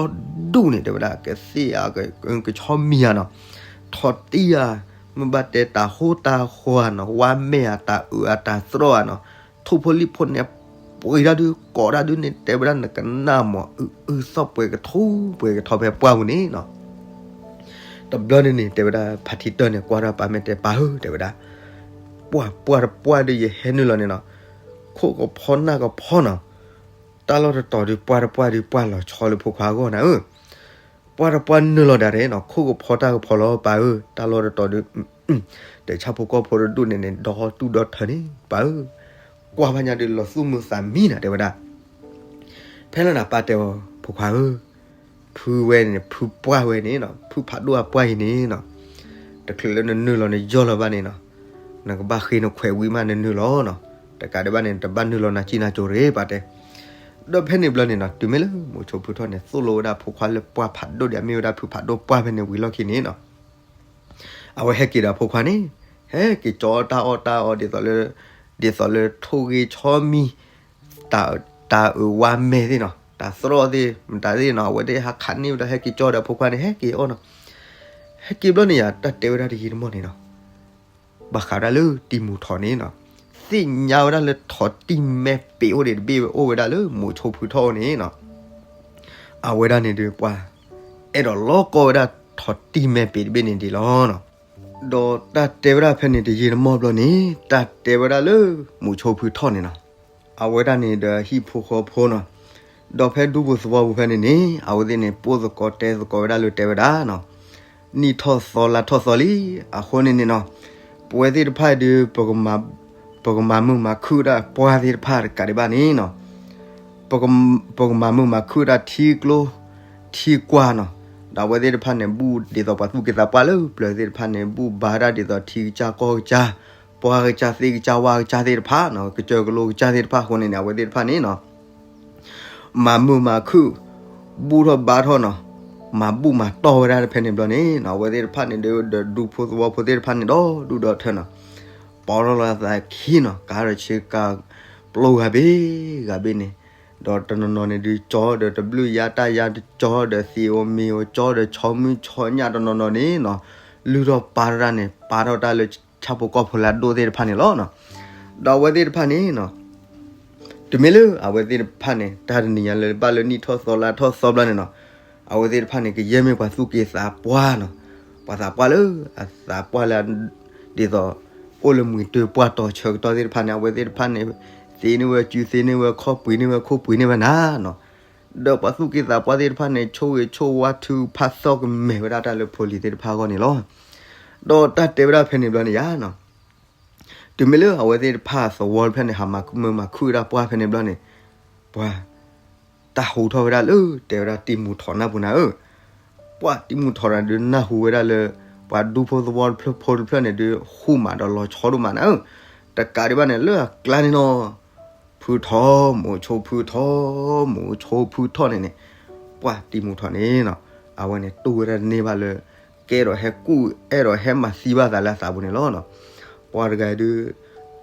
ဒူၣ်န့ၣ် တဲဝဲဒၣ် ကသ့ၣ်ဧါ, ကဆီမံၤဧါနီၤ, ထီၣ်တံၢ်ဧါ, မ့ၢ်ဘၣ်တဲတၤဟိတၤဃီနီၤ, ဝါမဲာ်ဧါ, တၤအုးဧါ, တၤသရီၣ်ဧါနီၤ, ထိၣ်ဖိလံၣ်ဖိန့ၣ် ပှ့ၤတၢ်ဒုး ကိးတၢ်ဒုးန့ၣ် တဲဝဲဒၣ် နကနၣ်မး အုးအုးသီၣ် ပှဲၤကထီပှဲၤကထီဖဲပှၢ်ပူၤန့ၣ်နီၤ. တဘျီန့ၣ်န့ၣ် တဲဝဲဒၣ် ဖါထံတၢၢ်န့ၣ် ကွၢ်ထီၣ်ပၢ်မဲာ်တဲ ပၢ်ဧၢ, တဲဝဲဒၣ်, ပှၢ်ပှၢ်တပှၢ်ဒီး ယဟဲနုာ်လီၤန့ၣ်နီၤ, ခိၣ်ကဖီနၢ်ကဖီနီၤ, တၢ်လီၢ်တတီၤဒုး ပှၢ်တပှၢ်ဒုး ပှၢ်လီၤဆီလၢဖိခွါအဂီၢ်နၤဧၢ, ပှၢ်တပှၢ်နုာ်လီၤဒၣ်န့ၣ်နီၤ, ခိၣ်ကဖီတၢ်ကဖီလီၤ ပၢ်ဧၢ, တၢ်လီၢ်တတီၤဒုး ဒီးဆၣ်ဖိကီၢ်ဖိတဒူၣ်န့ၣ်န့ၣ် ဒီတူၢ်ဒီထၢန့ၣ် ပၢ်ဧၢ, ကွၢ်ဘၣ်ညါဒုး လီၤသူၣ်မုာ်သးမံနီၤ တဲဝဲဒၣ်. ဖဲလၢနၤပၢ်တဲအီၤ ဖိခွါဧၢ, ဖုဝဲန့ၣ် ဖုပှၢ်ဝဲန့ၣ်နီၤ, ဖုဖးဒိၣ်အပှၢ်အံၤန့ၣ်နီၤ, တချုးလၢနနုာ်လီၤနယီၢ်လီၤဘၣ်န့ၣ်နီၤ, နကဘၣ်ဃ့နခွဲးဝံၤမးနနုာ်လီၤနီၤ, တကးဒံးဘၣ်န့ၣ် နတဘၣ်နုာ်လီၤနၤစံၣ်နၤစိၤတဂ့ၤ ပၢ်တဲ. ဒီးဖဲန့ၣ်ဘျီန့ၣ်နီၤ, တုၤမ့ၢ်လၢမိၤဆိဖုထီၣ်န့ၣ် သိၣ်လိဝဲဒၣ်ဖိခွါလၢပှၢ်ဖးဒိၣ်ဒီး အမ့ၢ်ဝဲဒၣ်ဖုဖးဒိၣ်ပှၢ်ဖဲန့ၣ်ဝံၤလီၢ်ခံန့ၣ်နီၤ, အဝဲဟဲက့ၤဒီးအဖိခွါန့ၣ်, ဟဲက့ၤကၠီတၢ်အီၣ်တၢ်အီဒ်သိးလၢ, ဒ်သိးလၢထိၣ်ဂ့ၤဆီမံၤ, တၢ်, တၢ်အုးဝါမဲာ်သ့ၣ်နီၤ, တၢ်သရီၣ်သ့ၣ် မတၤသ့ၣ်နီၤ, အဝဲသ့ၣ်ဟးခးန့ၢ်ဝဲဒၣ် ဟဲက့ၤကၠီဒီးအဖိခွါန့ၣ် ဟဲက့ၤအီၣ်နီၤ, ဟဲက့ၤဘျီန့ၣ်ယါ တၢ်တဲဝဲဒၣ်တယံာ်တမီၢ်န့ၣ်နီၤ, ဘၣ်ဃးဝဲဒၣ်လၢတံၤမူၤထီးန့ၣ်နီၤ, သ့ၣ်ညါဝဲဒၣ်လၢထီးတံၢ်မဲပ့ၤအိၣ်ဒံးတဘ့ၣ် အိၣ်ဝဲဒၣ်လၢမိၤဆိဖုထီၣ်အအိၣ်န့ၣ်နီၤ, အဝဲဒၣ်န့ၣ်ဒုးပှၤ, အဲၣ်ဒိးလီၤကီဝဲဒၣ်ထီးတံၢ်မဲပ့ၤတဘ့ၣ်န့ၣ်ဒံးလီၤနီၤ. ဒီးတၢ်တဲဝဲဒၣ်ဖဲန့ၣ်တယံာ်တမီၢ်ဘျီန့ၣ်, တၢ်တဲဝဲဒၣ်လၢမိၤဆိဖုထီၣ်န့ၣ်နီၤ, အဝဲဒၣ်န့ၣ်ဒီးဟံၣ်ဖိဃီဖိနီၤ, ဒီးဖဲဒူဖိသဝီပူၤဖဲန့ၣ်န့ၣ် အဝဲသ့ၣ်န့ၣ် ပိၢ်သကိးတဲသကိးဝဲဒၣ်လၢတဲဝဲဒၣ်နီၤ, နံၣ်ထီၣ်သီလါထီၣ်သီလံ, အဃိန့ၣ်န့ၣ်နီၤ, ပဝဲသ့ၣ်တဖၣ်ဒုး ပကမၤမုာ်မၤခုၣ်ဒၣ်ပှၢ်သ့ၣ်တဖၣ်တကးဒံးဘၣ်န့ၣ်နီၤ, ပကမၤမုာ်မၤခုၣ်ဒၣ်ထံကျိ, ထံကွၢ်နီၤ, ဒီးအဝဲသ့ၣ်တဖၣ်န့ၣ် ဘူၣ်ဒ်သိးပှၤသူၣ်က့သးပှၢ်လၢပျၢၤသ့ၣ်တဖၣ်န့ၣ် ဘူၣ်ဘါဒၣ်ဒ်သိးထံကစၢ်ကီၢ်ကစၢ်, ပှၢ်ကစၢ်သ့ၣ်ကစၢ်ဝၣ်ကစၢ်သ့ၣ်တဖၣ်နီၤ, ကစၢၢ်ကလိကစၢ်သ့ၣ်တဖၣ်အဃိန့ၣ်န့ၣ် အဝဲသ့ၣ်တဖၣ်န့ၣ်နီၤ မၤမုာ်မၤခုၣ်, ဘူၣ်ထီၣ်ဘါထီၣ်နီၤ, မၤဘူၣ်မၤတီၢ်ဝဲဒၣ်ဖဲန့ၣ်ဘျီန့ၣ်နီၤ, အဝဲသ့ၣ်တဖၣ်န့ၣ်ဒီး ဒူဖိသဝီဖိသ့ၣ်တဖၣ်န့ၣ်ဒီး ဒူၣ်ဒီးထၢနီၤ, ပီထီၣ်လီၤသးခံနီၤ, ကါထီၣ်ဆ့ကၤပျိဂၤဘ့ၣ်ဂၤဘ့ၣ်န့ၣ်, ဒီးတနီၤနီၤန့ၣ်ဒုး ကၠီဒီးတဘျုးယါတၢ်ယါတကၠီဒီးသံးအိၣ်မံၤအိၣ်ကၠီဒီးဆီမုၢ်ဆီညၣ်တနီၤနီၤန့ၣ်နီၤ, လုၢ်ထီၣ်ပာ်ထီၣ်တၢ်န့ၣ် ပာ်ထီၣ်တၢ်လၢဆၣ်ဖိကီၢ်ဖိလၢအဒိၣ်သ့ၣ်တဖၣ်န့ၣ်လီၤနီၤ. ဒီးအဝဲသ့ၣ်တဖၣ်န့ၣ်နီၤ, တုၤမ့ၢ်လၢအဝဲသ့ၣ်တဖၣ်န့ၣ် တၢ်တနံၤညါလၢဘၣ်လၢနံၣ်ထီၣ်သီလါထီၣ်သီဘျီန့ၣ်နီၤ, အဝဲသ့ၣ်တဖၣ်န့ၣ် ကယဲၢ်မ့ၢ်ပှၤသူၣ်က့သးပှၢ်နီၤ, ပှၤသးပှၢ်လၢအသးပှၢ်လၢ ဒ်သိး အိၣ်လၢမှံၤတၢ်ပှၢ်တီၤဆၢကတီၢ်သ့ၣ်တဖၣ်န့ၣ် အဝဲသ့ၣ်တဖၣ်န့ၣ် သ့န့ၢ်ဝဲစု သ့န့ၢ်ဝဲခီၣ် ပှ့ၤန့ၢ်ဝဲခိၣ်ပှ့ၤန့ၢ်ဝဲနၤနီၤ. ဒီးပှၤသူၣ်က့သးပှၢ်သ့ၣ်တဖၣ်န့ၣ် ဆိၣ်ဂ့ၤဆိၣ်ဝါထုကဖၣ်သီၣ်ကမဲာ်ဝဲဒၣ်တၢ်လၢဖိလံၤသ့ၣ်တဖၣ်အဂီၢ်န့ၣ်လီၤ. ဒီးတၢ်တဲဝဲဒၣ်ဖဲန့ၣ်ဘျီန့ၣ်ယါနီၤ, တုၤမ့ၢ်လၢအဝဲသ့ၣ်တဖၣ်သဝီတဖျၢၣ်န့ၣ် ဟးမၤမုာ်မၤခုၣ်ဝဲဒၣ်ပှၢ်ဖဲန့ၣ်ဘျီန့ၣ်, ပှၤ တၢ်ဟူထီၣ်ဝဲဒၣ်လၢ တဲဝဲဒၣ်တံၤမူၤထီးနၢ်ပူၤနၤဧၢ, ပှၤတံၤမူၤထီးနၤဒုးနၢ်ဟူဝဲဒၣ်လၢ ပှၤဒူဖိသဝီတဖျၢၣ်ဖိတဖျၢၣ်န့ၣ်ဒုး ဟူးမးဒီးလီၤဆီဒိၣ်မးနၤဧၢ, တကးဒံးဘၣ်န့ၣ် လၢအကျါန့ၣ်နီၤ ဖုထီၣ်, မိၤဆိဖုထီၣ်, မိၤဆိဖုထီၣ်န့ၣ်န့ၣ်, ပှၢ်တံၤမူၤထီၣ်န့ၣ်နီၤ, အဝဲန့ၣ်တူၢ်ဝဲဒၣ်တန့ၢ်ဘၣ်လၢ ကအဲၣ်ဒိးဟဲကူၣ် အဲၣ်ဒိးဟဲမၤသံဘၣ်သးလၢအသးပူၤန့ၣ်လီၤနီၤ. ပှၤတဂၤဒုး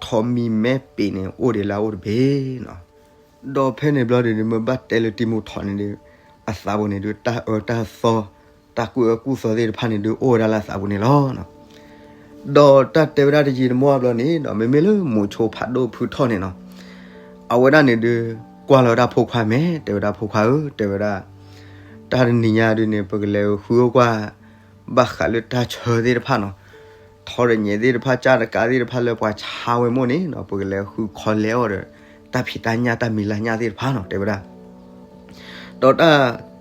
ထီးမံၤမဲပ့ၤန့ၣ် အိၣ်ဒံးလၢအအိၣ်တဘ့ၣ်နီၤ. ဒီးဖဲန့ၣ်ဘျီဒုး မ့ၢ်ဘၣ်တဲလၢတံၤမူၤထီၣ်န့ၣ်ဒုး အသးပူၤန့ၣ်ဒုး တၢ်အၢတၢ်သီ တၢ်ကူၣ်အၢကူၣ်သီသ့ၣ်တဖၣ်န့ၣ်ဒုး အိၣ်ဝဲဒၣ်လၢအသးပူၤန့ၣ်လီၤ. ဒီးတၢ်တဲဝဲဒၣ်တယံာ်တမီၢ်ဘျီန့ၣ်ဒီး မ့မ့ၢ်လၢမိၤဆိဖးဒိၣ်ဖုထီၣ်န့ၣ်နီၤ, အဝဲဒၣ်န့ၣ်ဒုး ကွၢ်လီၤဝဲဒၣ်ဖိခွါမဲာ်, တဲဝဲဒၣ်ဖိခွါဧၢ, တဲဝဲဒၣ် တၢ်တနံၤညါဒုးန့ၣ် ပကလဲၤဃုအီၣ်ကွၢ် ဘၣ်ဃးလၢတၢ်ဆၢသ့ၣ်တဖၣ်နီၤ, ထီတညဲးသ့ၣ်တဖၣ် ကၢ်တကးသ့ၣ်တဖၣ်လၢပှၤဆါဝဲမိၢ်န့ၣ်နီၤ, ပကလဲၤဃုခီလဲအီၣ်ဒီး တၢ်ဖံးတၢ်ညၣ်တၢ်မံၤလါညၣ်သ့ၣ်တဖၣ်နီၤ, တဲဝဲဒၣ်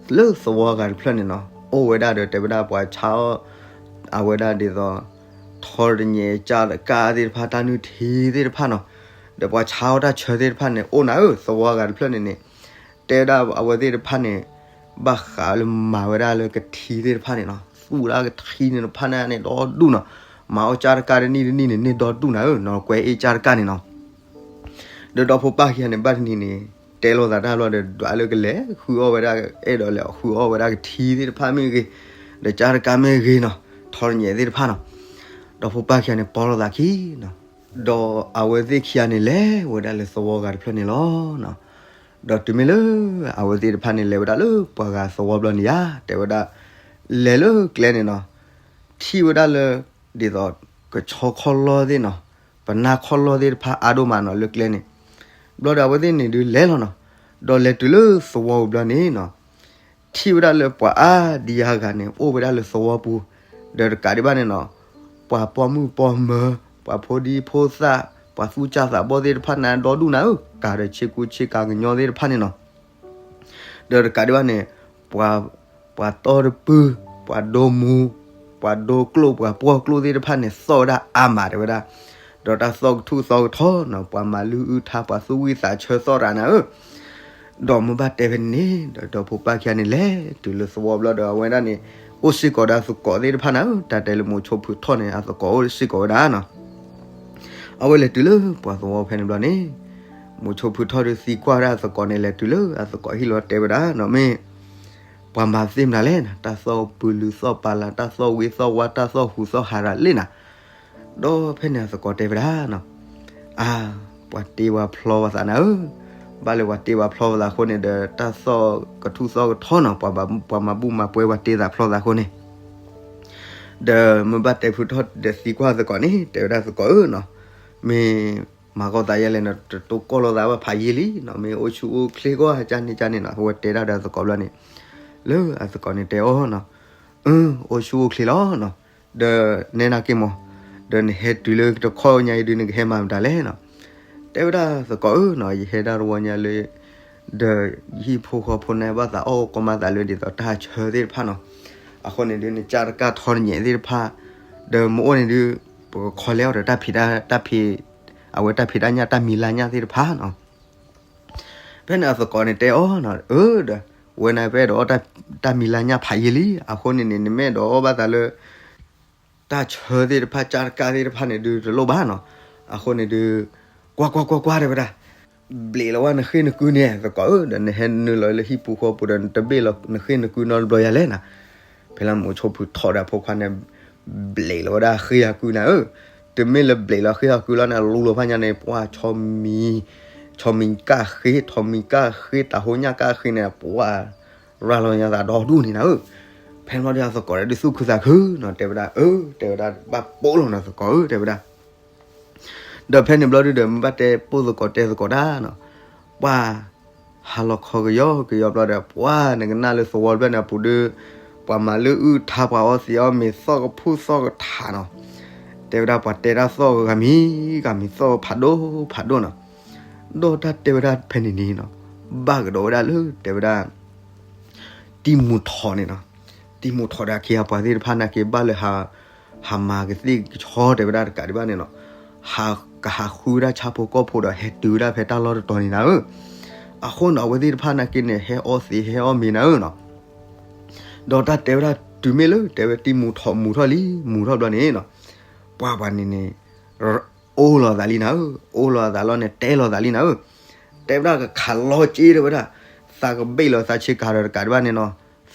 ဒီးတၢ်လၢသဝီဂၤတဖျၢၣ်န့ၣ်နီၤ, အိၣ်ဝဲဒၣ်ဒီးတဲဝဲဒၣ်ပှၤဆါအီၣ် အဝဲဒၣ်ဒ်သိး ထီတညဲး ကၢ်တကးသ့ၣ်တဖၣ် တၢ်နုၢ်ထံသ့ၣ်တဖၣ်နီၤ, ဒီးပှၤဆါအီၣ်တၢ်ဆၢသ့ၣ်တဖၣ်န့ၣ် အိၣ်နၤဧၢ, သဝီဂၤတဖျၢၣ်န့ၣ်န့ၣ် တဲဝဲဒၣ်အဝဲသ့ၣ်တဖၣ်န့ၣ် ဘၣ်ဃးလၢမၤဝဲဒၣ်လၢကထံသ့ၣ်တဖၣ်န့ၣ်နီၤ, သူၣ်ဝဲဒၣ်ကထံန့ၣ်တဖၣ်န့ၣ်န့ၣ် ဒီဒူၣ်နီၤ, မၤအီၣ်ကၢ်တကးတနံၣ်တနံၣ်န့ၣ် န့ၢ်ဒီဒူၣ်နၤဧၢ, နီၤကွဲအ့ၣ်ကၢ်တကးန့ၣ်နီၤ. ဒီးဒီဖိပၢ်ခံဂၤန့ၣ် ဘၣ်တနံၤန့ၣ် တဲလိာ်သးတၢ်ဘျီဒီး ဒွးလၢကလဲၤဃုအီၣ်ဝဲဒၣ် အဲၣ်ဒိးလဲၤဃုအီၣ်ဝဲဒၣ်ကထံသ့ၣ်တဖၣ်မ့ၢ်ဂ့ၤ, ဒီးကၢ်တကးမ့ၢ်ဂ့ၤနီၤ, ထီတညဲးသ့ၣ်တဖၣ်နီၤ, ဒီဖိပၢ်ခံဂၤန့ၣ် ပိာ်လိာ်သးခံနီၤ, ဒီးအဝဲသ့ၣ်ခံဂၤန့ၣ် လဲၤဝဲဒၣ်လၢသဝီဂၤတဖျၢၣ်န့ၣ်လီၤ. ဒီးတုၤမ့ၢ်လၢ အဝဲသ့ၣ်တဖၣ်န့ၣ် လဲၤဝဲဒၣ်လၢပှၤဂၤသဝီဘျီန့ၣ်ဧါ, တဲဝဲဒၣ် လဲၤလၢကျဲန့ၣ်နီၤ, ထံၣ်ဝဲဒၣ်လၢ ဒ်သိး ကဆီခီၣ်လီၢ်သ့ၣ်နီၤ, ပနၢ်ခီၣ်လီၢ်သ့ၣ်တဖၣ်အါဒိၣ်မးနီၤ လၢကျဲန့ၣ်, ဘျီဒီးအဝဲသ့ၣ်န့ၣ်ဒုးလဲၤလီၤနီၤ, ဒီးလဲၤတုၤလၢသဝီပူၤဘျီန့ၣ်နီၤ, ထံၣ်ဝဲဒၣ်လၢပှၤအါဒံအါဂၤန့ၣ် အိၣ်ဝဲဒၣ်လၢသဝီပူၤ, ဒီးတကးဒံးဘၣ်န့ၣ်နီၤ, ပှၤပိာ်မုၣ်ပိာ်မၢၤ, ပှၤဖိဒံဖိသၣ်, ပှၤသူၣ်ကၢ်သးဘီၣ်သ့ၣ်တဖၣ်န့ၣ်ဒီဒူၣ်နၤဧၢ, ကၤဒီးဆ့ကူဆ့ကၤကညီသ့ၣ်တဖၣ်န့ၣ်နီၤ ဒီးတကးဒံးဘၣ်န့ၣ်, ပှၤတီတပုၢ်, ပှၤဒိမူ, ပှၤဒိကျိၣ်, ပှၤပှီၢ်ကျိၣ်သ့ၣ်တဖၣ်န့ၣ် သီၣ်ဝဲဒၣ်အါမးတဲဝဲဒၣ်, ဒီးတၢ်သီၣ်ကထူၣ်သီကထီနီၤ, ပှၤမၤလုၢ်အုၣ်ထါ, ပှၤသူၣ်ဝံၣ်သးဆၢသီၣ်ရၤနၤဧၢ, ဒီးမ့ၢ်ဘၣ်တဲဖဲန့ၣ်န့ၣ်, ဒီးဒီဖိပၢ်ခံဂၤန့ၣ် လဲၤတုၤလၢသဝီဘျီဒီးအဝဲဒၣ်န့ၣ်, အိၣ်စ့ၢ်ကီးဒီးအသကိးသ့ၣ်တဖၣ်နၤဧၢ, တၢ်တဲလၢမိၤဆိဖုထီၣ်န့ၣ် အသကိးအိၣ်စ့ၢ်ကီးဝဲဒၣ်နီၤ အဝဲလဲၤတုၤလၢပှၤသဝီဖဲန့ၣ်ဘျီန့ၣ်, မိၤဆိဖုထီၣ်ဒုးသံကွၢ်ဝဲဒၣ်အသကိးန့ၣ် လဲၤတုၤလၢအသကိးဟံၣ်လီၤတဲဝဲဒၣ်နီၤ, မ့ၢ်ပှၤမၤသ့မနုၤလဲၣ်နီၤ, တၢ်သီၣ်ပူၤလုၢ်သီၣ်ပာ်လၤ, တၢ်သီၣ်ဝံသီၣ်ဝါ, တၢ်သီၣ်ဟူးသီၣ်ဟးရၤလဲၣ်နၤ, ဒီးဖဲန့ၣ်အသကိးတဲဝဲဒၣ်နီၤ, အါ, ပှၤတ့ပှၤဖျီပသးနၤဧၢ, ဘၣ်လၢပှၤတ့ပှၤဖျီပသးအဃိန့ၣ်ဒီး တၢ်သီၣ်ကထူၣ်သီၣ်ကထီနီၤ, ပှၤမၤဘူၣ်မၤပှဲၤပှၤတ့သးဖျီသးအဃိန့ၣ် ဒီးမ့ၢ်ဘၣ်တဲဖုထီၣ်ဒီးသံကွၢ်သကိးန့ၣ် တဲဝဲဒၣ်သကိးဧၢနီၤ, မ့ၢ်မၤကီၢ်သးယဲလဲၣ်နီၤ, တတိၢ်ကီၢ်လိာ်သးဘၣ်ဖးယံာ်လံနီၤ, မ့ၢ်အိၣ်ဆူၣ်အိၣ်ချ့ကီၢ်ကၢ်န့ၣ်ကၢ်န့ၣ်နီၤ, အဝဲတဲဒၣ်ဒီးသကိးဘျီန့ၣ်, လၢအသကိးန့ၣ်တဲအီၤနီၤ, အၢ အိၣ်ဆူၣ်အိၣ်ချ့လီၤနီၤ, ဒီးနဲဒၣ်က့ၤမး, ဒီးနဟဲတုၤလၢတခီညါအံၤဒုး နကဟဲမၤမတၤလဲၣ်နီၤ, တဲဝဲဒၣ်သကိးဧၢနီၤ, ယဟဲဒၣ်တဝီညါလၢ ဒီးယဟံၣ်ဖိဃီဖိန့ၣ် ဘၣ်သးအီၣ်ကီမၤသးလၢဒ်သိးတၢ်ဆၢသ့ၣ်တဖၣ်နီၤ, အဃိန့ၣ်ဒုး နကၢ်တကၢ်ထီတညဲးသ့ၣ်တဖၣ်, ဒီးမ့ၢ်အိၣ်န့ၣ်ဒုး ပကခီလဲအီၤဒီးတၢ်ဖံးတၢ်, တၢ်ဖံး, အဝဲတၢ်ဖံးတၢ်ညၣ်တၢ်မံၤလါညၣ်သ့ၣ်တဖၣ်နီၤ, ဖဲန့ၣ်အသကိးန့ၣ်တဲအီၤနီၤ, အၢ ဒီး ဝဲန့ၣ်ပအဲၣ်ဒိးအီၣ်တၢ်မံၤလါညၣ်ဖးယံာ်လံ, အဃိန့ၣ်န့ၣ် နမ့ၢ်အဲၣ်ဒိးအီၣ်ဘၣ်သးလၢ တၢ်ဆၢသ့ၣ်တဖၣ် ကၢ်တကၢ်သ့ၣ်တဖၣ်န့ၣ်ဒုးတလိၣ်ဘၣ်နီၤ, အဃိန့ၣ်ဒုး ကွၢ်ကွၢ်ကွၢ်ကွၢ်တဲဝဲဒၣ်, ဘျ့းလီၤဝဲနဃ့ၢ်နကုန့ၣ် သကိးဧၢ, ဒီးနဟဲနုာ်လီၤလၢဟံၣ်ပူၤဃီပူၤဒီး နတဘ့ၣ်လီၤနဃ့ၢ်နကုနီတဘျီယၤလဲၣ်နီၤ, ဖဲလၢမိၤဆိဖုထီၣ်ဒီးအဖိခွါန့ၣ် ဘျ့းလီၤဝဲဒၣ်ဃ့ၢ်အကုနၤဧၢ, တမ့ၢ်လၢဘျ့းလီၤဃ့ၢ်အကုလီၤန့ၣ် လူလီၤဖးညါန့ၣ် ပှၤ ဆီမံၤကၢ်ဃ့ၢ် ထီမံၤကၢ်ဃ့ၢ် တၢ်ဟိညၣ်ကၢ်ဃ့ၢ်န့ၣ် ပှၤ ရၤလီၤညါသးဒီဒူၣ်န့ၣ်နၤဧၢ, ဖဲန့ၣ်ဘျီဒီးအသကိးဒီးဒုးသူၣ်ခုသးခုနီၤ, တဲဝဲဒၣ် အၢ တဲဝဲဒၣ် ဘၣ်ပိာ်လီၤနီၤသကိးဧၢ တဲဝဲဒၣ် ဒီးဖဲန့ၣ်ဘျီဒုဒီး မ့ၢ်ဘၣ်တဲပိာ်သကိးတဲသကိးတၢ်နီၤ, ပှၤ ဟါလီၤခီကယီကယီဘျီဒီး ပှၤနကနၣ်လၢသဝီတဖျၢၣ်န့ၣ်အပူၤဒီး ပှၤမၤလုၢ်အုၣ်ထါ ပှၤအီသံးအီမ့ၤ သီၣ်ကဖူၣ်သီၣ်ကထးနီၤ, တဲဝဲဒၣ်ပှၤတဲတၢ်သီၣ်ဂၤမံၤဂၤမံၤ သီၣ်ဖးဒိၣ်ဖးဒိၣ်နီၤ, ဒီးတၢ်တဲဝဲဒၣ်ဖဲန့ၣ်န့ၣ်နီၤ, ဘၣ်ကဒီးဝဲဒၣ်လၢ တဲဝဲဒၣ် တံၤမူၤထီးန့ၣ်နီၤ, တံၤမူၤထီးဒီးအခ့အပှၤသ့ၣ်တဖၣ်နာ်က့ ဘၣ်လၢ ဟးမၤကသ့ၣ်ကဆီတဲဝဲဒၣ်တကးဒံးဘၣ်န့ၣ်နီၤ, ဟးကဟးဃုဝဲဒၣ်ဆၣ်ဖိကီၢ်ဖိဒီးဟဲတုၤဝဲဒၣ်ဖဲတၢ်လီၢ်တတီၤန့ၣ်နၤဧၢ, အဃိန့ၣ် အဝဲသ့ၣ်တဖၣ်နာ်က့န့ၣ် ဟဲအီသံးဟဲအီမ့ၤနၤဧၢနီၤ, ဒီးတၢ်တဲဝဲဒၣ်တုၤမ့ၢ်လၢ တဲဝဲတံၤမူၤထီးမူၤထီၣ်လံ မူၤထီၣ်ဘျီန့ၣ်နီၤ, ပှၤပှၤန့ၣ်န့ၣ် အိၣ်လီၤသးလံနၤဧၢ, အိၣ်လီၤသးလီၤန့ၣ် တဲလီၤသးလံနၤဧၢ, တဲဝဲဒၣ်ကခးလီၤစ့တဲဝဲဒၣ်, သးကဘ့ၣ်လီၤသးဆ့ကၤဒီးတကးဒံးဘၣ်န့ၣ်နီၤ,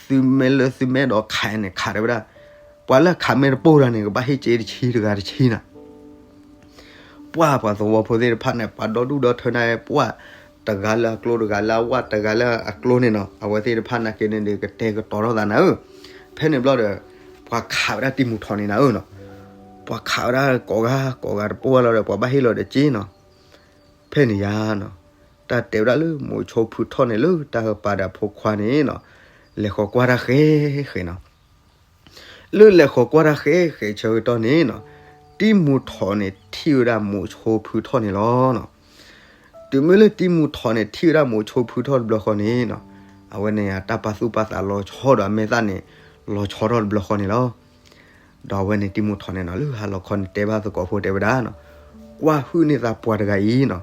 သုမ့ၢ်လၢသုမ့ၢ်အဲၣ်ဒိးခးန့ၣ် ခးတဲဝဲဒၣ်, ပှၤလၢခးမ့ၢ်တပိၢ်ဒီးန့ၣ် ကဘၣ်ဟ့ၣ်စ့တဆံတဂၤတဆံနီၤ. ပှၤပှၤသဝီဖိသ့ၣ်တဖၣ်န့ၣ် ပှၤဒီဒူၣ်ဒီထၢန့ၣ် ပှၤတဂၤလၢအကျိတဂၤလၢအဝၣ်တဂၤလၢအကျိန့ၣ်နီၤ, အဝဲသ့ၣ်တဖၣ်နာ်က့န့ၣ်ဒီး ကတဲာ်ကတီၤထီၣ်သးနၤဧၢ. ဖဲန့ၣ်ဘျီဒီး ပှၤခးဝဲဒၣ်တံၤမူၤထီၣ်န့ၣ်နၤဧၢနီၤ, ပှၤခးဝဲဒၣ်ကိးဂၤကိးဂၤတပိၢ်ဝဲလီၤဒီး ပှၤဘၣ်ဟ့ၣ်လီၤဒီးစ့နီၤ. ဖဲန့ၣ်ယါနီၤ, တၢ်တဲဝဲဒၣ်လၢမိၤဆိဖုထီၣ်န့ၣ်လၢတၢ်ကပၤဒီးအဖိခွါန့ၣ်နီၤ, လဲၤဃီၤကွၢ်တၢ်ဃဲဃဲနီၤ. လၢလဲၤဃီၤကွၢ်တၢ်ဃဲဃဲဆၢကတီၢ်န့ၣ်နီၤ, တံၤမူၤထီၣ်န့ၣ်ထံၣ်ဝဲဒၣ်မိၤဆိဖုထီၣ်န့ၣ်လီၤ. တုၤမ့ၢ်လၢတံၤမူၤထီၣ်န့ၣ်ထံၣ်ဝဲဒၣ်မိၤဆိဖုထီၣ်တဘျီဃီန့ၣ်နီၤ, အဝဲန့ၣ်တၢ်ပာ်သူၣ်ပာ်သးလီၤဆီဒီးအမဲာ်သၣ်န့ၣ် လီၤဆီထီၣ်တဘျီဃီန့ၣ်လီၤ. ဒီးအဝဲန့ၣ်တံၤမူၤထီၣ်န့ၣ်နီၤ လၢဟါလီၤခီန့ၣ်တဲဘၣ်သကိးဖိတဲဝဲဒၣ်နီၤ, ကွၢ်ဟုၣ်န့ၢ်သးပှၤတဂၤအံၤနီၤ,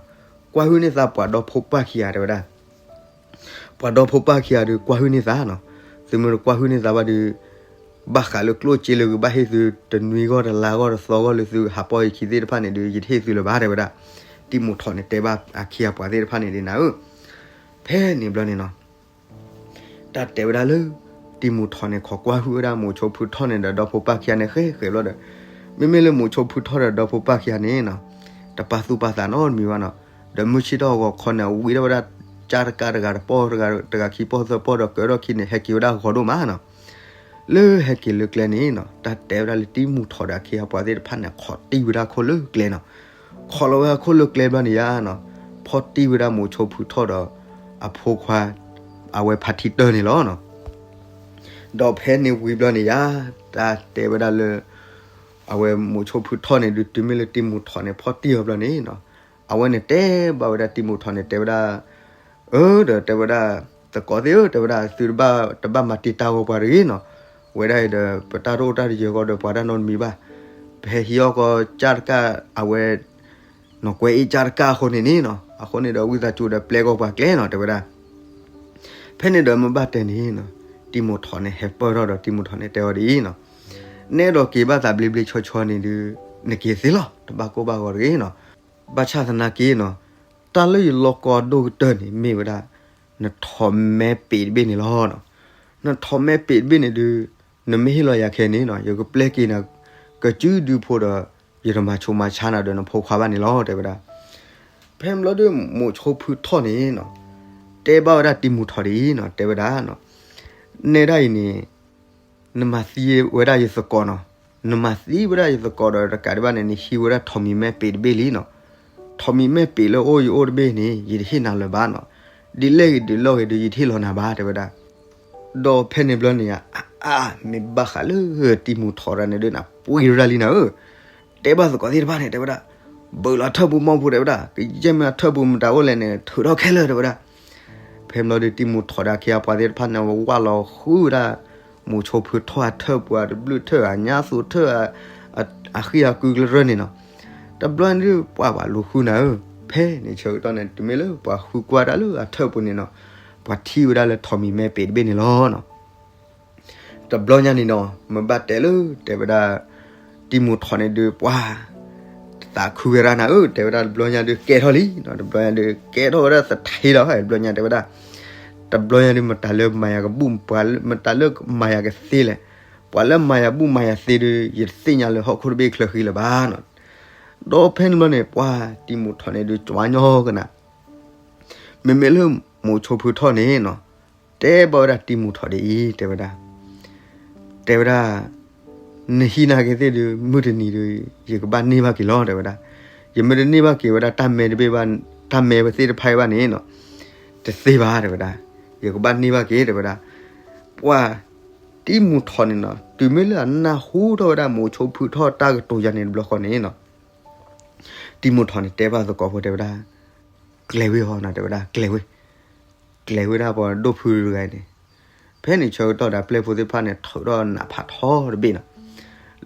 ကွၢ်ဟုၣ်န့ၢ်သးပှၤဒီဖိပၢ်ခံဂၤတဲဝဲဒၣ် ပှၤဒီဖိပၢ်ခံဂၤဒီးကွၢ်ဟုၣ်န့ၢ်သးနီၤ, သုမ့ၢ်တကွၢ်ဟုၣ်န့ၢ်သးဘၣ်ဒီး ဘၣ်ဃးလၢကျိၣ်စ့လၢကဘၣ်ဟ့ၣ်သု တနွံဂီၢ်တလါဂီၢ်တသီဂီၢ်လၢသုဟးပီၢ်ယခံသ့ၣ်တဖၣ်န့ၣ်ဒီး ယတဟ့ၣ်သုလၢၤဘၣ်တဲဝဲဒၣ်. တံၤမူၤထီၣ်န့ၣ်တဲဘၣ်အခ့အပှၤသ့ၣ်တဖၣ်န့ၣ်ဒ်နၤဧၢ. ဖဲန့ၣ်ဘျီန့ၣ်နီၤ တၢ်တဲဝဲဒၣ်လၢ တံၤမူၤထီၣ်န့ၣ် ခိးကွၢ်ဟုၣ်ဝဲဒၣ်မိၤဆိဖုထီၣ်န့ၣ်ဒီးဒီဖိပၢ်ခံဂၤန့ၣ်ဃဲဃဲဘျီဒီး မ့မ့ၢ်လၢမိၤဆိဖုထီၣ်ဒီးဒီဖိပၢ်ခံဂၤန့ၣ်နီၤ တပာ်သူၣ်ပာ်သးနီတမံၤဘၣ်နီၤ. ဒီးမုၢ်ဆ့ၣ်ထီၣ်အဂီၤခီန့ၣ် ဝံၤထီၣ်ဝဲဒၣ် ကၢ်တကၢ်တဂၤတပီၢ်တဂၤ တဂၤခံပီၢ်သၢပီၢ်ဒီးကၢထီၣ်ခံန့ၣ် ဟဲက့ၤဝဲဒၣ်ဂီၤဒိၣ်မးနီၤ. လၢဟဲက့ၤလၢကျဲန့ၣ်နီၤ တၢ်တဲဝဲဒၣ်လၢတံၤမူၤထီၣ်ဒီးအခ့အပှၤသ့ၣ်တဖၣ်န့ၣ် ခိးတံၢ်ဝဲဒၣ်ခိၣ်လၢကျဲနီၤ. ခိးလီၤဝဲခိၣ်လၢကျဲဘျီန့ၣ်ယါနီၤ ဖီၣ်တံၢ်ဝဲဒၣ်မိၤဆိဖုထီၣ်ဒီး အဖိခွါ အဝဲဖါထံတၢၢ်န့ၣ်လီၤနီၤ. ဒီးဖဲန့ၣ်ဝံၤဘျီန့ၣ်ယါ တၢ်တဲဝဲဒၣ်လၢ အဝဲမိၤဆိဖုထီၣ်န့ၣ်ဒုး တုၤမ့ၢ်လၢတံၤမူၤထီၣ်န့ၣ် ဖီၣ်တံၢ်အီၤဘျီန့ၣ်နီၤ အဝဲန့ၣ်တဲဘၣ်ဝဲဒၣ်တံၤမူၤထီၣ်န့ၣ်တဲဝဲဒၣ် အၢ ဒီးတဲဝဲဒၣ် သကိးသ့ၣ်ဧၢ တဲဝဲဒၣ် သုတဘၣ် တဘၣ်မၤတံာ်တာ်ဂီၤပှၤတဂ့ၤနီၤ. ဝဲဒၣ်အံၤဒီး ပတၢ်တအိၣ်တၢ်တယၢၤဂီၢ်ဒီးပှၤတၢ်နီတမံၤဘၣ်. ပဟဲဟံးအီၣ်ကီးကၢ်တကၢ်အဝဲ နီၢ်ကွဲအ့ၣ်ကၢ်တကၢ်အဃိန့ၣ်န့ၣ်နီၤ အဃိန့ၣ်ဒီးဝံသးစူၤဒီးပျဲကီးပှၤကျဲနီၤ တဲဝဲဒၣ်. ဖဲန့ၣ်ဒီးမ့ၢ်ဘၣ်တဲန့ၣ်နီၤ တံၤမူၤထီၣ်န့ၣ်ဟဲပၢၢ်ထီၣ်ဒီးတံၤမူၤထီၣ်န့ၣ်တဲအီၤဒ်အံၤနီၤ နအဲၣ်ဒိးက့ၤဘၣ်သးဘျ့ဘျ့ဆှီဆှီန့ၣ်ဒုး နက့ၤသ့လီၤ တဘၣ်ကိၢ်ဘၣ်ဂီၤတဂ့ၤနီၤ. ဘၣ်ဆၣ်သနာ်က့နီၤ တၢ်လၢယလီၢ်ကီၢ်ဒိၣ်ကတၢၢ်န့ၣ် မ့ၢ်ဝဲဒၣ် နထိးမဲပ့းတဘ့ၣ်န့ၣ်လီၤ. နထိးမဲပ့းတဘ့ၣ်န့ၣ်ဒုး နမ့ၢ်ဟ့ၣ်လီၤယၤခဲအံၤန့ၣ်နီၤ ယကပျဲက့ၤနၤ ကစုဒုဖိဒီး ယတမၤဆူးမၤဆါနၤဒီးနဖိခွါဘၣ်န့ၣ်လီၤ တဲဝဲဒၣ်. ဖဲန့ၣ်ဘျီဒုး မိၤဆိဖုထီၣ်န့ၣ်နီၤ တဲဘၣ်ဝဲဒၣ်တံၤမူၤထီၣ်ဒ်အံၤနီၤ တဲဝဲဒၣ် နဲဒၣ်အံၤန့ၣ် နမၤသံဝဲဒၣ်ယသကိးနီၤ, နမၤသံဝဲဒၣ်ယသကိးဒီးတကးဒံးဘၣ်န့ၣ် နဟံးဝဲဒၣ်ထိးမံၤမဲပ့းတဘ့ၣ်လံနီၤ. ထိးမံၤမဲပ့းလၢအိၣ်ယအိၣ်တဘ့ၣ်န့ၣ် ယတဟ့ၣ်နၤလၢၤဘၣ်နီၤ. ဒ်လဲၣ်ဂ့ၤဒ်လဲၣ်ဂ့ၤဒီး ယတဟ့ၣ်လီၤနၤဘၣ် တဲဝဲဒၣ်. ဒီးဖဲန့ၣ်ဘျီန့ၣ် အါ မ့ၢ်ဘၣ်ဃးလၢတံၤမူၤထီၣ်တၢ်န့ၣ်ဒုး နပှ့ၤဝဲဒၣ်လံနၤဧၢ တဲဘၣ်သကိးသ့ၣ်တဖၣ်န့ၣ် တဲဝဲဒၣ်, ဘုးလီၤထၢၣ်ပူၤမီၢ်ပူၤ တဲဝဲဒၣ်, ကယဲၢ်မ့ၢ်အထၢၣ်ပူၤမတၤအိၣ်လဲၣ်န့ၣ် ထုးထီၣ်ခဲလၢာ် တဲဝဲဒၣ်. ဖဲမ့ၢ်လီၤဒုး တံၤမူၤထီၣ်ဒီးအခ့အပှၤသ့ၣ်တဖၣ်န့ၣ် ဝဲဝၢ်လီၤဃုဝဲဒၣ် မိၤဆိဖုထီၣ်အထၢၣ်ပူၤ အတဘျုးထၢၣ် အညါသူထၢၣ် အဃံအကုကလၢရၢန့ၣ်နီၤ. တဘျီန့ၣ်ဒုး ပှၤဘၣ်လူၤဃုနၤဧၢ, ဖဲန့ၣ်ဆၢကတီၢ်န့ၣ် တုၤမ့ၢ်လၢပှၤဃုကွၢ်တၢ်လၢအထၢၣ်ပူၤန့ၣ်နီၤ, ပှၤထံၣ်ဝဲဒၣ်လၢထိးမံၤမဲပ့ၤတဘ့ၣ်န့ၣ်လီၤနီၤ. တဘျီညါန့ၣ်နီၤ မ့ၢ်ဘၣ်တဲလၢ တဲဝဲဒၣ် တံၤမူၤထီၣ်န့ၣ်ဒုး ပှၤ သးခုဝဲဒၣ်နၤဧၢ, တဲဝဲဒၣ်တဘျီညါဒုးကဲထီၣ်လံနီၤ, တဘျီညါဒုးကဲထီၣ်ဝဲဒၣ်သထ့လီၤ, တဘျီညါတဲဝဲဒၣ်, တဘျီညါဒုး မတၤလၢမၤယၤကဘူၣ် မတၤလၢမၤယၤကသ့လဲၣ်, ပှၤလၢမၤယၤဘူၣ်မၤယၤသ့ဒုး ယတသ့ၣ်ညါလၢဟီၣ်ခိၣ်တဘ့ၣ်ချၢဃံလၢၤဘၣ်နီၤ. ဒီးဖဲန့ၣ်ဘျီန့ၣ် ပှၤတံၤမူၤထီၣ်န့ၣ်ဒုး ကၠွါညီကနၤ, မ့မ့ၢ်လၢမိၤဆိဖုထီၣ်န့ၣ်နီၤ တဲဘၣ်ဝဲဒၣ်တံၤမူၤထီၣ်ဒ်အံၤ တဲဝဲဒၣ်, တဲဝဲဒၣ်, နဟံးနၤက့ၤသ့ၣ်ဒုး မုၢ်တနံၤဒုး ယကဘၣ်န့ၢ်ဘၣ်က့ၤလီၤ တဲဝဲဒၣ်. ယမ့ၢ်တန့ၢ်ဘၣ်က့ၤဝဲဒၣ်တၢ်မဲတဘ့ၣ်ဘၣ်, တၢ်မဲဝဲသ့ၣ်တဖၣ်အံၤဘၣ်န့ၣ်နီၤ, တသ့ဘၣ် တဲဝဲဒၣ်, ယကဘၣ်န့ၢ်ဘၣ်က့ၤ တဲဝဲဒၣ်. ပှၤတံၤမူၤထီၣ်န့ၣ်နီၤ တုၤမ့ၢ်လၢအနၢ်ဟူထီၣ်ဝဲဒၣ်မိၤဆိဖုထီၣ်တၢ်ကတိၤယၤန့ၣ်တဘျီဃီန့ၣ်နီၤ တံၤမူၤထီၣ်န့ၣ်တဲဘၣ်သကိးဖိတဲဝဲဒၣ်, ကျဲၤဝ့ၤဟီနီၤ တဲဝဲဒၣ်, ကျဲၤဝ့ၤ, ကျဲၤဝ့ၤဒၣ်ပှၤဒိၣ်ဖုတဂၤန့ၣ်. ဖဲန့ၣ်ဆၢကတီၢ်ဒီးပျဲၢ်ဖိသ့ၣ်တဖၣ်န့ၣ် ထုးထီၣ်နးဖးထီတဘ့ၣ်နီၤ.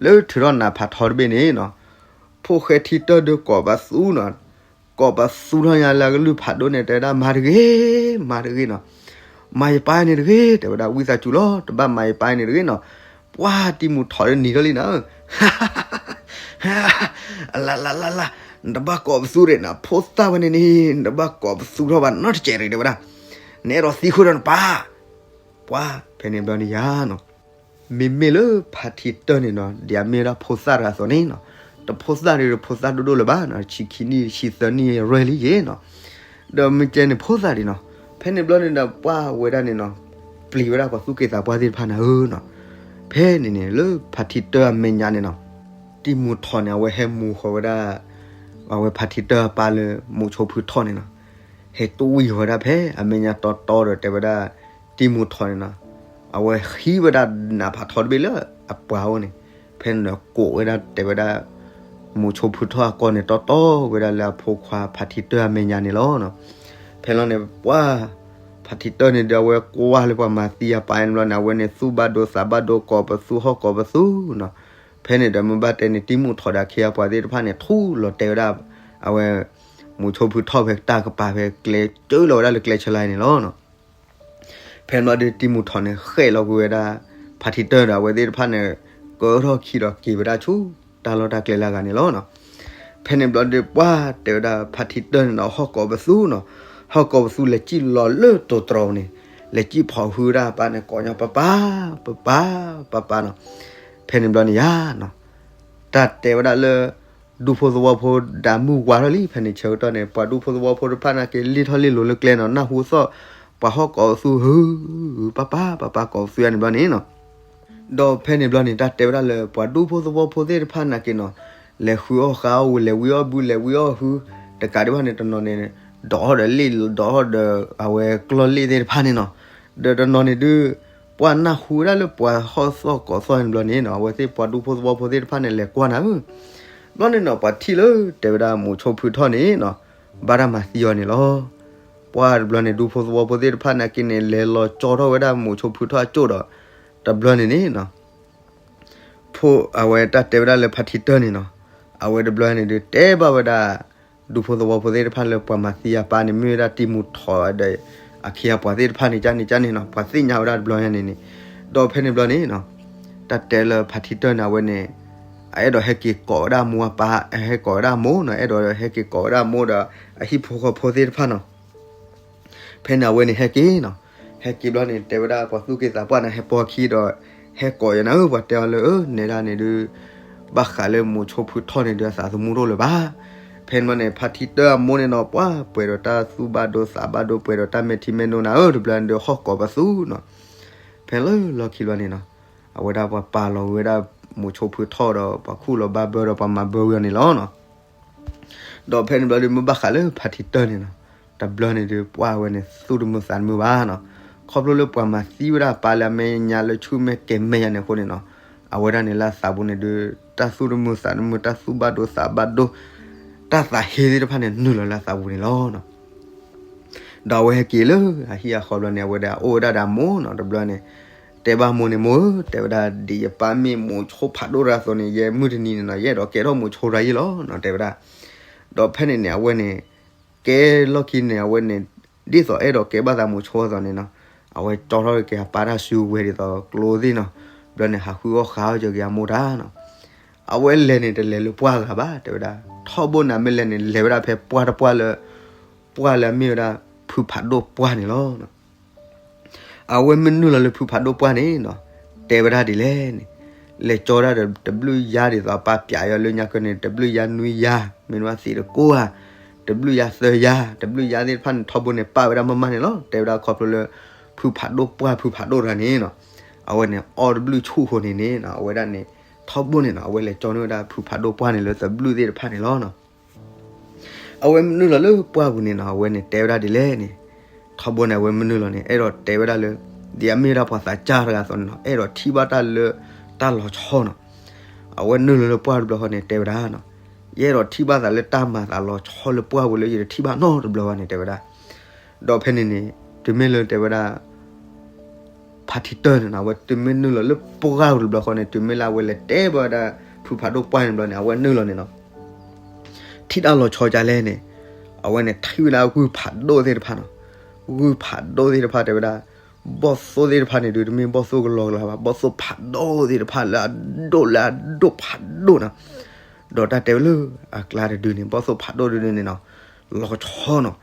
လၢထုးထီၣ်နးဖးထီတဘ့ၣ်န့ၣ်နီၤ ဖိၣ်ဃဲထံတၢၢ်ဒုးကိးပသူနီၤ, ကိးပသူထီၣ်ညါလၢအကလုၢ်ဖးဒိၣ်န့ၣ် တဲဝဲဒၣ် မၤတဂ့ၤ, မၤတဂ့ၤနီၤ, မၤယပၢ်န့ၣ်တဂ့ၤ တဲဝဲဒၣ်, ဝံသးစူၤလီၤ တဘၣ်မၤယပၢ်န့ၣ်တဂ့ၤနီၤ. ပှၤတံၤမူၤထီၣ်ဒုးနံၤထီၣ်လံနီၤ လၢ လၢ လၢ လၢ နတဘၣ်ကိးပသူတဂ့ၤနီၤ, ဖိသၣ်ဝဲန့ၣ်န့ၣ် နတဘၣ်ကိးပသူထီၣ်ဘၣ်နီတစဲးတဂ့ၤ တဲဝဲဒၣ်, နအဲၣ်ဒိးသံဃုာ်ဒီးနပၢ်, ပှၤ ဖဲန့ၣ်ဘျီန့ၣ်ယါနီၤ, မ့မ့ၢ်လၢဖါထံတၢၢ်န့ၣ်နီၤ ဒ်အမ့ၢ်ဝဲဒၣ်ဖိသၣ်တဂၤအသိးန့ၣ်နီၤ, တဖိသၣ်ဒ်ဒီးဖိသၣ်ဒိၣ်ဒိၣ်လၢၤဘၣ်နီၤ, ဆံခံနံၣ်ဆံသၢနံၣ်ရဲၣ်လံယဲနီၤ, ဒီးမ့ၢ်ကဲန့ၣ်ဖိသၣ်ဒံးနီၤ, ဖဲန့ၣ်ဘျီန့ၣ်ဒီးပှၤဝဲဒၣ်န့ၣ်နီၤ, ပျံၤဝဲဒၣ်ပှၤသူၣ်က့သးပှၢ်သ့ၣ်တဖၣ်န့ၣ်ဧၢနီၤ, ဖဲန့ၣ်န့ၣ်လၢဖါထံတၢၢ်အမဲာ်ညါန့ၣ်နီၤ, တံၢ်မူၤထီၣ်န့ၣ် အဝဲဟဲမူၤဃီၤဝဲဒၣ် အဝဲဖါထံတၢၢ်အပၢ်လၢမိၤဆိဖုထီၣ်န့ၣ်နီၤ, ဟဲတွံၢ်ဃီၤဝဲဒၣ်ဖဲအမဲာ်ညါတီတီဒီးတဲဝဲဒၣ်, တံၢ်မူၤထီၣ်န့ၣ်နီၤ, အဝဲဟံးဝဲဒၣ်နးဖးထီတဘ့ၣ်လၢအပှၤအိၣ်န့ၣ်, ဖဲန့ၣ်ဒီးကိးဝဲဒၣ်တဲဝဲဒၣ်, မိၤဆိဖုထီၣ်အကီၢ်န့ၣ်တီတီဝဲဒၣ်လၢအဖိခွါဖါထံတၢၢ်အမဲာ်ညါန့ၣ်လီၤနီၤ, ဖဲလီၤန့ၣ်ပှၤ ဖါထံတၢၢ်န့ၣ်ဒီးအဝဲကွၢ်လၢပှၤမၤသံအပၢ်န့ၣ်ဘျီန့ၣ် အဝဲန့ၣ်သူၣ်ဘၣ်ဒိသးဘၣ်ဒိ ကိးပသူဟီၣ်ကိးပသူနီၤ, ဖဲန့ၣ်ဒီးမ့ၢ်ဘၣ်တဲန့ၣ် တံၢ်မူၤထီၣ်ဒီးအခ့အပှၤသ့ၣ်တဖၣ်န့ၣ် ထူၣ်လီၤတဲာ်ဝဲဒၣ်, အဝဲ မိၤဆိဖုထီၣ်ဖဲတၢ်ကပၤဖဲကျဲ ကၢလီၤဝဲဒၣ်လၢကျဲဆၢလါန့ၣ်လီၤနီၤ, ဖဲန့ၣ်ဘျီဒီးတံၢ်မူၤထီၣ်န့ၣ် ဃဲးလီၤကွံာ်ဝဲဒၣ်, ဖါထံတၢၢ်ဒီးအဝဲသ့ၣ်တဖၣ်န့ၣ်, ကၢထီၣ်ခံဒီးက့ၤဝဲဒၣ်ဆူ, တၢ်လီၢ်တၢ်ကျဲလၢအဂၤန့ၣ်လီၤနီၤ, ဖဲန့ၣ်ဘျီဒီးပှၤတဲဝဲဒၣ်ဖါထံတၢၢ်န့ၣ်ဒီးဟီၣ်ကိးပသူနီၤ, ဟီၣ်ကိးပသူလဲၤစံၣ်လီၤလၢတိၤတြီၤန့ၣ်, လဲၤစံၣ်ဖီၣ်ဟုဝဲဒၣ်အပၢ်န့ၣ် ကိးညီပၢ်ပၢ်, ပၢ်ပၢ်, ပၢ်ပၢ်နီၤ, ဖဲန့ၣ်ဘျီန့ၣ်ယါနီၤ, တၢ်တဲဝဲဒၣ်လၢ ဒူဖိသဝီဖိဒၣ်မုၢ်ဝါထီၣ်လံ ဖဲန့ၣ်ဆၢကတီၢ်န့ၣ် ပှၤဒူဖိသဝီဖိတဖၣ်န့ၣ်က့ၤလ့ၢ်ထီၣ်လ့ၢ်လီၤလၢကျဲနီၤ နၢ်ဟူသီၣ်, ပှၤဟီၣ်ကိးပသူဟု, ပၢ်ပၢ်, ပၢ်ပၢ်ကိးပသူယါန့ၣ်ဘျီန့ၣ်နီၤ, ဒီးဖဲန့ၣ်ဘျီန့ၣ် တၢ်တဲဝဲဒၣ်လၢပှၤဒူဖိသဝီဖိသ့ၣ်တဖၣ်န့ၣ်က့ၤနီၤ, လဲၤဃုအီၣ်ဃုအီၣ်ဝံၤ လဲၤဝံအီၣ်ဘု လဲၤဝံအီၣ်ဟု, တကးဒံးဘၣ်န့ၣ် တနီၤန့ၣ်, ဒိးထီၣ်ဒီးလ့ၣ် ဒိးထီၣ်ဒီးအဝဲကျီၢ်လ့ၣ်သ့ၣ်တဖၣ်န့ၣ်နီၤ, ဒီးတနီၤန့ၣ်ဒုး, ပှၤနၢ်ဟူဝဲဒၣ်လၢပှၤဟီၣ်သီၣ်ကိးသီၣ်န့ၣ်ဘျီန့ၣ်နီၤ အဝဲသ့ၣ်ပှၤဒူဖိသဝီဖိသ့ၣ်တဖၣ်န့ၣ်လဲၤကွၢ်နၤဧၢ, ဘျီန့ၣ်နီၤ ပှၤထံၣ်လၢတဲဝဲဒၣ်မိၤဆိဖုထီၣ်န့ၣ်နီၤ, ဘၣ်တၢ်မၤသံအီၤန့ၣ်လီၤ, ပှၤတဘျီန့ၣ် ဒူဖိသဝီဖိသ့ၣ်တဖၣ်န့ၣ်က့ၤန့ၣ် လဲၤလီၤကၠီထီၣ်ဝဲဒၣ်မိၤဆိဖုထီၣ်အကၠိၣ်ဒီး, တဘျီန့ၣ်န့ၣ်နီၤ ဖိအဝဲတၢ်တဲဝဲဒၣ်လၢဖါထံတၢၢ်န့ၣ်နီၤ, အဝဲတဘျီန့ၣ်ဒုးတဲဘၣ်ဝဲဒၣ်, ဒူဖိသဝီဖိသ့ၣ်တဖၣ်လၢပှၤမၤသံအပၢ်န့ၣ် မ့ၢ်ဝဲဒၣ်တံၢ်မူၤထီၣ်ဒီး, အခ့အပှၤသ့ၣ်တဖၣ်န့ၣ် ကန့ၣ်ကန့ၣ်နီၤ ပှၤသ့ၣ်ညါဝဲဒၣ်တဘျီညါန့ၣ်န့ၣ်, ဒီးဖဲန့ၣ်ဘျီန့ၣ်နီၤ, တၢ်တဲလၢဖါထံတၢၢ်န့ၣ် အဝဲန့ၣ်, အအဲၣ်ဒိးဟဲက့ၤကိးဝဲဒၣ်အမိၢ်အပၢ် ဟဲကိးဝဲဒၣ်အမိၢ်နီၤ အဲၣ်ဒိးဟဲက့ၤကိးဝဲဒၣ်အမိၢ်ဒီး, အဟံၣ်ဖိဃီဖိသ့ၣ်တဖၣ်နီၤ ဖဲန့ၣ်အဝဲန့ၣ်ဟဲက့ၤနီၤ, ဟဲက့ၤဘျီန့ၣ် တဲဝဲဒၣ်ပှၤသူၣ်က့သးပှၢ်န့ၣ် ဟဲပိာ်အခံဒီး, ဟဲကိးယၤနၤဧၢ ပှၤတဲအီၤလၢ အၢ နဲဒၣ်န့ၣ်ဒုး, ဘၣ်ဃးလၢမိၤဆိဖုထီၣ်န့ၣ်ဒုးအသးသမူတအိၣ်လၢၤဘၣ်, ဖဲန့ၣ်ဘျီန့ၣ် ဖါထံတၢၢ်အမိၢ်န့ၣ်နီၤ ပှၤပှဲၤဒီးတၢ်သူၣ်ဘၣ်ဒိသးဘၣ်ဒိ ပှဲၤဒီးတၢ်မဲာ်ထံမဲာ်နိနီၤဧၢ တဘျီန့ၣ်ဒုးဟီၣ်ကိးပသူနီၤ, ဖဲလၢလီၢ်ခံဘျီန့ၣ်နီၤ, အဝဲဒၣ်ပှၤပာ်လီၤဝဲဒၣ်မိၤဆိဖုထီၣ်ဒီးပှၤခူၣ်လီၤဘါဘၢဒီးပှၤမၤဘၢဝံၤအီၤန့ၣ်လီၤနီၤ ဒီးဖဲန့ၣ်ဘျီဒုးမ့ၢ်ဘၣ်ဃးလၢဖါထံတၢၢ်န့ၣ်နီၤ, တဘျီန့ၣ်ဒုးပှၤဝဲန့ၣ်သူၣ်တမုာ်သးတမုာ်ဘၣ်နီၤ, ခီဖျိလၢပှၤမၤသံဝဲဒၣ်အပၢ်လၢအမဲာ်ညါလၢဆူမဲာ်ကဲၤမဲာ်ညါန့ၣ်အဃိန့ၣ်နီၤ, အဝဲဒၣ်န့ၣ်လၢအသးပူၤန့ၣ်ဒုး, တၢ်သူၣ်တမုာ်သးတမုာ် တၢ်သူၣ်ဘၣ်ဒိသးဘၣ်ဒိ, တၢ်သးဟ့သ့ၣ်တဖၣ်န့ၣ်နုာ်လီၤလၢအသးပူၤန့ၣ်လီၤနီၤ ဒီးအဝဲဟဲက့ၤလၢအဟံၣ်အဃီဘျီန့ၣ် အဝဲဒၣ်အိၣ်ဝဲဒၣ်ဒီးအမိၢ်နီၤ တဘျီန့ၣ်, တဲဘၣ်မိၢ်န့ၣ် မိၢ်ဧၢ တဲဝဲဒၣ်ဒ်ယပၢ်မ့ၢ်မိၤဆိဖးဒိၣ်တဂၤအသိးန့ၣ် ယဲမုၢ်တနံၤန့ၣ်နီၤ ယအဲၣ်ဒိးကဲထီၣ်မိၤဆိတဂၤယ့ၢ်လီၤနီၤ တဲဝဲဒၣ်, ဒီးဖဲန့ၣ်န့ၣ် အဝဲန့ၣ်, ကဲလီၢ်ခံန့ၣ် အဝဲန့ၣ်, ဒ်သိးအဲၣ်ဒိးကဲဘၣ်သးမိၤဆိအသိးန့ၣ်နီၤ, အဝဲကၠီထီၣ်က့ၤအပၢ်တၢ်စုဝဲဒ်သိးကျိသ့ၣ်နီၤ, ဘျီန့ၣ် ဟးဃုအီၣ်ဃုအီၣ်က့ၤအမိၢ်တၢ်နီၤ, အဝဲလဲၤန့ၣ်တလဲၤလၢပှၢ်ဂၤဘၣ် တဲဝဲဒၣ်, ထီဘိန့ၣ်မ့ၢ်လဲၤန့ၣ် လဲၤဝဲဒၣ်ဖဲပှၢ်တပှၢ်လၢ, ပှၢ်လၢအမ့ၢ်ဝဲဒၣ်, ဖုဖးဒိၣ်ပှၢ်န့ၣ်လီၤ အဝဲမ့ၢ်နုာ်လီၤလၢဖုဖးဒိၣ်ပှၢ်န့ၣ်နီၤ, တဲဝဲဒၣ်ဒ်လဲၣ်န့ၣ်, လဲၤကၠီဒၣ်ဒီးတဘျုးယါဒ်သိးအပၢ်ပျးအီၤလၢညါကၢန့ၣ် တဘျုးယါနွံယါ, မ့ၢ်နွံသံးတကိးဧါ, တဘျုးယါသၢယါ, တဘျုးယါသ့ၣ်တဖၣ်န့ၣ် ထီဘိန့ၣ်ပာ်ဝဲဒၣ်မးမးန့ၣ်လီၤ. တဲဝဲဒၣ်ခီဖျိလၢ ဖုဖးဒိၣ်ပှၢ်ဖုဖးဒိၣ်တဂၤန့ၣ်နီၤ, အဝဲန့ၣ်အီၣ်တဘျုးဆူၣ်ဃိန့ၣ်န့ၣ်နီၤ, အဝဲဒၣ်န့ၣ်, ထီဘိန့ၣ်နီၤ အဝဲလဲၤကၠီန့ၢ်ဝဲဒၣ်ဖုဖးဒိၣ်ပှၢ်န့ၣ်လၢတဘျုးသ့ၣ်တဖၣ်န့ၣ်လီၤနီၤ. အဝဲမ့ၢ်နုာ်လီၤလၢပှၢ်ပူၤန့ၣ်နီၤ အဝဲန့ၣ်တဲဝဲဒၣ်ဒ်လဲၣ်န့ၣ်, ထီဘိန့ၣ် အဝဲမ့ၢ်နုာ်လီၤန့ၣ် အဲၣ်ဒိးတဲဝဲဒၣ်လၢ, ဒ်အမ့ၢ်ဝဲဒၣ်ပှၤသးစၢ်တဂၤအသိးန့ၣ်နီၤ အဲၣ်ဒိးထံၣ်ဘၣ်တၢ်လၢ, တၢ်လီၤဆီနီၤ. အဝဲနုာ်လီၤလၢပှၢ်တဘျီဃီန့ၣ် တဲဝဲဒၣ်နီၤ, ယအဲၣ်ဒိးထံၣ်ဘၣ်သးလၢတၢ်မၤသးလီၤဆီလၢပှၢ်ပူၤလၢယတထံၣ်ဘၣ်နီတဘျီဘၣ်န့ၣ် တဲဝဲဒၣ်. ဒီးဖဲန့ၣ်န့ၣ်, တုၤမ့ၢ်လၢတဲဝဲဒၣ် ဖါထံတၢၢ်န့ၣ်နီၤ အဝဲတုၤမ့ၢ်နုာ်လီၤလၢပှၢ်တဘျီဃီန့ၣ် တုၤမ့ၢ်လၢအဝဲလဲၤတဲဘၣ်ဝဲဒၣ် ဖုဖးဒိၣ်ပှၢ်န့ၣ်ဘျီန့ၣ် အဝဲနုာ်လီၤန့ၣ်နီၤ ထံၣ်တၢ်လီၤဆီဒ်လဲၣ်န့ၣ်, အဝဲန့ၣ်ထံၣ်ဝဲဒၣ်ဂုၢ်ဖးဒိၣ်သ့ၣ်တဖၣ်နီၤ, ဂုၢ်ဖးဒိၣ်သ့ၣ်တဖၣ်တဲဝဲဒၣ်, ဘီၣ်သိၣ်သ့ၣ်တဖၣ်န့ၣ်ဒုး တမ့ၢ်ဘီၣ်သိၣ်ကလီကလီဘၣ် ဘီၣ်သိၣ်ဖးဒိၣ်သ့ၣ်တဖၣ်လၢအဒိၣ်လၢအဒိၣ်ဖးဒိၣ်နီၤ. ဒီးတၢ်တဲဝဲလၢအကျါတဒုန့ၣ် ဘီၣ်သိၣ်ဖးဒိၣ်တဒုန့ၣ်နီၤ, လီၤဆီနီၤ,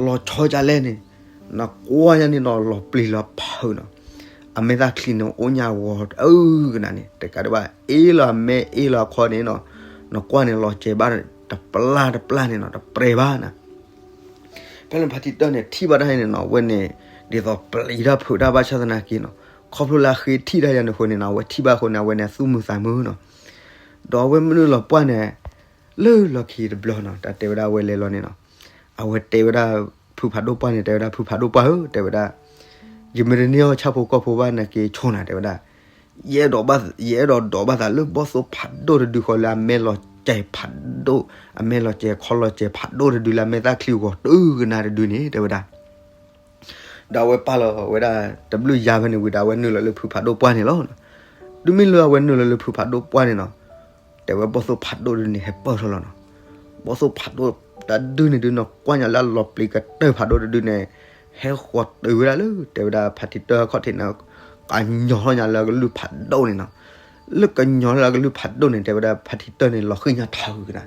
လီၤဆီဒ်လဲၣ်န့ၣ်, နကွၢ်ညါန့ၣ်နီၤ လီၤပျံၤလီၤဖုးနီၤ, အမဲာ်သၣ်ချံန့ၣ်အိၣ်ညါဂီၤအၢကနၤန့ၣ် တကးဒံးဘၣ် အ့ၣ်လီၤအမဲာ်အ့ၣ်လီၤအခီန့ၣ်နီၤ, နကွၢ်န့ၣ်လီၤစဲၤဘၣ်တပျၢ်တပျၢ်န့ၣ်နီၤ တပြဲၤဘၣ်နၤ ဖဲလၢဖါတံၢ်တၢၢ်န့ၣ် ထံၣ်ဘၣ်တၢ်အံၤန့ၣ်နီၤ အဝဲန့ၣ် ဒ်သိးပျံၤတၢ်ဖုးတၢ်ဘၣ်ဆၣ်သနာ်က့နီၤ, ခီဖျိလၢအဃ့ထံၣ်တၢ်ယၤန့ၣ်အဃိန့ၣ်နီၤ အဝဲထံၣ်ဘၣ်အဃိန့ၣ် အဝဲန့ၣ်သူၣ်မုာ်သးမုာ်နီၤ, ဒီးအဝဲမနုၤလီၤပှၢ်န့ၣ် လၢလီၢ်ခံတဘျီနီၤ တၢ်တဲဝဲဒၣ်အဝဲလဲၤလီၤန့ၣ်နီၤ, အဝဲတဲဝဲဒၣ် ဖုဖးဒိၣ်ပှၢ်န့ၣ် တဲဝဲဒၣ် ဖုဖးဒိၣ်ပှၢ်ဧၢ တဲဝဲဒၣ် ယမ့ၢ်တန့ၢ်အီၣ်ဆၣ်ဖိကီၢ်ဖိဘၣ်နာ်က့ဆိၣ်နၤ တဲဝဲဒၣ်, ယအဲၣ်ဒိးဘၣ်, ယအဲၣ်ဒိးဒိးဘၣ်သးလၢဘီၣ်သိၣ်ဖးဒိၣ်တဒုဃီလၢအမဲာ်လီၤစဲၤဖးဒိၣ်, အမဲာ်လီၤစဲၤခီလီၤစဲၤဖးဒိၣ်တဒုလၢအမဲာ်သၣ်ချံဂီၤတုၤကနၤတဒုန့ၣ် တဲဝဲဒၣ် ဒီးအဝဲပာ်လီၤဝဲဒၣ်တဘျုးယၤဖဲန့ၣ်ဝံၤဒီး အဝဲနုာ်လီၤလၢဖုဖးဒိၣ်ပှၢ်န့ၣ်လီၤ. တုၤမ့ၢ်လၢအဝဲနုာ်လီၤလၢဖုဖးဒိၣ်ပှၢ်န့ၣ်နီၤ, တဲဝဲဘီၣ်သိၣ်ဖးဒိၣ်တဒုန့ၣ် ဟဲပၢၢ်ထီၣ်လီၤနီၤ. ဘီၣ်သိၣ်ဖးဒိၣ်တဒုန့ၣ်ဒုးနီၤ ကွၢ်ညါလၢအလီၤပျံၤကတၢၢ်ဖးဒိၣ်တဒုန့ၣ် ဟဲဃီၤတုၤဝဲဒၣ်လၢ တဲဝဲဒၣ် ဖါတံၢ်တၢၢ်အခီၣ်ထံးန့ၣ် ကညီၤထီၣ်ညါလၢအကလုၢ်ဖးဒိၣ်န့ၣ်နီၤ. လၢကညီၤလၢအကလုၢ်ဖးဒိၣ်န့ၣ် တဲဝဲဒၣ် ဖါတံၢ်တၢၢ်န့ၣ် လီၤဃံၢ်ညါထီၣ်ကနၤ.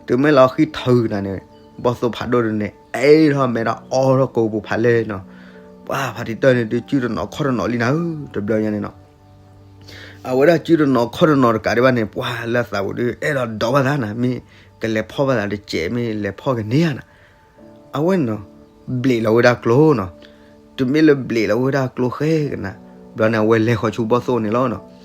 တုၤမ့ၢ်လီၤဃံၢ်ထီၣ်ကနၤန့ၣ် ဘီၣ်သိၣ်ဖးဒိၣ်တဒုန့ၣ် အဲၣ်ထီၣ်မဲထီၣ်အီထီၣ်ကိာ်ပူၤဖးလဲၢ်နီၤ. ပှၤဖါတံၢ်တၢၢ်န့ၣ်ဒုး စုတနီၤခီၣ်တနီၤလံနၤဧၢ တဘျီညါန့ၣ်နီၤ. အဝဲဒၣ်စုတနီၤခီၣ်တနီၤတကးဒံးဘၣ်န့ၣ် ပှၤလၢအသးပူၤဒုး အဲၣ်ဒိးဒိးဘၣ်သးနၤ, မ့ၢ်ကလဲၤဖီၣ်ဘၣ်သးတစဲး မ့ၢ်လဲၤဖီၣ်ကန့ၢ်ဧါနၤ. အဝဲနီၤ ဘျံးလီၤဝဲဒၣ်ကျိနီၤ. တုၤမ့ၢ်လၢဘျံးလီၤဝဲဒၣ်ကျိဃဲကနၤ ဘျီန့ၣ် အဝဲလဲၤဃီၤဆူဘီၣ်သိၣ်န့ၣ်လီၤနီၤ.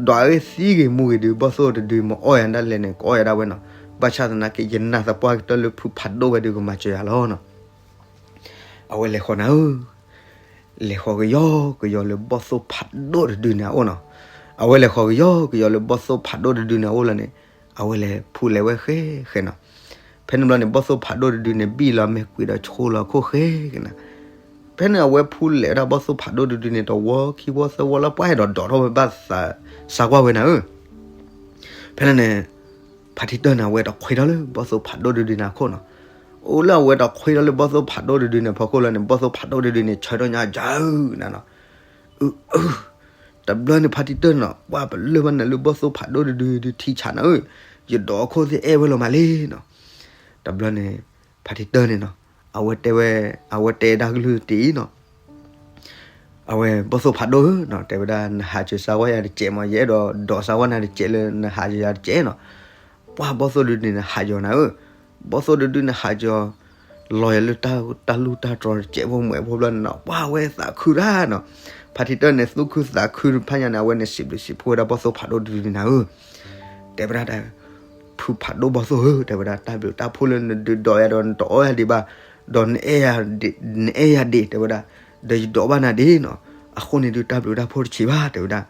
ဒီးအဝဲသံဂ့ၤမူဂ့ၤဒုး ဘီၣ်သိၣ်တဒုး မ့ၢ်အီၣ်ယၤဒၣ်လဲာ်န့ၣ် ကအီၣ်ယၤဒၣ်ဝဲနီၤ. ဘၣ်ဆၣ်သနာ်က့ ယနာ်သပှၢ်ကတၢၢ်လၢဖုဖးဒိၣ်ဝဲဒုး ကမၤစၢၤယၤလီၤနီၤ. အဝဲလဲၤဃီၤနၤဧၢ, လဲၤဃီၤကယီကယီလၢဘီၣ်သိၣ်ဖးဒိၣ်တဒုန့ၣ်အအိၣ်နီၤ. အဝဲလဲၤဃီၤကယီကယီလၢဘီၣ်သိၣ်ဖးဒိၣ်တဒုန့ၣ်အအိၣ်လီၤန့ၣ် အဝဲလဲၤဖူလဲၤဝဲဃဲဃဲနီၤ. ဖဲန့ၣ်ဘျီန့ၣ် ဘီၣ်သိၣ်ဖးဒိၣ်တဒုန့ၣ် ဘံၣ်လီၤမဲာ်ကွံာ်ဒီးဆိလီၤခိၣ်ဃဲကနၤ. ဖဲန့ၣ်အဝဲဖူလဲၤဝဲဒၣ်ဘီၣ်သိၣ်ဖးဒိၣ်တဒုန့ၣ် တဝီခံဝီသၢဝီလၢပှၤအဲၣ်ဒိးဒိးထီၣ်ဝဲဘၣ်သးစၢ်ကွၢ်ဝဲနၤဧၢ. ဖဲန့ၣ်န့ၣ် ဖါတံၢ်တၢၢ်န့ၣ် အဝဲတခွ့ထီၣ်လၢဘီၣ်သိၣ်ဖးဒိၣ်တဒုန့ၣ်အခိၣ်နီၤ. အိၣ်လၢအဝဲတခွ့ထီၣ်လၢဘီၣ်သိၣ်ဖးဒိၣ်တဒုန့ၣ် ဖီခိၣ်လီၤန့ၣ် ဘီၣ်သိၣ်ဖးဒိၣ်တဒုန့ၣ် ဆၢထီၣ်ညါယၤဧၢနၤနီၤ. အၢ အၢ တဘျီန့ၣ် ဖါတံၢ်တၢၢ်နီၤ ပှၤပလၢၢ်ဘၣ်နၤလၢဘီၣ်သိၣ်ဖးဒိၣ်တဒုဒုးထံဆးနၤဧၢ, ယဒိးအခိၣ်သ့ၣ်အဲၣ်ဝဲလီၤမးလံနီၤ. တဘျီန့ၣ် ဖါတံၢ်တၢၢ်န့ၣ်နီၤ အဝဲတဲဝဲ အဝဲတဲဒၣ်ကလုၢ်တအံၤနီၤ အဝဲဘီၣ်သိၣ်ဖးဒိၣ်ဧၢနီၤ တဲဝဲဒၣ် နဟးစၢၤစၢ်ဝဲယၤတစဲးမး ယအဲၣ်ဒိးဒိးစၢ်ဝဲနၤတစဲးလၢနဟးစၢၤယၤတစဲးနီၤ. ပှၤဘီၣ်သိၣ်တဒုန့ၣ် နဟးယီၤနၤဧၢ, ဘီၣ်သိၣ်တဒုန့ၣ်ဟးယီၤ လီၤယၤလၢတၢ်လူၢ်တၢ်တြီၤတစဲးဖိမွဲးဖိဘျီန့ၣ်နီၤ ပှၤဝဲသးခုတၢ်နီၤ. ဖါတံၢ်တၢၢ်န့ၣ် သူၣ်ခုသးခုတဖၣ်ညါန့ၣ် အဝဲန့ၣ်စံးဘျုးစံးဖှိၣ်ဝဲဒၣ်ဘီၣ်သိၣ်ဖးဒိၣ်တဒုန့ၣ်နၤဧၢ တဲဝဲဒၣ် ဖုဖးဒိၣ်ဘီၣ်သိၣ်ဧၢ တဲဝဲဒၣ် တၢ်ဘျုးတၢ်ဖှိၣ်လၢနဒုးဒိးယၤဒီးနတအီၣ်ယၤဒံးဘၣ်, ဒီးနအဲၣ်ယၤဒံး, နအဲၣ်ယၤဒံး တဲဝဲဒၣ်, ဒီးယဒိးဘၣ်နၤဒံးနီၤ, အဃိန့ၣ်ဒုးတၢ်ဘျုးတၢ်ဖှိၣ်တဆံးဘၣ် တဲဝဲဒၣ်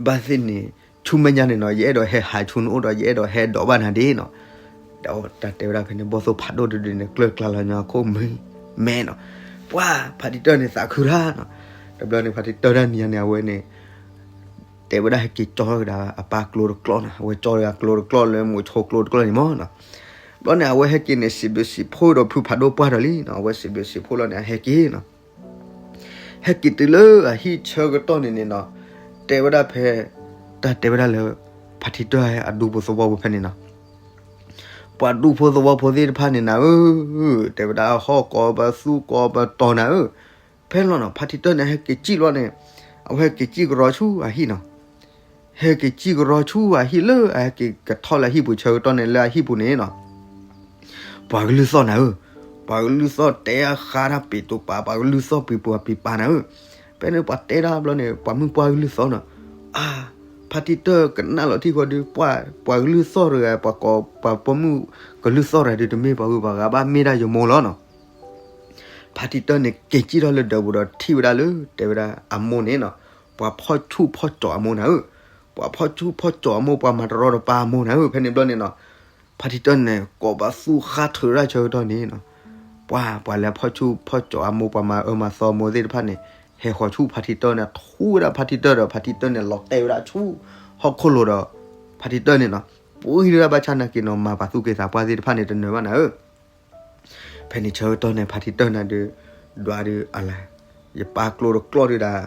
ဘၣ်သ့ၣ်န့ၣ် ဆူမဲာ်ညါန့ၣ်နီၤ ယအဲၣ်ဒိးဟဲဟးဆူနအိၣ်ဒီး ယအဲၣ်ဒိးဟဲဒိးဘၣ်နၤဒံးနီၤ. ဒီးတၢ်တဲဝဲဒၣ်ဖဲန့ၣ် ဘီၣ်သိၣ်ဖးဒိၣ်တဒုန့ၣ် ကျၢၢ်ကျါလီၤညီခိၣ်မဲနီၤ. ပှၤဖါတံၢ်တၢၢ်န့ၣ်သးခုတၢ်နီၤ. တဘျီန့ၣ် ဖါတံၢ်တၢၢ်တနံၤညါန့ၣ် အဝဲန့ၣ် တဲဝဲဒၣ်ဟဲက့ၤကၠီဝဲဒၣ်အပၢ်ကျိတကျီနၤ, အဝဲကၠီဝဲဒၣ်ကျိတကျီလၢမိၤဆိကျိတကျီန့ၣ်မးနီၤ. ဘျီန့ၣ် အဝဲဟဲက့ၤန့ၣ် စံးဘျုးစံးဖှိၣ်ဒီးဖုဖးဒိၣ်ပှၢ်ဒီးလံနီၤ, အဝဲစံးဘျုးစံးဖှိၣ်လီၤန့ၣ် အဟဲက့ၤနီၤ. ဟဲက့ၤတုၤလၢအဟံၣ်ဆၢကတီၢ်န့ၣ်န့ၣ်နီၤ, တဲဝဲဒၣ်ဖဲ တၢ်တဲဝဲဒၣ်လၢ ဖါတံၢ်တၢၢ်အဒူဖိသဝီဖိဖဲန့ၣ်နီၤ, ပှၤဒူဖိသဝီဖိသ့ၣ်တဖၣ်န့ၣ်နၤဧၢ, တဲဝဲဒၣ်ဟီၣ်ကိးပသူကိးပတီၤနၤဧၢ. ဖဲန့ၣ်လီၤနီၤ ဖါတံၢ်တၢၢ်န့ၣ် ဟဲက့ၤစံၣ်လီၤန့ၣ် အဝဲဟဲက့ၤစံၣ်ကရီဆူအဟံၣ်နီၤ. ဟဲက့ၤစံၣ်ကရီဆူအဟံၣ်လၢအဟဲက့ၤကထီၣ်လၢအဟံၣ်ပူၤဆၢကတီၢ်န့ၣ် လၢအဟံၣ်ပူၤန့ၣ်နီၤ ပှၤကလုၢ်သီၣ်နၤဧၢ, ပှၤကလုၢ်သီၣ်တဲအဃါတၢ်ပံာ်တူာ်ပာ် ပှၤကလုၢ်သီၣ်ပံာ်ပူၤပံာ်ပာ်နၤဧၢ. ဖဲန့ၣ်ပှၤတဲဒၣ်ဘျီန့ၣ် ပှၤမုၣ်ပှၢ်ကလုၢ်သီၣ်နီၤ, အါ ဖါတံၢ်တၢၢ်ကနၣ်လီၤထံၣ်ဃီဒီး ပှၤကလုၢ်သီၣ်တဂၤ ပှၤကိးပှၤပိာ်မုၣ်ကလုၢ်သီၣ်တဂၤဒုး တမ့ၢ်ပှၤဂုၤပှၤဂၤဘၣ် မ့ၢ်ဒၣ်ယမိၢ်လီၤနီၤ. ဖါတံၢ်တၢၢ်န့ၣ် က့ၤစံၣ်ထီၣ်လၢဒၢးပူၤဒီးထံၣ်ဝဲဒၣ်လၢ တဲဝဲဒၣ်အမိၢ်န့ၣ်နီၤ, ပှၤဖီၣ်ဆူၣ်ဖီၣ်ကၠီၤအမိၢ်နၤဧၢ, ပှၤဖီၣ်ဆူၣ်ဖီၣ်ကၠီၤအမိၢ် ပှၤမၤတရီတပါအမိၢ်နၤဧၢ. ဖဲန့ၣ်ဘျီန့ၣ်နီၤ ဖါတံၢ်တၢၢ်န့ၣ် ကိးပသူဃါထုးတၢ်ဆၢကတီၢ်န့ၣ်နီၤ, ပှၤ ပှၤလၢဖီၣ်ဆူၣ်ဖီၣ်ကၠီၤအမိၢ် ပှၤမၤအၢမၤသီအမိၢ်သ့ၣ်တဖၣ်န့ၣ် ဟဲဃီၤဆူၣ်ဖါတံၢ်တၢၢ်န့ၣ် ထူဝဲဒၣ်ဖါတံၢ်တၢၢ်ဒီး ဖါတံၢ်တၢၢ်န့ၣ် လီၤတဲာ်ဝဲဒၣ်ဆူဟီၣ်ခိၣ်လိၤဒီး ဖါတံၢ်တၢၢ်န့ၣ်နီၤ ပှ့ၤဒၣ်ဘၣ်ဆၣ်နာ်က့ၤနီၤ မၤပှၤသူၣ်က့သးပှၢ်သ့ၣ်တဖၣ်န့ၣ် တနၢၤဘၣ်နၤဧၢ. ဖဲန့ၣ်ဆၢကတီၢ်န့ၣ် ဖါတံၢ်တၢၢ်နၤဒုး ဒွးဒုးအလၢ် ယပၢ်ကျိတကျီၢ်ဒုးဒၣ်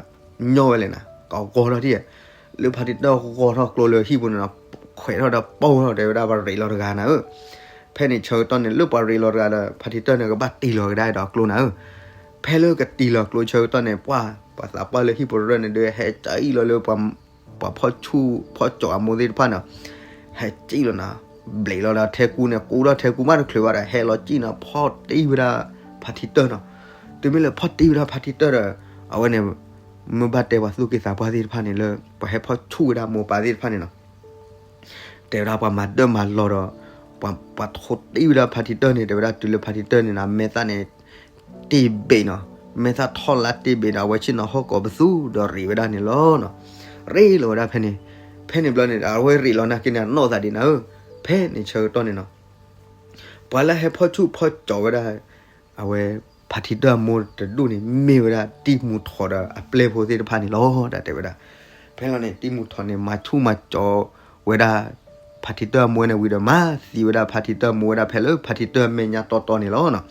ညီဝဲလဲၣ်နၤ ကဂီၤထီၣ်ထံၣ်, လၢဖါတံၢ်တၢၢ်ဂီၤထီၣ်ကျိလၢဟံၣ်ပူၤန့ၣ်နီၤ, ခွဲးထီၣ်ဒီးပိၢ်ထီၣ် တဲဝဲဒၣ် ပှၤရ့းလီၤတဂၤနၤဧၢ. ဖဲန့ၣ်ဆၢကတီၢ်န့ၣ် လၢပှၤရ့းလီၤတဂၤဒီး ဖါထံတၢၢ်န့ၣ် ကဘၣ်တ့ၢ်လီၤကဒါဒီးအကျိနၤဧၢ. ဖဲလၢကတ့ၢ်လီၤကျိဆၢကတီၢ်န့ၣ် ပှၢ် ပှၤသးပှၢ်လၢဟံၣ်ပူၤရၢၢ်န့ၣ်ဒီး ဟဲကၠံၣ်လီၤလၢ ပှၤဖီၣ်ဆူၣ်ဖီၣ်ကၠီၤအမိၢ်သ့ၣ်တဖၣ်န့ၣ်, ဟဲကၠံၣ်လီၤနၤ, ဘျံးလီၤဒီးထဲကူန့ၣ် ကူထီၣ်ထဲကူမးတချုးဘၣ်ဒီး ဟဲလီၤကၠံၣ်နၤ ဖီၣ်တံၢ်ဝဲဒၣ်ဖါထံတၢၢ်နီၤ. တုၤမ့ၢ်လၢဖီၣ်တံၢ်ဝဲဒၣ်ဖါထံတၢၢ်ဒီး အဝဲန့ၣ် မ့ၢ်ဘၣ်တဲပှၤသူၣ်က့သးပှၢ်သ့ၣ်တဖၣ်န့ၣ်လၢ ပှၤဟဲဖီၣ်ဆူၣ်ဝဲဒၣ်မိၢ်ပၢ်သ့ၣ်တဖၣ်န့ၣ်နီၤ တဲဝဲဒၣ်ပှၤမၤဒၢၣ်မၤလီၤဒီး ပှၤထိးတံၢ်ဝဲဒၣ်ဖါထံတၢၢ်န့ၣ် တဲဝဲဒၣ်တုၤလၢဖါထံတၢၢ်န့ၣ်နီၤ မဲာ်သၣ်န့ၣ် တ့ၢ်ဘ့းနီၤ, မဲာ်သၣ်ထီၣ်လါတ့ၢ်ဘ့းဒီး အဝဲဆ့ၣ်နီၤဟီၣ်ကိးပသူဒီးရ့းဝဲဒၣ်န့ၣ်လီၤနီၤ. ရ့းလီၤဝဲဒၣ်ဖဲန့ၣ်, ဖဲန့ၣ်ဘျီန့ၣ် အဝဲရ့းလီၤနာ်က့န့ၣ် အနီၢ်သးဒံးနၤဧၢ. ဖဲန့ၣ်ဆၢကတီၢ်န့ၣ်နီၤ ပှၤလၢဟဲဖီၣ်ဆူၣ်ဖီၣ်ကၠီၤဝဲဒၣ် အဝဲ ဖါထံတၢၢ်အမိၢ်တဒူၣ်န့ၣ် မ့ၢ်ဝဲဒၣ်တံၢ်မူၤထီးဒီးအပျဲၢ်ဖိသ့ၣ်တဖၣ်န့ၣ်လီၤ တၢ်တဲဝဲဒၣ်. ဖဲလီၤန့ၣ် တံၢ်မူၤထီးန့ၣ် မၤဆူၣ်မၤကၠီၤဝဲဒၣ် ဖါထံတၢၢ်အမိၢ်ဝဲန့ၣ်ဝံၤဒီး မၤသံဝဲဒၣ်ဖါထံတၢၢ်အမိၢ်ဝဲဒၣ်ဖဲလၢဖါထံတၢၢ်အမဲာ်ညါတီတီန့ၣ်လီၤနီၤ.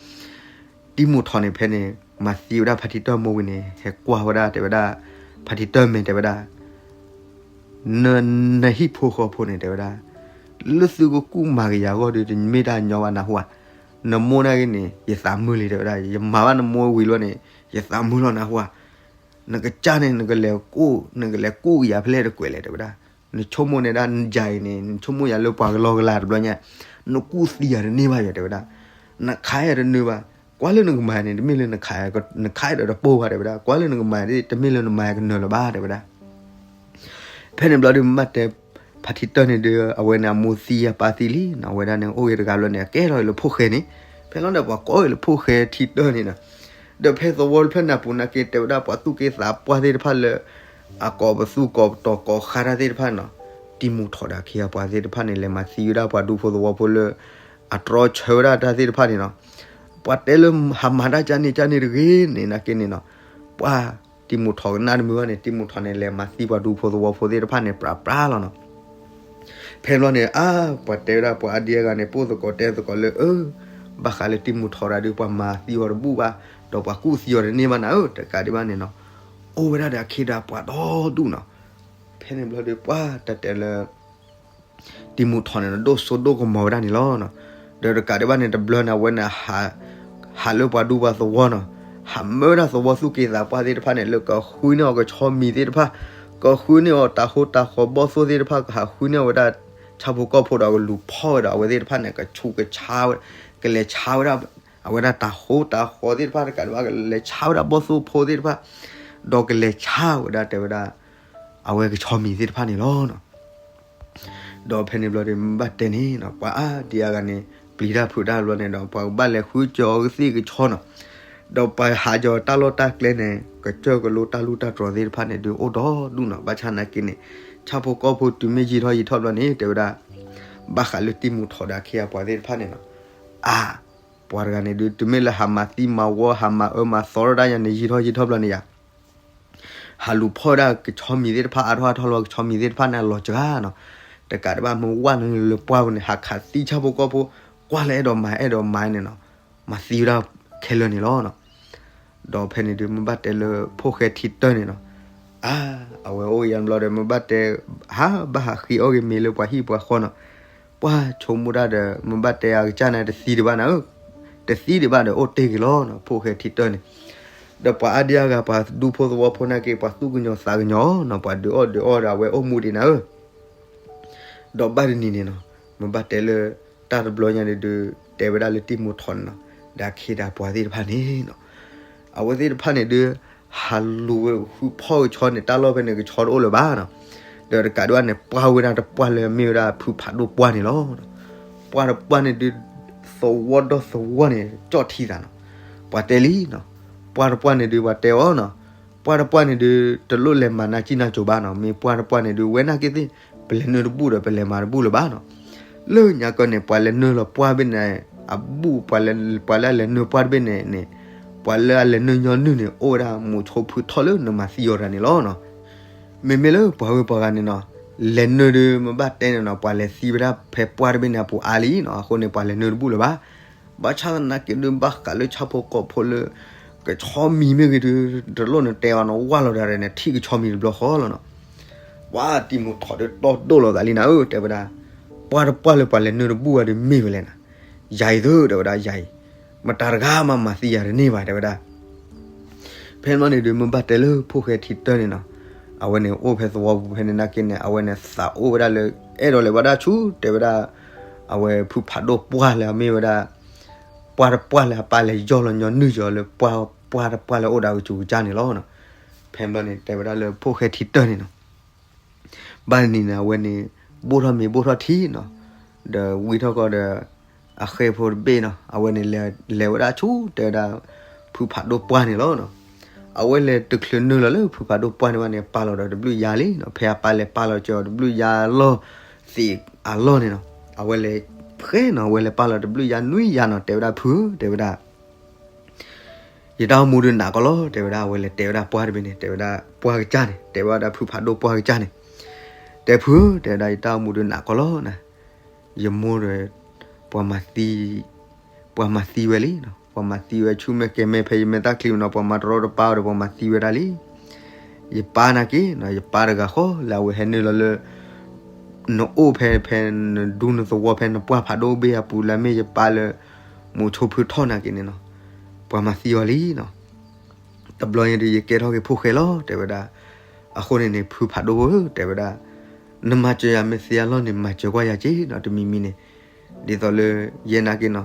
တံၢ်မူၤထီးန့ၣ်ဖဲန့ၣ် မၤသံဝဲဒၣ်ဖါထံတၢၢ်အမိၢ်ဝံၤန့ၣ် ဟဲကွၢ်ဝဲဒၣ်တဲဝဲဒၣ် ဖါထံတၢၢ်မဲာ်တဲဝဲဒၣ် န နဟံၣ်ဖိဃီဖိန့ၣ် တဲဝဲဒၣ် လၢသုကကူၣ်မၤကယၤအဂီၢ်ဒီး တမ့ၢ်တၢ်ညီဘၣ်နၢ်ဟူဧါ. နမိၢ်နာ်က့န့ၣ် ယသးမုာ်လံ တဲဝဲဒၣ်, ယမၤဘၣ်နမိၢ်ဝံၤလီၤန့ၣ် ယသးမုာ်လီၤနၢ်ဟူဧါ. နကစၢ်န့ၣ် နကလဲၤကူၣ် နကလဲၤကူၣ်ကယၤဖဲလဲၣ်တကွဲးလဲၣ် တဲဝဲဒၣ်. နဆိကမိၣ်န့ၣ်ဒၣ်ယၤအံၤန့ၣ် နဆိကမိၣ်ယၤလၢပှၤကလီကလီတဘျီညါ, နကူၣ်သံယၤတန့ၢ်ဘၣ်ယၤ တဲဝဲဒၣ်. နခးယၤတနၢၤဘၣ်, ကွၢ်လၢနကမၤန့ၣ် တမ့ၢ်လၢနခး, နခးဒီးတပိၢ်ဘၣ် တဲဝဲဒၣ်, ကွၢ်လၢနကမၤန့ၣ် တမ့ၢ်လၢနမၤကနၢၤလၢၤဘၣ် တဲဝဲဒၣ်. ဖဲန့ၣ်ဘျီဒီး မ့ၢ်ဘၣ်တဲ ဖါထံတၢၢ်န့ၣ်ဒီး အဝဲန့ၣ်အမိၢ်သံအပၢ်သံလံနီၤ, အဝဲဒၣ်န့ၣ် အိၣ်ဂ့ၤတဂၤဘျီန့ၣ် အကဲထီၣ်လၢဖိၣ်ဃဲန့ၣ်, ဖဲလီၤဒီးပှၤကိးဂ့ၤလၢဖိၣ်ဃဲထံတၢၢ်န့ၣ်နီၤ, ဒီးဖဲသဝီတဖျၢၣ်န့ၣ်အပူၤနာ်က့ တဲဝဲဒၣ်ပှၤသူၣ်က့သးပှၢ်သ့ၣ်တဖၣ်လၢ အကိးပသူကိးပတီၤကိးဃါတၢ်သ့ၣ်တဖၣ်န့ၣ်နီၤ, တံၢ်မူၤထီးဒီးအခ့အပှၤသ့ၣ်တဖၣ်န့ၣ် လဲၤမၤသံဝဲဒၣ်ပှၤဒူဖိသဝီဖိလၢ အတြီဆၢဝဲဒၣ်တၢ်သ့ၣ်တဖၣ်န့ၣ်နီၤ, ပှၤတဲလၢဟးမၤတၢ်ကန့ၣ်ကန့ၣ်တဂ့ၤန့ၣ် နာ်က့န့ၣ်နီၤ, ပှၤတံၢ်မူၤထီးကနၣ်တမုာ်ဘၣ်န့ၣ် တံၢ်မူၤထီးန့ၣ် လဲၤမၤသံပှၤဒူဖိသဝီဖိသ့ၣ်တဖၣ်န့ၣ် ပြးပြးလီၤနီၤ. ဖဲဘျီန့ၣ် အါ ပှၤတဲဝဲဒၣ်ပှၤအါဒံအါဂၤန့ၣ် ပိၢ်သကိးတဲသကိးလၢ အၢ ဘၣ်ဃးလၢတံၢ်မူၤထီးတၢ်ဒီး ပှၤမၤသံအီၤတဘူၣ်ဘၣ်, ဒီးပှၤကူၣ်သံအီၤတန့ၢ်ဘၣ်နၤဧၢ, တကးဒံးဘၣ်န့ၣ်နီၤ, အိၣ်ဝဲဒၣ်ဒီးအခ့ဒီးအပှၤဒီဒူၣ်နီၤ. ဖဲန့ၣ်ဘျီဒီး ပှၤတၢ်တဲလၢ တံၢ်မူၤထီးန့ၣ် ဒိၣ်စိဒိၣ်ကမီၤဝဲဒၣ်န့ၣ်လီၤ. ဒီးတကးဒံးဘၣ်န့ၣ် တဘျီန့ၣ် အဝဲန့ၣ် ဟးလၢပှၤဒူပှၤသဝီနီၤ, ဟးမၢဝဲဒၣ်သဝီသူၣ်က့သးပှၢ်သ့ၣ်တဖၣ်န့ၣ် လၢကဃုန့ၢ်အီၤကဆီမံၤသ့ၣ်တဖၣ်, ကဃုန့ၢ်အီၤတၤဟိတၤဃီဘီၣ်သိၣ်သ့ၣ်တဖၣ်, ကဟးဃုန့ၢ်အီၤဝဲဒၣ် ဆၣ်ဖိကီၢ်ဖိဒီးကလူၤဖီၣ်ဝဲဒီးအဝဲသ့ၣ်တဖၣ်န့ၣ် ကဆူးကဆါဝဲ, ကလဲၤဆါဝဲဒၣ် အဝဲဒၣ်တၤဟိတၤဃီသ့ၣ်တဖၣ် တကးဒံးဘၣ် ကလဲၤဆါဝဲဒၣ်ဘီၣ်သိၣ်ဖိသ့ၣ်တဖၣ်, ဒီးကလဲၤဆါဝဲဒၣ်တဲဝဲဒၣ် အဝဲကဆီမံၤသ့ၣ်တဖၣ်န့ၣ်လီၤ. ဒီးဖဲန့ၣ်ဘျီဒီး မ့ၢ်ဘၣ်တဲန့ၣ်နီၤ, ပှၤအါဒံအါဂၤန့ၣ် ပျံၤတၢ်ဖုးတၢ်ဘျီန့ၣ်ဒီး ပှၤကဘၣ်လဲၤဃုကၠီကသ့ၣ်ကဆီနီၤ, ဒီးပှၤဟးကၠီတၢ်လီၢ်တၢ်ကျဲန့ၣ် ကစၢၢ်ကလိတၢ်လူၢ်တၢ်တြီၤသ့ၣ်တဖၣ်န့ၣ်ဒုး အိၣ်ဒီဒူၣ်နီၤ, ဘၣ်ဆၣ်နာ်က့န့ၣ် ဆၣ်ဖိကီၢ်ဖိတုၤမ့ၢ်ယံာ်ထီၣ်ယံာ်ထီၣ်ဘျီန့ၣ် တဲဝဲဒၣ် ဘၣ်ဃးလၢတံၢ်မူၤထီးဒီးအခ့အပှၤသ့ၣ်တဖၣ်န့ၣ်နီၤ, အါ ပှၤတဂၤန့ၣ်ဒုး တုၤမ့ၢ်လၢဟးမၤသံမၤဝီ ဟးမၤအၢမၤသီဒၣ်ယၤန့ၣ် ယံာ်ထီၣ်ယံာ်ထီၣ်ဘျီန့ၣ်ယၤ ဟးလူၤဖီၣ်ဝဲဒၣ်ကဆီမံၤသ့ၣ်တဖၣ် အါထီၣ်အါထီၣ်လီၤ ကဆီမံၤသ့ၣ်တဖၣ်န့ၣ် အလီၤစှၤနီၤ, တကးဒံးဘၣ်မ့ၢ်ဝဲလၢပှၢ်ပူၤန့ၣ် ဟးခးသံဆၣ်ဖိကီၢ်ဖိ ကွၢ်လၢအဲၣ်ဒိးမၤအဲၣ်ဒိးမၤန့ၣ်နီၤ, မၤသံဝဲဒၣ်ခဲလၢာ်န့ၣ်လီၤနီၤ. ဒီးဖဲန့ၣ်ဒုး မ့ၢ်ဘၣ်တဲလၢဖိၣ်ဃဲထံတၢၢ်န့ၣ်နီၤ, အါ အဝဲအိၣ်ယံၤဘျီဒီး မ့ၢ်ဘၣ်တဲ ဟးဘၣ်ဟးဃ့အီၣ်ဂ့ၤမ့ၤလၢပှၤဟံၣ်ပှၤဃီနီၤ, ပှၢ်ဆိကမိၣ်တၢ်ဒီး မ့ၢ်ဘၣ်တဲအကစၢ်န့ၣ် တသံဒံးဘၣ်နၤဧၢ, တသံဒံးဘၣ်ဒီး အိၣ်တ့ၢ်က့ၤလီၤနီၤ ဖိၣ်ဃဲထံတၢၢ်န့ၣ်, ဒီးပှၤအါဒံအါဂၤ ပှၤဒူဖိသဝီဖိနာ်က့ ပှၤသူၣ်ကညီၤသးကညီၤနီၤ, ပှၤဒုးအီၣ်ဒုးအီဒီး အဝဲအိၣ်မူဒံးနၤဧၢ ဒီးဘၣ်တနံၤန့ၣ်နီၤ, မ့ၢ်ဘၣ်တဲလၢ တၢ်တဘျီညါန့ၣ်ဒုး တဲဝဲဒၣ်လၢတံၢ်မူၤထီးန့ၣ်နီၤ, ဒီးအခ့ဒီးပှၤသ့ၣ်တဖၣ်န့ၣ်နီၤ, အဝဲသ့ၣ်တဖၣ်န့ၣ်ဒုး ဟးလူၤဃုဖီၣ်ကဆီန့ၣ် တၢ်လီၢ်ဖဲန့ၣ် ကဆီတအိၣ်လၢၤဘၣ်နီၤ, ဒီးတကးဒံးဘၣ်န့ၣ် ပှၢ်ဝဲဒၣ်တပှၢ်လၢမ့ၢ်ဝဲဒၣ်ဖုဖးဒိၣ်ပှၢ်န့ၣ်လီၤ. ပှၢ်တပှၢ်န့ၣ်ဒုး သဝီဒီသဝီန့ၣ် ကၠီၣ်ထံသးနီၤ, ပှၤတဲလံနီၤ, ပှၢ်တပှၢ်န့ၣ်ဒုး ပှၤတဲအီၤနီၤ, ပှၢ်တပှၢ်န့ၣ်ဒုး တလိၣ်လဲၤမၤနၢ်စံၣ်နၢ်စိၤဘၣ်နီၤ, မ့ၢ်ပှၢ်တပှၢ်န့ၣ်ဒုး ဝဲနာ်က့သ့ၣ် ပလဲၤနုာ်တဘူၣ်ဒီးပလဲၤမၤတဘူၣ်လၢၤဘၣ်နီၤ, လၢညါကီန့ၣ် ပှၤလဲၤနုာ်လီၤပှၢ်တဘ့ၣ်န့ၣ် အဘူၣ် ပှၤလၢအလဲၤနုာ်ပှၢ်တဘ့ၣ်န့ၣ်န့ၣ်, ပှၤလၢအလဲၤနုာ်ညီနုၢ်န့ၣ် အိၣ်ဝဲဒၣ်မုာ်ဆိဖုထီၣ်လၢနမၤသံအီၤတၢ်န့ၣ်လီၤနီၤ. မ့မ့ၢ်လၢပှၤဂ့ၤပှၤဂၤန့ၣ်နီၤ, လဲၤနုာ်ဒုး မ့ၢ်ဘၣ်တဲန့ၣ်နီၤ, ပှၤလဲၤသံဝဲဒၣ်ဖဲပှၢ်တဘ့ၣ်န့ၣ် အပူၤအါလံနီၤ, အဃိန့ၣ် ပှၤလဲၤနုာ်တဘူၣ်လၢၤဘၣ်. ဘၣ်ဆၣ်သနာ်က့ဒုး ဘၣ်ဃးလၢဆၣ်ဖိကီၢ်ဖိလၢ ကဆီမံၤမ့ၢ်ဂ့ၤဒုး တလိၣ်နတဲအီၤနီၤ, ဝၢ်လီၤဒၣ်န့ၣ် ထံၣ်ကဆီမံၤတဘျီဃီလီၤနီၤ. ပှၤတံၢ်မူၤထီၣ်ဒီးတီဒိၣ်လီၤသးလံနၤဧၢ တဲဝဲဒၣ်, ပှၢ်တပှၢ်လၢပှၤလဲၤနုာ်တဘူၣ်ဝဲဒီးမ့ၢ်ဝဲလဲၣ်နၤ, ယၤအံၤသၢ တဲဝဲဒၣ် ယၤအံၤ, မတၤတဂၤမၤမၤသံယၤတန့ၢ်ဘၣ် တဲဝဲဒၣ်. ဖဲန့ၣ်န့ၣ်ဒုး မ့ၢ်ဘၣ်တဲလၢဖိၣ်ဃဲထံတၢၢ်န့ၣ်နီၤ, အဝဲန့ၣ်အိၣ်ဖဲသဝီပူၤဖဲန့ၣ်နာ်က့န့ၣ် အဝဲန့ၣ်သးအိၣ်ဝဲဒၣ်လၢ အဲၣ်ဒိးလဲၤဝဲဒၣ်ဆူ တဲဝဲဒၣ်, အဝဲဖုဖးဒိၣ်ပှၢ်လၢအမ့ၢ်ဝဲဒၣ် ပှၢ်တပှၢ်လၢအပၢ်လဲၤယီၢ်လီၤညီနုၢ်ယီၤလၢပှၢ်, ပှၢ်တပှၢ်လၢအိၣ်ဒီးအကစူၤကစၢ်န့ၣ်လီၤ. ဖဲဘျီန့ၣ် တဲဝဲဒၣ်လၢဖိၣ်ဃဲထံတၢၢ်န့ၣ်နီၤ, ဘၣ်နံၤန့ၣ် အဝဲန့ၣ် ဘိၣ်ထီၣ်မ့ၤဘိၣ်ထီၣ်ထံနီၤ, ဒီးဝံထီၣ်ကီၢ်ဒီး အဃဲဖိတဘ့ၣ်နီၤ, အဝဲန့ၣ်လဲၤဝဲဒၣ်ဆူ တဲဝဲဒၣ် ဖုဖးဒိၣ်ပှၢ်န့ၣ်လီၤ. အဝဲလဲၤတချုးနုာ်လီၤလၢဖုဖးဒိၣ်ပှၢ်န့ၣ်ဘၣ်န့ၣ် ပာ်လီၤဒီးတဘျုးယၤလံနီၤ, ဖဲအပၢ်လဲၤပာ်လီၤကီးတဘျုးယၤအလီၢ်သ့ၣ်အလီၢ်န့ၣ်နီၤ, အဝဲလဲၤဃဲနီၤ, အဝဲလဲၤပာ်လီၤတဘျုးယၤနွံယၤနီၤ, တဲဝဲဒၣ်ဖုဧၢ တဲဝဲဒၣ် ယတၢ်အိၣ်မူဒုးနးကီးလီၤ တဲဝဲဒၣ်, အဝဲလဲၤတဲဝဲဒၣ်ပှၢ်တဘ့ၣ်န့ၣ် တဲဝဲဒၣ်ပှၢ်ကစၢ်န့ၣ်, တဲဝဲဒၣ်ဖုဖးဒိၣ်ပှၢ်ကစၢ်န့ၣ်, တဲဖုဧၢ တဲဝဲဒၣ် ယတၢ်အိၣ်မူဒုးနးကီးလီၤနၤ, ယမိၢ်ဒီး ပှၤမၤသံ, ပှၤမၤသံဝဲလံနီၤ, ပှၤမၤသံဝဲဆူမဲာ်ကဲၤမဲာ် ဖဲယမဲာ်သၣ်ချံမနီၤ, ပှၤမၤတရီတပါဒီးပှၤမၤသံဝဲဒၣ်လံ. ယပၢ်နာ်က့နီၤ, ယပၢ်တဂၤဃီလၢအဝဲဟဲနုာ်လီၤလၢ နအိၣ်ဖဲ ဖဲနဒူနသဝီ ဖဲနပှၢ်ဖးဒိၣ်ဘ့ၣ်အပူၤလၢမ့ၢ်ယပၢ်လၢ မူဆိဖုထီၣ်နာ်က့န့ၣ်နီၤ, ပှၤမၤသံအီၤလံနီၤ. တဘျီန့ၣ်ဒီး ယကဲထီၣ်က့ၤဖိၣ်ဃဲလီၤ တဲဝဲဒၣ်. အဃိန့ၣ်န့ၣ် ဖုဖးဒိၣ်ဧၢ တဲဝဲဒၣ်, နမၤစၢၤယၤမ့ၢ်သ့အလီၢ်န့ၣ် မၤစၢၤကွၢ်ယၤက့နီၤ တမံၤမံၤန့ၣ်, ဒ်သိးလၢ ယဲနာ်က့နီၤ,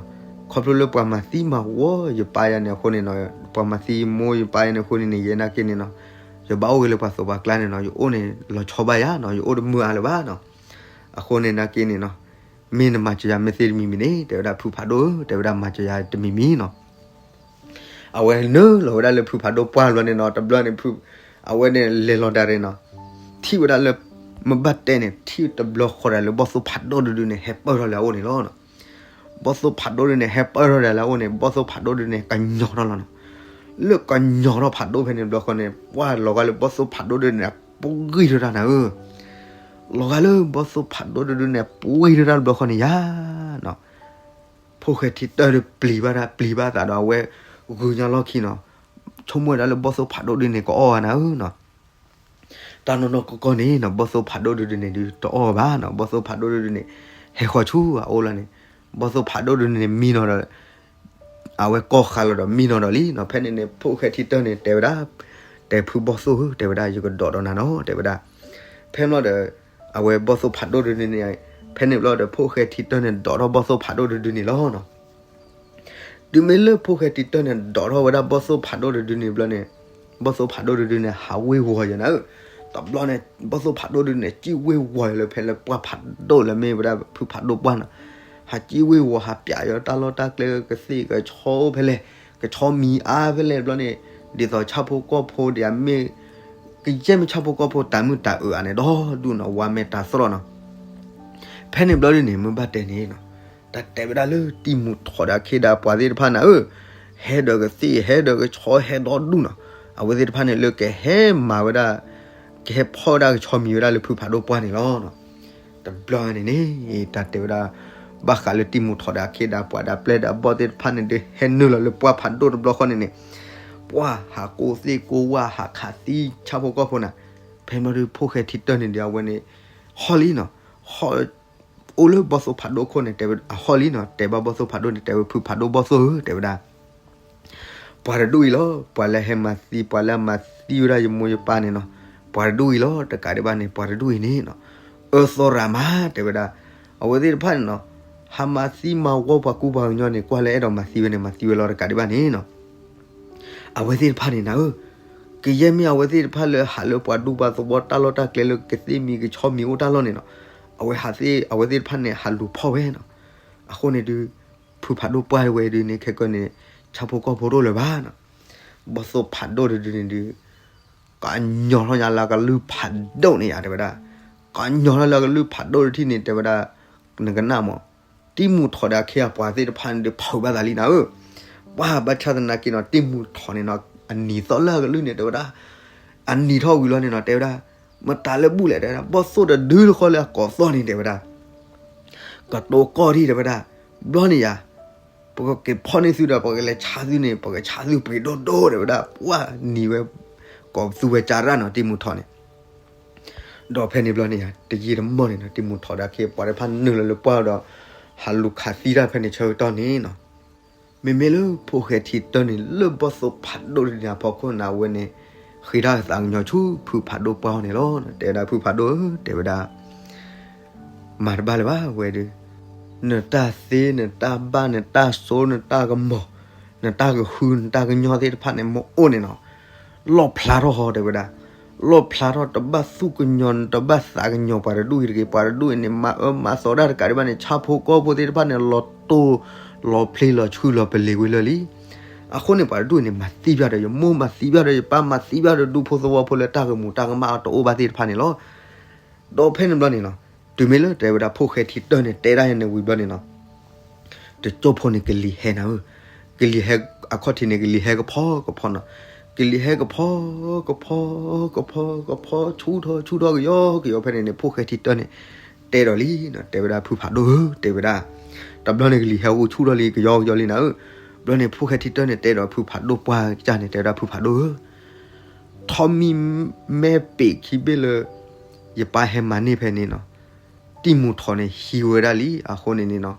ခီဖျိလၢပှၤမၤသံမၤဝီယပၢ်ယၤန့ၣ်အဃိန့ၣ်နီၤ, ပှၤမၤသံမိၢ်ယပၢ်ယၤန့ၣ်အဃိန့ၣ်န့ၣ် ယဲနာ်က့န့ၣ်နီၤ, ယဘၣ်အိၣ်ဂ့ၤလၢပှၤသိးပှၤကျါန့ၣ်နီၤ, ယအိၣ်န့ၣ်လီၤဆီဘၣ်ယၤနီၤ, ယအိၣ်တမုာ်အါလၢၤဘၣ်နီၤ. အဃိန့ၣ်နာ်က့န့ၣ်နီၤ, မ့ၢ်နမၤစၢၤယၤမ့ၢ်သ့တမံၤမံၤန့ၣ် တဲဝဲဒၣ်ဖုဖးဒိၣ်ဧၢ တဲဝဲဒၣ်မၤစၢၤယၤတမံၤမံၤနီၤ. အဝဲနုာ်လီၤဝဲဒၣ်လၢဖုဖးဒိၣ်ပှၢ်ဘျီန့ၣ်နီၤ, တဘျီန့ၣ် အဝဲန့ၣ်လဲၤလီၤတၢ်ရ့နီၤ, ထံၣ်ဝဲဒၣ်လၢ မ့ၢ်ဘၣ်တဲန့ၣ် ထံၣ်တဘျီဃီဒီးလၢဘီၣ်သိၣ်ဖးဒိၣ်တဒုန့ၣ် ဟဲပၢၢ်ထီၣ်လၢအအိၣ်န့ၣ်လီၤ. ဘီၣ်သိၣ်ဖးဒိၣ်ဒုန့ၣ် ဟဲပၢၢ်ထီၣ်ဒီးလၢအအိၣ်န့ၣ် ဘီၣ်သိၣ်ဖးဒိၣ်ဒုန့ၣ် ကညီၤထီၣ်လီၤနီၤ. လၢကညီၤထီၣ်ဖးဒိၣ်ဖဲန့ၣ်တဘျီဃီန့ၣ် ပှၢ်လီၤဂာ်လၢဘီၣ်သိၣ်ဖးဒိၣ်ဒုန့ၣ် ပှံၢ်ထီၣ်တၢ်နၤဧၢ, လီၤဂာ်လၢဘီၣ်သိၣ်ဖးဒိၣ်ဒုန့ၣ် ပှံၢ်ထီၣ်တၢ်တဘျီဃီန့ၣ်ယၤ ဖိၣ်ဃဲထံတၢၢ်ဒီးပျံၤဘၣ်တၢ် ပျံၤဘၣ်သးဒီးအဝဲ ဂုာ်ညါလီၢ်ခံနီၤ, ဆိကမိၣ်ဝဲဒၣ်လၢဘီၣ်သိၣ်ဖးဒိၣ်ဒုန့ၣ် ကအီၣ်အါနၤဧၢနီၤ. တၢ်နီၢ်နီၢ်ကီၢ်ကီၢ်န့ၣ်နီၤ ဘီၣ်သိၣ်ဖးဒိၣ်ဒုဒုန့ၣ်ဒုး တအီၣ်ဘၣ်နီၤ, ဘီၣ်သိၣ်ဖးဒိၣ်ဒုဒုန့ၣ် ဟဲဃီၤဆူအအိၣ်လီၤန့ၣ်, ဘီၣ်သိၣ်ဖးဒိၣ်ဒုန့ၣ်မံနီၤဒီး အဝဲကီၢ်ဃါလီၤဒီးမံနီၤဒီးလံနီၤ, ဖဲန့ၣ်န့ၣ် ဖိၣ်ဃဲထံတၢၢ်န့ၣ် တဲဝဲဒၣ်, တဲဖုဘီၣ်သိၣ်ဧၢ တဲဝဲဒၣ် ယကဒိးဒီးနၤနီၤ တဲဝဲဒၣ်, ဖဲန့ၣ်လီၤဒီး အဝဲဘီၣ်သိၣ်ဖးဒိၣ်ဒုန့ၣ်, ဖဲန့ၣ်ဘျီဒီး ဖိၣ်ဃဲထံတၢၢ်န့ၣ် ဒိးထီၣ်ဘီၣ်သိၣ်ဖးဒိၣ်ဒုဒုန့ၣ်လီၤနီၤ. တုၤမ့ၢ်လၢဖိၣ်ဃဲထံတၢၢ်န့ၣ် ဒိးထီၣ်ဝဲဒၣ်ဘီၣ်သိၣ်ဖးဒိၣ်ဒုဒုန့ၣ်ဘျီန့ၣ်, ဘီၣ်သိၣ်ဖးဒိၣ်ဒုဒုန့ၣ် ဟးဝ့ၤဝီၤယၤနၤဧၢ, တဘျီန့ၣ် ဘီၣ်သိၣ်ဖးဒိၣ်ဒုန့ၣ် စံၣ်ဝ့ၤဝီၤယၤလၢဖဲလၢပှၢ်ဖးဒိၣ်လၢမ့ၢ်ဝဲဒၣ်ဖုဖးဒိၣ်ပှၢ်နီၤ, ဟးစံၣ်ဝ့ၤဝီၤ ဟးပျးယၤတၢ်လီၢ်တၢ်ကျဲ ကသ့ၣ်ကဆီအိၣ်ဖဲလဲၣ်, ကဆီမံၤအါဖဲလဲၣ်ဘျီန့ၣ်, ဒ်သိးဆၣ်ဖိကီၢ်ဖိဒ်အမ့ၢ် ကယဲၢ်မ့ၢ်ဆၣ်ဖိကီၢ်ဖိတၢ်မုာ်တၢ်အုးအါန့ၣ် ဒီဒူၣ်နီၤ ဝါမဲာ်တၢ်သရီၣ်နီၤ. ဖဲန့ၣ်ဘျီဒုန့ၣ် မ့ၢ်ဘၣ်တဲန့ၣ်နီၤ, တၢ်တဲဝဲဒၣ်လၢတံၤမူၤထီၣ်ဒီးအခ့ဒီးပှၤသ့ၣ်တဖၣ်န့ၣ်ဧၢ, ဟဲဒီးကသ့ၣ် ဟဲဒီးကဆီ ဟဲဒီဒူၣ်နီၤ, အဝဲသ့ၣ်တဖၣ်န့ၣ် လၢကဟဲမၤဝဲဒၣ် ကဟဲဖီၣ်ဝဲဒၣ်ကဆီမံၤဝဲဒၣ်လၢဖုဖးဒိၣ်ပှၢ်န့ၣ်လီၤ. တဘျီန့ၣ်န့ၣ် တၢ်တဲဝဲဒၣ် ဘၣ်ဃးလၢတံၤမူၤထီၣ်ဒီးအခ့ဒီးပှၤဒီးပျဲၢ်ဒီးအဘီၣ်သ့ၣ်တဖၣ်န့ၣ် ဒုးဟဲနုာ်လီၤလၢပှၢ်ဖးဒိၣ်တဘျီဃီန့ၣ်န့ၣ်, ပှၤဟးကိးသ့ၣ်ကိးဝၣ် ဟးခးသံဆၣ်ဖိကီၢ်ဖိန့ၣ်, ဖဲမ့ၢ်ဒုးဖိၣ်ဃဲထံတၢၢ်န့ၣ်ဒီး အဝဲန့ၣ် ဟီၣ်လံနီၤ, ဟီၣ် အိၣ်လၢဘီၣ်သိၣ်ဖးဒိၣ်ခိၣ်န့ၣ် တဲဝဲအဟီၣ်လံနီၤ, တဲဘၣ်ဘီၣ်သိၣ်ဖးဒိၣ်န့ၣ် တဲဝဲဖုဖးဒိၣ်ဘီၣ်သိၣ်ဧၢ တဲဝဲဒၣ် ပှၤတဒူၣ်အံၤလီၤ, ပှၤလၢဟဲမၤသံ ပှၤလၢအမၤသံဝဲဒၣ်ယမိၢ်ယပၢ်န့ၣ်နီၤ, ပှၤတဒူၣ်အံၤလီၤ, တကးဒံးဘၣ်န့ၣ် ပှၤတဒူၣ်အံၤန့ၣ်နီၤ, အၢသီရၤမး တဲဝဲဒၣ်, အဝဲသ့ၣ်တဖၣ်န့ၣ်နီၤ, ဟးမၤသံမၤဝီပှၤကူပှၤကညီန့ၣ် ကွၢ်လၢအဲၣ်ဒိးမၤသံဝဲန့ၣ် မၤသံဝဲလီၤ တကးဒံးဘၣ်န့ၣ်နီၤ. အဝဲသ့ၣ်တဖၣ်န့ၣ်နၤဧၢ, ကယဲၢ်မ့ၢ်အဝဲသ့ၣ်တဖၣ်လၢဟးလၢပှၤဒူပှၤသဝီတၢ်လီၢ်တၢ်ကျဲလၢကသ့ၣ်မံၤကဆီမံၤအိၣ်တၢ်လီၢ်န့ၣ်နီၤ, အဝဲဟးသ့ၣ် အဝဲသ့ၣ်တဖၣ်န့ၣ် ဟးလူၤဖီၣ်ဝဲနီၤ, အဃိန့ၣ်ဒုး ဖုဖးဒိၣ်ပှၢ်ဝဲဒုးန့ၣ် ခဲကနံၣ်န့ၣ် ဆၣ်ဖိကီၢ်ဖိတအိၣ်လၢၤဘၣ်နီၤ, ဘီၣ်သိၣ်ဖးဒိၣ်တဒုန့ၣ်ဒုး ကညီၤထီၣ်ညါလၢကလုၢ်ဖးဒိၣ်န့ၣ်ယါ တဲဝဲဒၣ်, ကညီၤထီၣ်လၢကလုၢ်ဖးဒိၣ်တထံၣ်န့ၣ် တဲဝဲဒၣ်, နကနၣ်မး, တံၤမူၤထီၣ်ဒီးအခ့အပှၤသ့ၣ်တဖၣ်န့ၣ်ဒုး ဖုးဘၣ်သးလံနၤဧၢ, ပှၤဘၣ်ဆၣ်သနာ်က့နီၤ တံၤမူၤထီၣ်န့ၣ်နီၤ အနံၤသီၣ်လၢအကလုၢ်န့ၣ် တဲဝဲဒၣ်, အနံၤထီၣ်ဝံၤလီၤန့ၣ်နီၤ တဲဝဲဒၣ်, မတၤလၢဘူၣ်လဲၣ် တဲဝဲဒၣ်, ဘီၣ်သိၣ်တဒုတဃီလၢအကိးသီၣ်န့ၣ် တဲဝဲဒၣ် ကတိၤကီၢ်ထံၣ် တဲဝဲဒၣ်, ဘျီန့ၣ်ယါ, ပကက့ၤဖီၣ်န့ၢ်သုဒီး ပကလဲၤဆါသုန့ၣ် ပကဆါသုပှ့ၤဒိၣ်ဒိၣ် တဲဝဲဒၣ်, ပှၤနံၤဝဲ ကိးသူဝဲကၢ်ရၣ်နီၤ တံၤမူၤထီၣ်န့ၣ်, ဒီးဖဲန့ၣ်ဘျီန့ၣ် တယံာ်တမီၢ်န့ၣ်နီၤ တံၤမူၤထီၣ်ဒီးအခ့အပှၤတဖၣ်နုာ်လီၤလၢပှၢ်ဒီး ဟးလူၤခးသံတၢ်ဖဲန့ၣ်ဆၢကတီၢ်န့ၣ်နီၤ မ့မ့ၢ်လၢဖိၣ်ဃဲထံတၢၢ်န့ၣ် လၢဘီၣ်သိၣ်ဖးဒိၣ်တဒုန့ၣ်အဖီခိၣ်န့ၣ် အဝဲန့ၣ် ဃ့တၢ်သးကညီၤဆူဖုဖးဒိၣ်ပှၢ်အီၤန့ၣ်လီၤ. တဲဝဲဒၣ်ဖုဖးဒိၣ်ဧၢ တဲဝဲဒၣ် မၤတဘၣ်လၢၤဘၣ်ဝဲဒီး နတၢ်သ့ နတၢ်ဘၣ် နတၢ်စိ နတၢ်ကမီၤ နတၢ်ကဟု နတၢ်ကညီသ့ၣ်တဖၣ်န့ၣ် မ့ၢ်အိၣ်န့ၣ်နီၤ လီၣ်ဖျါထီၣ်ဟီ တဲဝဲဒၣ် လီၣ်ဖျါထီၣ် တဘၣ်သူၣ်ကညီၤ နတဘၣ်သးကညီၤပှၤတဒူၣ်အံၤတဂ့ၤ ပှၤတဒူၣ်အံၤန့ၣ် မၤအၢမၤသီတၢ်တကးဒံးဘၣ်န့ၣ် ဆၣ်ဖိကီၢ်ဖိသ့ၣ်တဖၣ်န့ၣ် လီၤတိၢ် လီၤဖျ့ လီၤဆှု လီၤပလ့ၤကွံာ်လၢာ်လံ. အဃိန့ၣ် ပှၤတဒူၣ်အံၤန့ၣ် မၤသံဘၣ်ဒီးယမိၢ် မၤသံဘၣ်ဒီးယပၢ် မၤသံဘၣ်ဒီးဒူဖိသဝီဖိလၢတၢ်ဂီၤမူၤတၢ်ကမၣ်အတအိၣ်ဘၣ်သ့ၣ်တဖၣ်န့ၣ်လီၤ. ဒီးဖဲန့ၣ်ဘျီန့ၣ်နီၤ တုၤမ့ၢ်လၢတဲဝဲဒၣ်ဖိၣ်ဃဲထံတၢၢ်န့ၣ် တဲဒၣ်ယဲန့ၣ်ဝံၤဘျီန့ၣ်နီၤ တကၠိၢ်ဖိန့ၣ်ကလံၤဟဲနၤဧၢ, ကလံၤဟဲအခီၣ်ထံးန့ၣ် ကလံၤဟဲကဖီကဖီနီၤ, ကလံၤဟဲကဖီ ကဖီ ကဖီ ကဖီ ဆူၣ်ထီၣ်ဆူၣ်ထီၣ်ကယီကယီဖဲန့ၣ်န့ၣ် ဖိၣ်ဃဲထံတၢၢ်န့ၣ် တဲဒီးလံ, တဲဝဲဒၣ်ဖုဖးဒိၣ်ဧၢ တဲဝဲဒၣ်, တဘျီန့ၣ်ကလံၤဟဲအိၣ်ဆူၣ်ထီၣ်လံကယီကယီလံနၤဧၢ, ဘျီန့ၣ်ဖိၣ်ဃဲထံတၢၢ်န့ၣ် တဲဒီးဖုဖးဒိၣ်ပှၢ်ကစၢ်န့ၣ် တဲဝဲဒၣ်ဖုဖးဒိၣ်ဧၢ ထီးမံၤမဲပ့ၤခံဘ့ၣ်လၢ ယပၢ်ဟဲမၤန့ၢ်ဖဲန့ၣ်နီၤ, တံၢ်မူၤထီၣ်န့ၣ်ဟံးဝဲဒၣ်လံ, အဃိန့ၣ်န့ၣ်နီၤ,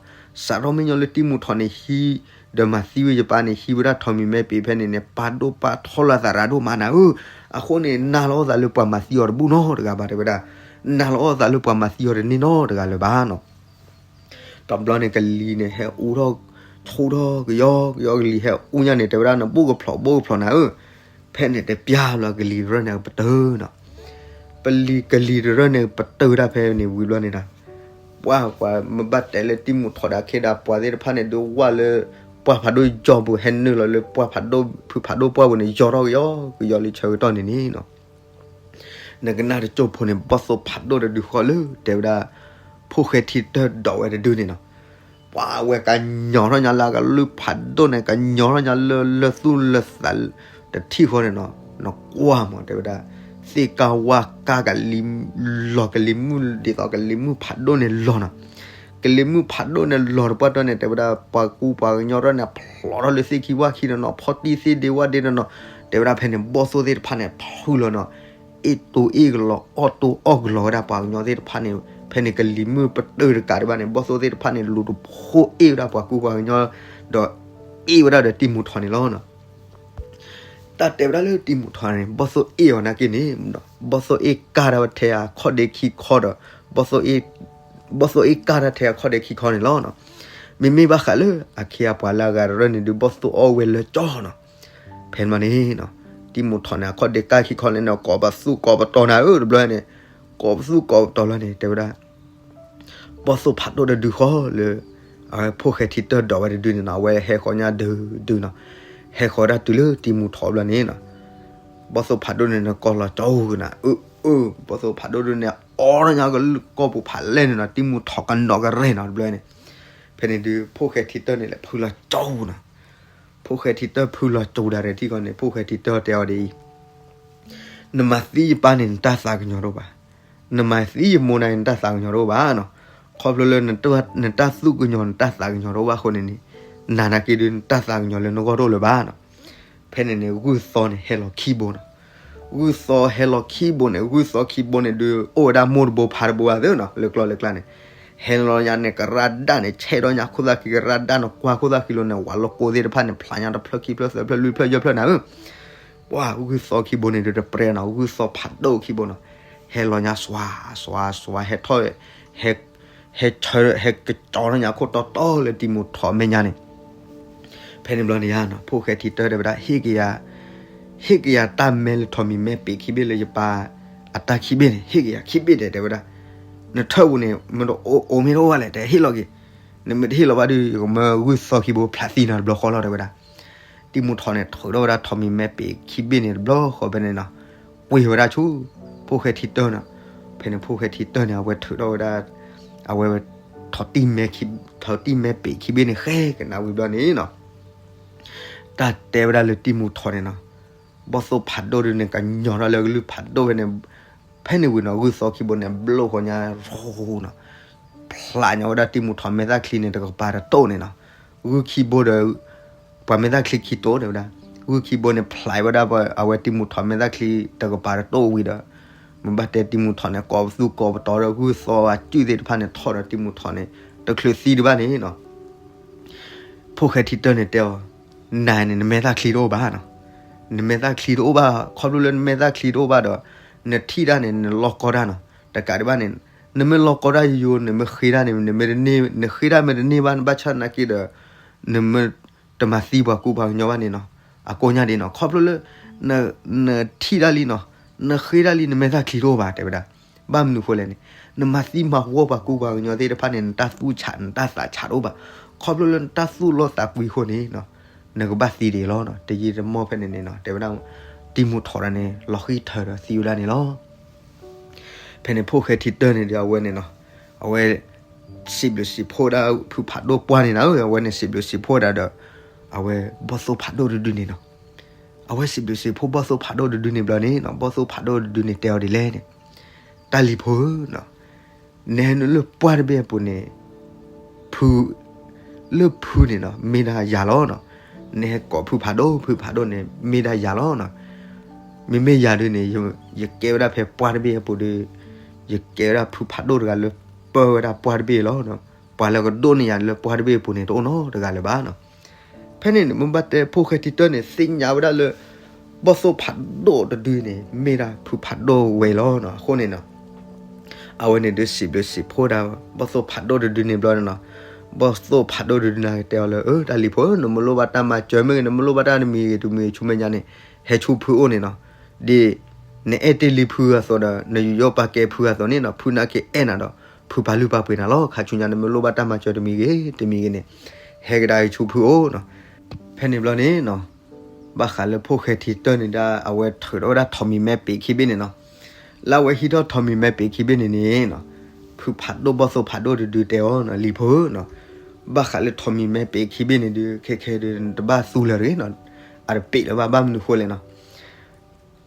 စးထီၣ်မ့ၢ်ညီလၢတံၢ်မူၤထီၣ်န့ၣ်ဟံး, ဒီးမၤသံဝဲယပၢ်န့ၣ် ဟံးဝဲဒၣ်ထီးမံၤမဲပ့ၤဖဲန့ၣ်န့ၣ် ပာ်ဒိၣ်ပာ်ထီၣ်လၢအသးရၣ်ဒိၣ်မးနၤဧၢ, အဃိန့ၣ် နာ်လီၤအသးလၢပှၤမၤသံအီၤတဘူၣ်နီတဂၤဘၣ်တဲဝဲဒၣ်, နာ်လီၤအသးလၢပှၤမၤသံအီၤတန့ၢ်နီတဂၤလၢၤဘၣ်နီၤ တဘျီန့ၣ်ကလံၤန့ၣ် ဟဲအူထီၣ်ဆူၣ်ထီၣ်ကယီကယီ ကလံၤဟဲအူညါန့ၣ် တဲဝဲဒၣ် နဘိၣ်ကဖျိးဘိၣ်ကဖျိးနၤဧၢ, ဖဲန့ၣ်တပျၢ်ဘျီကလံၤတရၢၢ်န့ၣ်ပတုာ်နီၤ, ပလံၤကလံၤတရၢၢ်န့ၣ်ပတုာ်ဒၣ်ဖဲန့ၣ်ဝံၤဘျီန့ၣ်ဒီး, ပှၤပှၤမ့ၢ်ဘၣ်တဲလၢတံၢ်မူၤထီၣ်ဒီးအခ့ဒီးပှၤသ့ၣ်တဖၣ်န့ၣ် ဒုးဝၢ်လၢ ပှၢ်ဖးဒိၣ်ယီၤပူၤ ဟဲနုာ်လီၤလၢပှၢ်ဖးဒိၣ် ဖုဖးဒိၣ်ပှၢ်ပူၤန့ၣ် ယီၤထီၣ်ကယီကယီလၢဆၢကတီၢ်န့ၣ်န့ၣ်နီၤ နကနၣ်တကၠိၢ်ဖိန့ၣ် ဘီၣ်သိၣ်ဖးဒိၣ်တဒုဃီလၢ တဲဝဲဒၣ် ဖိၣ်ဃဲထံတၢၢ်ဒိးဝဲတဒုန့ၣ်နီၤ, ပှၤဝဲကညီၤထီၣ်ညါလၢအကလုၢ်ဖးဒိၣ်န့ၣ် ကညီၤထီၣ်ညါလၢလၢသူၣ်လၢသးတထံၣ်ဃီန့ၣ်နီၤ, နကွၢ်မး တဲဝဲဒၣ် သ့ၣ်ကၢ်ဝၣ်ကၢ်ကလံၤ လီၤကလံၤမုၢ်ဒ်သိးကလံၤမုၢ်ဖးဒိၣ်န့ၣ်လီၤနီၤ ကလံၤမုၢ်ဖးဒိၣ်န့ၣ်လီၤတပှၢ်တၢၢ်န့ၣ် တဲဝဲဒၣ် ပှၤကူပှၤကညီထီၣ်န့ၣ် ဖျိးထီၣ်လၢသ့ၣ်ခံဝၣ်ခံန့ၣ်နီၤ ဖီၣ်တံၢ်သ့ၣ်ဒ့ဝၣ်ဒ့န့ၣ်နီၤ, တဲဝဲဒၣ်ဖဲန့ၣ် ဘီၣ်သိၣ်သ့ၣ်တဖၣ်န့ၣ် ဖုလီၤနီၤ, အ့ၣ်တိအ့ၣ်ကလီၤ အီၣ်တိအီၣ်ကလီၤဝဲဒၣ်ပှၤကညီသ့ၣ်တဖၣ်န့ၣ်, ဖဲန့ၣ်ကလံၤမုၢ်ပတုာ်တကးဒံးဘၣ်န့ၣ် ဘီၣ်သိၣ်သ့ၣ်တဖၣ်န့ၣ် လူၤတဖိအ့ၣ်ဝဲဒၣ်ပှၤကူပှၤကညီ, ဒီးအ့ၣ်ဝဲဒၣ်ဒီးတံၢ်မူၤထီၣ်န့ၣ်လီၤနီၤ တၢ်တဲဝဲဒၣ်လၢတံၢ်မူၤထီၣ်န့ၣ် ဘီၣ်သိၣ်အ့ၣ်အီၤနာ်က့န့ၣ်, ဘီၣ်သိၣ်အ့ၣ်ကၢ်တၢ်ထဲအခီၣ်ဒ့ခံခီဒီး, ဘီၣ်သိၣ်အ့ၣ်, ဘီၣ်သိၣ်အ့ၣ်ကၢ်တၢ်ထဲအခီၣ်ဒ့ခံခီန့ၣ်လီၤ. မ့မ့ၢ်ဘၣ်ဃးလၢအခ့အပှၤလၢအဂၤတရၢၢ်န့ၣ်ဒုး ဘီၣ်သိၣ်အီၣ်ဝဲလၢကၠီနီၤ. ဖဲန့ၣ်မးန့ၣ်, တံၢ်မူၤထီၣ်န့ၣ် အခီၣ်ဒ့ကၢ်ခံခီန့ၣ်နီၤ ကိးပသူၣ်ကိးပတီၤနၤဧၢ တဘျီန့ၣ်, ကိးပသူၣ်ကိးပတီၤလီၤန့ၣ် တဲဝဲဒၣ် ဘီၣ်သိၣ်ဖးဒိၣ်တဒုဃီလၢ အဝဲဖိၣ်ဃဲထံတၢၢ်ဒိးဝဲတဒုန့ၣ်နီၤ အဝဲဟဲဃီၤညါဒုဒုနီၤ, ဟဲဃီၤဒၣ်တုၤလၢတံၢ်မူၤထီၣ်ဘျီန့ၣ်နီၤ, ဘီၣ်သိၣ်ဖးဒိၣ်န့ၣ်နကိးလီၤကၠီဧူၤကနၤ, အၢ အၢ ဘီၣ်သိၣ်ဖးဒိၣ်ဒုန့ၣ် အီၣ်ထီၣ်ညါကလုၢ်ကိာ်ပူၤဖးလဲၢ်န့ၣ်နီၤ တံၢ်မူၤထီၣ်ကနီၤကရဲၣ်နီၤ တဘျီန့ၣ်, ဖဲန့ၣ်ဒုး ဖိၣ်ဃဲထံတၢၢ်န့ၣ်လဲၤဖုလီၤကၠီဧူၤနီၤ, ဖိၣ်ဃဲထံတၢၢ်ဖုလီၤကၠီဒၣ်ရဲၣ်ထံၣ်ဃီန့ၣ် ဖိၣ်ဃဲထံတၢၢ်တဲအီၤဒ်အံၤ နမၤသံယပၢ်န့ၣ် နတၢ်သးကညီၤတအိၣ်ဘၣ်. နမၤသံယမိၢ်န့ၣ် နတၢ်သးကညီၤတအိၣ်ဘၣ်နီၤ. ခီဖျိလၢ နတၢ်သူၣ်ကညီၤ နတၢ်သးကညီၤတအိၣ်ဘၣ်အဃိန့ၣ်န့ၣ်, နၤနာ်က့ဒုး နတၢ်သးကညီၤလၢနဂီၢ်တအိၣ်လၢၤဘၣ်နီၤ. ဖဲန့ၣ်န့ၣ် ဂုၢ်သီန့ၣ် ဟဲလီၤခံဘိနီၤ. ဂုၢ်သီဟဲလီၤခံဘိန့ၣ် ဂုၢ်သီခံဘိန့ၣ်ဒုး အိၣ်ဝဲဒၣ်မိၢ်တဘိဖါတဘိဘၣ်သ့နီၤ လၢကျီၢ်လၢကျါန့ၣ် ဟဲလီၤညါန့ၣ် ကရၣ်ဒၣ်န့ၣ် ဆဲးဒီးညါခိၣ်သၣ်ခံ ကရၣ်ဒၣ်န့ၣ် ကွၢ်ခိၣ်သၣ်ခံလီၤန့ၣ် ဝးလိာ်ကိးသ့ၣ်တဖၣ်န့ၣ် ဖျးညါတဖျၢၣ်ခံဖျၢၣ်သၢဖျၢၣ်လွံၢ်ဖျၢၣ်ယဲၢ်ဖျၢၣ်နၤဧၢ ပှၤဂုၢ်သီခံဘိန့ၣ်ဒုးတပြဲနီၤ ဂုၢ်သီဖးဒိၣ်ခံဘိနီၤ. ဟဲလီၤညါစွါ စွါ စွါ ဟဲထီၣ် ဟဲ ဟဲဆၢ ဟဲကစီၤထီၣ်ညါခိၣ်တီတီလၢတံၢ်မူၤထီၣ်မဲာ်ညါန့ၣ် ဖဲန့ၣ်ဘျီန့ၣ်ယါနီၤ ဖိၣ်ဃဲထံတၢၢ်တဲဝဲဒၣ် ဟ့ၣ်က့ၤယၤ ဟ့ၣ်က့ၤယၤတၢ်မဲလၢထိးမံၤမဲပ့ၤခံဘ့ၣ်လၢယပၢ်အတၢ်ခံဘ့ၣ်န့ၣ် ဟ့ၣ်က့ၤယၤခံဘ့ၣ်တဲ တဲဝဲဒၣ် နထၢၣ်ပူၤန့ၣ် မ့ၢ်တအိၣ်မ့ၢ်တအိၣ်ဝဲလဲၣ် တဟ့ၣ်လီၤက့ၤ နမ့ၢ်တဟ့ၣ်လီၤဘၣ်ဒီး ယကမၢဂုၢ်သီခံဘိဖျးသံနၤတဘျီဃီလီၤ တဲဝဲဒၣ်. တံၢ်မူၤထီၣ်န့ၣ် ထုးထီၣ်ဝဲဒၣ်ထိးမံၤမဲပ့ၤခံဘ့ၣ်န့ၣ်တဘျီဃီဖဲန့ၣ်နီၤ ကွံာ်ဝဲဒၣ်ဆူ ဖိၣ်ဃဲထံတၢၢ်နီၤ. ဖဲန့ၣ်ဖိၣ်ဃဲထံတၢၢ်န့ၣ် အဝဲထုးထီၣ်ဝဲဒၣ် အဝဲ ထိးတံၢ်မဲ ထိးတံၢ်မဲပ့ၤခံဘ့ၣ်န့ၣ် ဃဲကနၣ်ဝံၤဘျီန့ၣ်နီၤ တၢ်တဲဝဲဒၣ်လၢတံၢ်မူၤထီၣ်န့ၣ်နီၤ ဘီၣ်သိၣ်ဖးဒိၣ်ဒုးန့ၣ် ကညီၤထီၣ်လၢကလုၢ်ဖးဒိၣ်ဖဲန့ၣ် ဖဲန့ၣ်ဝံၤနီၤ ဂုၢ်သီခံဘိန့ၣ် ဘျိၣ်ဃီညါရူနီၤ ဖျးညါဝဲဒၣ်တံၢ်မူၤထီၣ်မဲာ်သၣ်ချံန့ၣ် တကပၤတတိၢ်န့ၣ်နီၤ ဂုၢ်ခံဘိဒီး ပှၤမဲာ်သၣ်ချံခံတိၢ်တဲဝဲဒၣ် ဂုၢ်ခံဘိန့ၣ် ဖျးဝဲဒၣ်အဝဲတံၢ်မူၤထီၣ်မဲာ်သၣ်ချံတကပၤတတိၢ်ဝံၤဒီး မ့ၢ်ဘၣ်တဲတံၤမူၤထီၣ်န့ၣ် ကိးပသူကိးပတီၤဒီးဂုၢ်သီအစုၣ်သ့ၣ်တဖၣ်န့ၣ်ထီၣ်ဒီးတံၤမူၤထီၣ်န့ၣ် တချုးသံဒံးဘၣ်န့ၣ်နီၤ ဖိၣ်ဃဲထံတၢၢ်န့ၣ်တဲအီၤ, နၤန့ၣ် နမဲာ်သၣ်ချံတအိၣ်ဘၣ်နီၤ, နမဲာ်သၣ်ချံတအိၣ်ဘၣ် ခီဖျိလၢနမဲာ်သၣ်ချံတအိၣ်ဘၣ်ဒီး နထံၣ်တၢ်န့ၣ် နလီၢ်ကီတၢ်နီၤ, တကးဒံးဘၣ်န့ၣ် နမ့ၢ်လီၢ်ကီတၢ်ယိယိ နမ့ၢ်ဃ့တၢ်န့ၣ် နမ့ၢ်တန့ၢ် နဃ့တၢ်မ့ၢ်တန့ၢ်ဘၣ် နဘၣ်ဆၣ်သနာ်က့ဒီး နမ့ၢ်တမၤသံပှၤကူပှၤကညီဘၣ်န့ၣ်နီၤ, အကိးညါဒ်နီၤ ခီဖျိလၢ နထံၣ်တၢ်လံနီၤ, နဃ့တၢ်လံ နမဲာ်သၣ်ချံတအိၣ်ဘၣ် တဲဝဲဒၣ်, ဘၣ်မနုၤဃိလဲၣ်န့ၣ် နမၤသံမၤဝီပှၤကူပှၤကညီသ့ၣ်တဖၣ်န့ၣ် နတၢ်သူၣ်ဆး နတၢ်သးဆးတအိၣ်ဘၣ်, ခီဖျိလၢနတၢ်သူၣ်လီသးကွံအဃိန့ၣ် နကဘၣ်သံဒံးလီၤနီၤ, တယံာ်တမီၢ်ဖဲန့ၣ်န့ၣ်နီၤ တဲဝဲဒၣ် တံၤမူၤထီၣ်တၢ်န့ၣ် လီၤဃံထၢၣ်ဒီးသံဝဲဒၣ်န့ၣ်လီၤ. ဖဲန့ၣ်ဖိၣ်ဃဲထံတၢၢ်န့ၣ်ဒီးအဝဲန့ၣ်နီၤ, အဝဲ စံးဘျုးစံးဖှိၣ်ဒၣ်ဖုဖးဒိၣ်ပှၢ်န့ၣ်နီၤ, အဝဲန့ၣ်စံးဘျုးစံးဖှိၣ်ဒၣ်ဒီး အဝဲဘီၣ်သိၣ်ဖးဒိၣ်တဒုန့ၣ်နီၤ, အဝဲစံးဘျုးစံးဖှိၣ်ဘီၣ်သိၣ်ဖးဒိၣ်တဒုန့ၣ်ဘျီန့ၣ်နီၤ, ဘီၣ်သိၣ်ဖးဒိၣ်တဒုန့ၣ်တဲအီၤဒ်လဲၣ်န့ၣ်, တၢ်လံၤဖိဧၢနီၤ, နဟဲနုာ်လၢပှၢ်တဘ့ၣ်အပူၤန့ၣ် ဖု လၢဖုန့ၣ်နီၤ မ့ၢ်ဒၣ်ယၤလီၤနီၤ, နဟဲကိးဖုဖးဒိၣ် ဖုဖးဒိၣ်န့ၣ် မ့ၢ်ဒၣ်ယၤလီၤနီၤ, မ့မ့ၢ်ယၤဒုန့ၣ် ယကဲဝဲဒၣ်ဖဲပှၢ်တဘ့ၣ်အပူၤဒီး ယကဲဝဲဒၣ်ဖုဖးဒိၣ်တဂၤလၢပၢဝဲဒၣ်ပှၢ်တဘ့ၣ်လီၤနီၤ, ပှၤလၢကဒိၣ်န့ၢ်ယၤလၢပှၢ်တဘ့ၣ်အပူၤန့ၣ် တအိၣ်နီတဂၤလၢၤဘၣ်နီၤ. ဖဲန့ၣ်န့ၣ် မ့ၢ်ဘၣ်တဲဖိၣ်ဃဲထံတၢၢ်န့ၣ် သ့ၣ်ညါဝဲဒၣ်လၢ ဘီၣ်သိၣ်ဖးဒိၣ်တဒုန့ၣ် မ့ၢ်ဒၣ်ဖုဖးဒိၣ်ဝဲလီၤနီၤ, အဃိန့ၣ်နီၤ အဝဲန့ၣ်ဒုးစံးဘျုးစံးဖှိၣ်ဒၣ် ဘီၣ်သိၣ်ဖးဒိၣ်တဒုန့ၣ်ဘျီန့ၣ်နီၤ, ဘီၣ်သိၣ်ဖးဒိၣ်တဒုန့ၣ်ကတဲအီၤလၢ အၢ တၢ်လံၤဖိဧၢ နမ့ၢ်လိၣ်ဘၣ်တၢ်မၤစၢၤမ့ၢ်ဂ့ၤ နမ့ၢ်လိၣ်ဘၣ်တၢ်တမံၤဂ့ၤ တမံၤဂ့ၤ ဆူမဲာ်ညါန့ၣ် ဟဲဆူဖုအိၣ်န့ၣ်နီၤ, ဒ်နအဲၣ်တ့ၢ်လံဖုအသိးဒီး နယူးယီၣ်ပာ်ကဲဖုအသိးန့ၣ်နီၤ ဖုနာ်က့အဲၣ်နၤဒီး ဖုပာ်လုၢ်ပာ်ပှ့ၤနၤလီၤ, ခါဆူညါနမ့ၢ်လိၣ်ဘၣ်တၢ်မၤစၢၤတမံၤဂ့ၤ တမံၤဂ့ၤန့ၣ် ဟဲကဒါအံၤဆူဖုအိၣ်နီၤ. ဖဲန့ၣ်ဘျီန့ၣ်နီၤ ဘၣ်ဃးလၢဖိၣ်ဃဲထံတၢၢ်န့ၣ်ဒၣ် အဝဲထုးထီၣ်ဝဲဒၣ်ထိးမံၤမဲပ့ၤခံဘ့ၣ်န့ၣ်နီၤ, လၢအဝဲဟံးထီၣ်ထိးမံၤမဲပ့ၤခံဘ့ၣ်န့ၣ်န့ၣ်နီၤ, ဖုဖးဒိၣ်ဘီၣ်သိၣ်ဖးဒိၣ်တဒုတဲအီၤနီၤ လံၤဖိဧၢနီၤ, ဘၣ်ဃးလၢထိးမံၤမဲပ့ၤခံဘ့ၣ်န့ၣ်ဒုး ခဲခဲဒုး နတဘၣ်သူလၢၤတဂ့ၤနီၤ, အတပ့ၤလၢၤဘၣ် ဘၣ်မနုၤဃိလဲၣ်နီၤ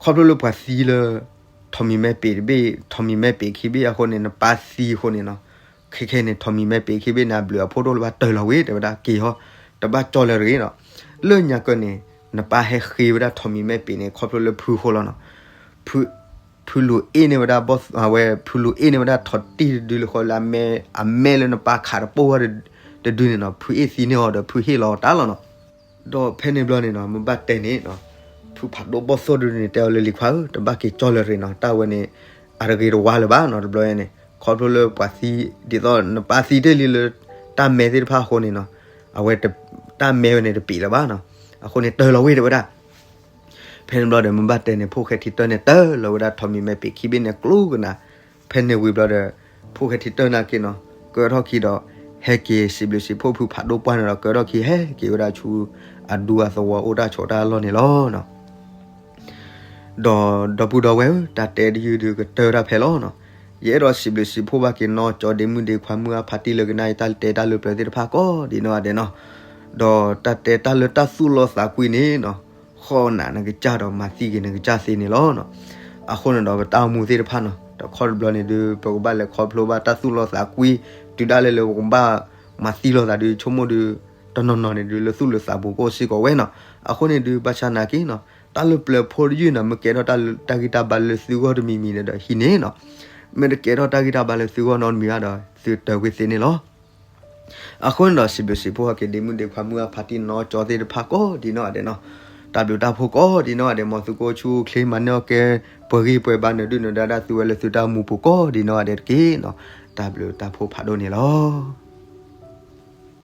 ခီဖျိလၢပှၤသံလၢ ထိးမံၤမဲပ့ၤတဘ့ၣ် ထိးမံၤမဲပ့ၤခံဘ့ၣ်အဃိန့ၣ် နပၢ်သံအဃိန့ၣ်နီၤ, ခဲခဲန့ၣ် ထိးမံၤမဲပ့ၤခံဘ့ၣ်န့ၣ် အဘျုးအဖှိၣ်တအိၣ်လၢၤဘၣ် တၢၢ်လီၤဝဲ တဲဝဲဒၣ်က့ၤဟီ, တဘၣ်ကၠီလၢၤတဂ့ၤနီၤ, လၢညါကၢန့ၣ် နပၢ်ဟဲဃ့ဝဲဒၣ်ထိးမံၤမဲပ့ၤန့ၣ် ခီဖျိလၢဖုဃိလီၤနီၤ, ဖု ဖုလူၤအ့ၣ်န့ၢ်ဝဲဒၣ် အဝဲ ဖုလူၤအ့ၣ်န့ၢ်ဝဲဒၣ်ထိးတံၢ်တဒုလၢဃီလၢအမဲ အမဲလၢနပၢ်ခးတပိၢ်ဝဲတဒုန့ၣ်နီၤ ဖုအ့ၣ်သံန့ၢ်အီၤဒီးဖုဟ့ၣ်လီၤတၢ်လီၤနီၤ. ဒီးဖဲန့ၣ်ဘျီန့ၣ်နီၤ မ့ၢ်ဘၣ်တဲန့ၣ်နီၤ ဖုဖးဒိၣ်ဘီၣ်သိၣ်တဒုန့ၣ် တဲအီၤလၢလံၤခွါဧၢ တဘၣ်က့ၤကၠီလၢၤတဂ့ၤနီၤ တၢ်ဝဲန့ၣ် အတဂ့ၤတဝါလၢၤဘၣ်နီၤ တဘျီန့ၣ် ခီဖျိလၢပှၤသံ ဒ်သိးနပၢ်သံတ့ၢ်လံလၢ တၢ်မဲသ့ၣ်တဖၣ်အဃိန့ၣ်နီၤ အဝဲ တၢ်မဲဝဲန့ၣ်တပ့ၤလၢၤဘၣ်နီၤ အဃိန့ၣ်တၢၢ်လီၤဝဲ တဲဝဲဒၣ် ဖဲန့ၣ်ဘျီဒီး မ့ၢ်ဘၣ်တဲန့ၣ် ဖိၣ်ဃဲထံတၢၢ်န့ၣ် တၢၢ်လီၤဝဲဒၣ်ထိးမံၤမဲပ့ၤခံဘ့ၣ်န့ၣ် ကျိကနၣ်, ဖဲန့ၣ်ဝံၤဘျီဒီး ဖိၣ်ဃဲထံတၢၢ်နာ်က့နီၤ ကၢထီၣ်ခံဒီး ဟဲက့ၤစံးဘျုးစံးဖှိၣ်ဖုဖးဒိၣ်ပှၢ်န့ၣ်ဒီး ကၢထီၣ်ခံဟဲက့ၤဝဲဒၣ်ဆူ အဒူအသဝီအိၣ်တၢ်ဆိးတၢ်လီၢ်န့ၣ်လီၤ. ဒီးဒီပုၢ်ဒီဝဲၢ်ဧၢ, တၢ်တဲတယုၢ်ဒုးကတၢၢ်တၢ်ဖဲလီၤနီၤ. ယအဲၣ်ဒိးစံးဘျုးစံးဖှိၣ်ဘၣ်က့ၤနီၢ်ကၠီဒ့မုၣ်ဒ့ခွါ မုၢ်အါဖးတံၢ်လၢကနၣ်အံၤ တၢ်တဲတၢ်လၢပျၢၤသ့ၣ်တဖၣ်ကိးဒ်နီၢ်ဂၤဒဲးနီၤ. ဒီးတၢ်တဲတၢ်လၢတၢ်သူၣ်လီသးကွံန့ၣ်နီၤ, ဃီနၤနကစၢ်ဒီးမၤသံက့ၤနကစၢ်သ့န့ၣ်လီၤ. အဃိန့ၣ်ဒီး ပတၢ်အိၣ်မူသ့ၣ်တဖၣ်နီၤ, တခီတဘျီန့ၣ်ဒုး ပကဘၣ်လဲၤခီဖျိဘၣ်တၢ်သူၣ်လီသးကွံ, တုၤဒၣ်လဲာ်လၢပကဘၣ်မၤသံလိာ်သးဒုး ဆိကမိၣ်ဒုး တနီၤနီၤန့ၣ်ဒုး လၢသူၣ်လၢသးပူၤကအိၣ်စ့ၢ်ကီးဝဲနီၤ. အဃိန့ၣ်ဒုး ဘၣ်ဆၣ်နာ်က့နီၤ, တၢ်လၢပျၢၤဖိတယုၢ်နီၤ မ့ၢ်ကဲထီၣ်တၢ်ဂံၢ်တၢ်ဘါလၢသုဂီၢ်တမံၤမံၤန့ၣ်ဒီးဟံးန့ၢ်နီၤ, မ့ၢ်တကဲထီၣ်တၢ်ဂံၢ်တၢ်ဘါလၢသုဂီၢ်နီတမံၤဘၣ်ဒီး သုတၢၤကွံာ်သ့န့ၣ်လီၤ. အဃိန့ၣ်ဒီး စံးဘျုးစံးဖှိၣ်ဟဲက့ၤဒ့မုၣ်ဒ့ခွါ မုၢ်အါဖးတံၢ်နီၢ်ကၠီသ့ၣ်တဖၣ်ကိးဒ်နီၢ်ဂၤဒဲးနီၤ, တၢ်ဘျုးတၢ်ဖှိၣ်ကိးဒ်နီၢ်ဂၤဒဲး မ်သုကအိၣ်ဆူၣ်အိၣ်ချ့ မၤန့ၢ်အီၣ်ကဲ ပှဲၤဂံၢ်ပှဲၤဘါနုာ်ဒုၣ်နုာ်ဒါတၢ်သုဝဲလၢသုတၢ်အိၣ်မူပူၤကိးဒ်နီၢ်ဂၤဒဲးတက့ၢ်နီၤ. တၢ်ဘျုးတၢ်ဖှိၣ်ဖးဒိၣ်န့ၣ်လီၤ.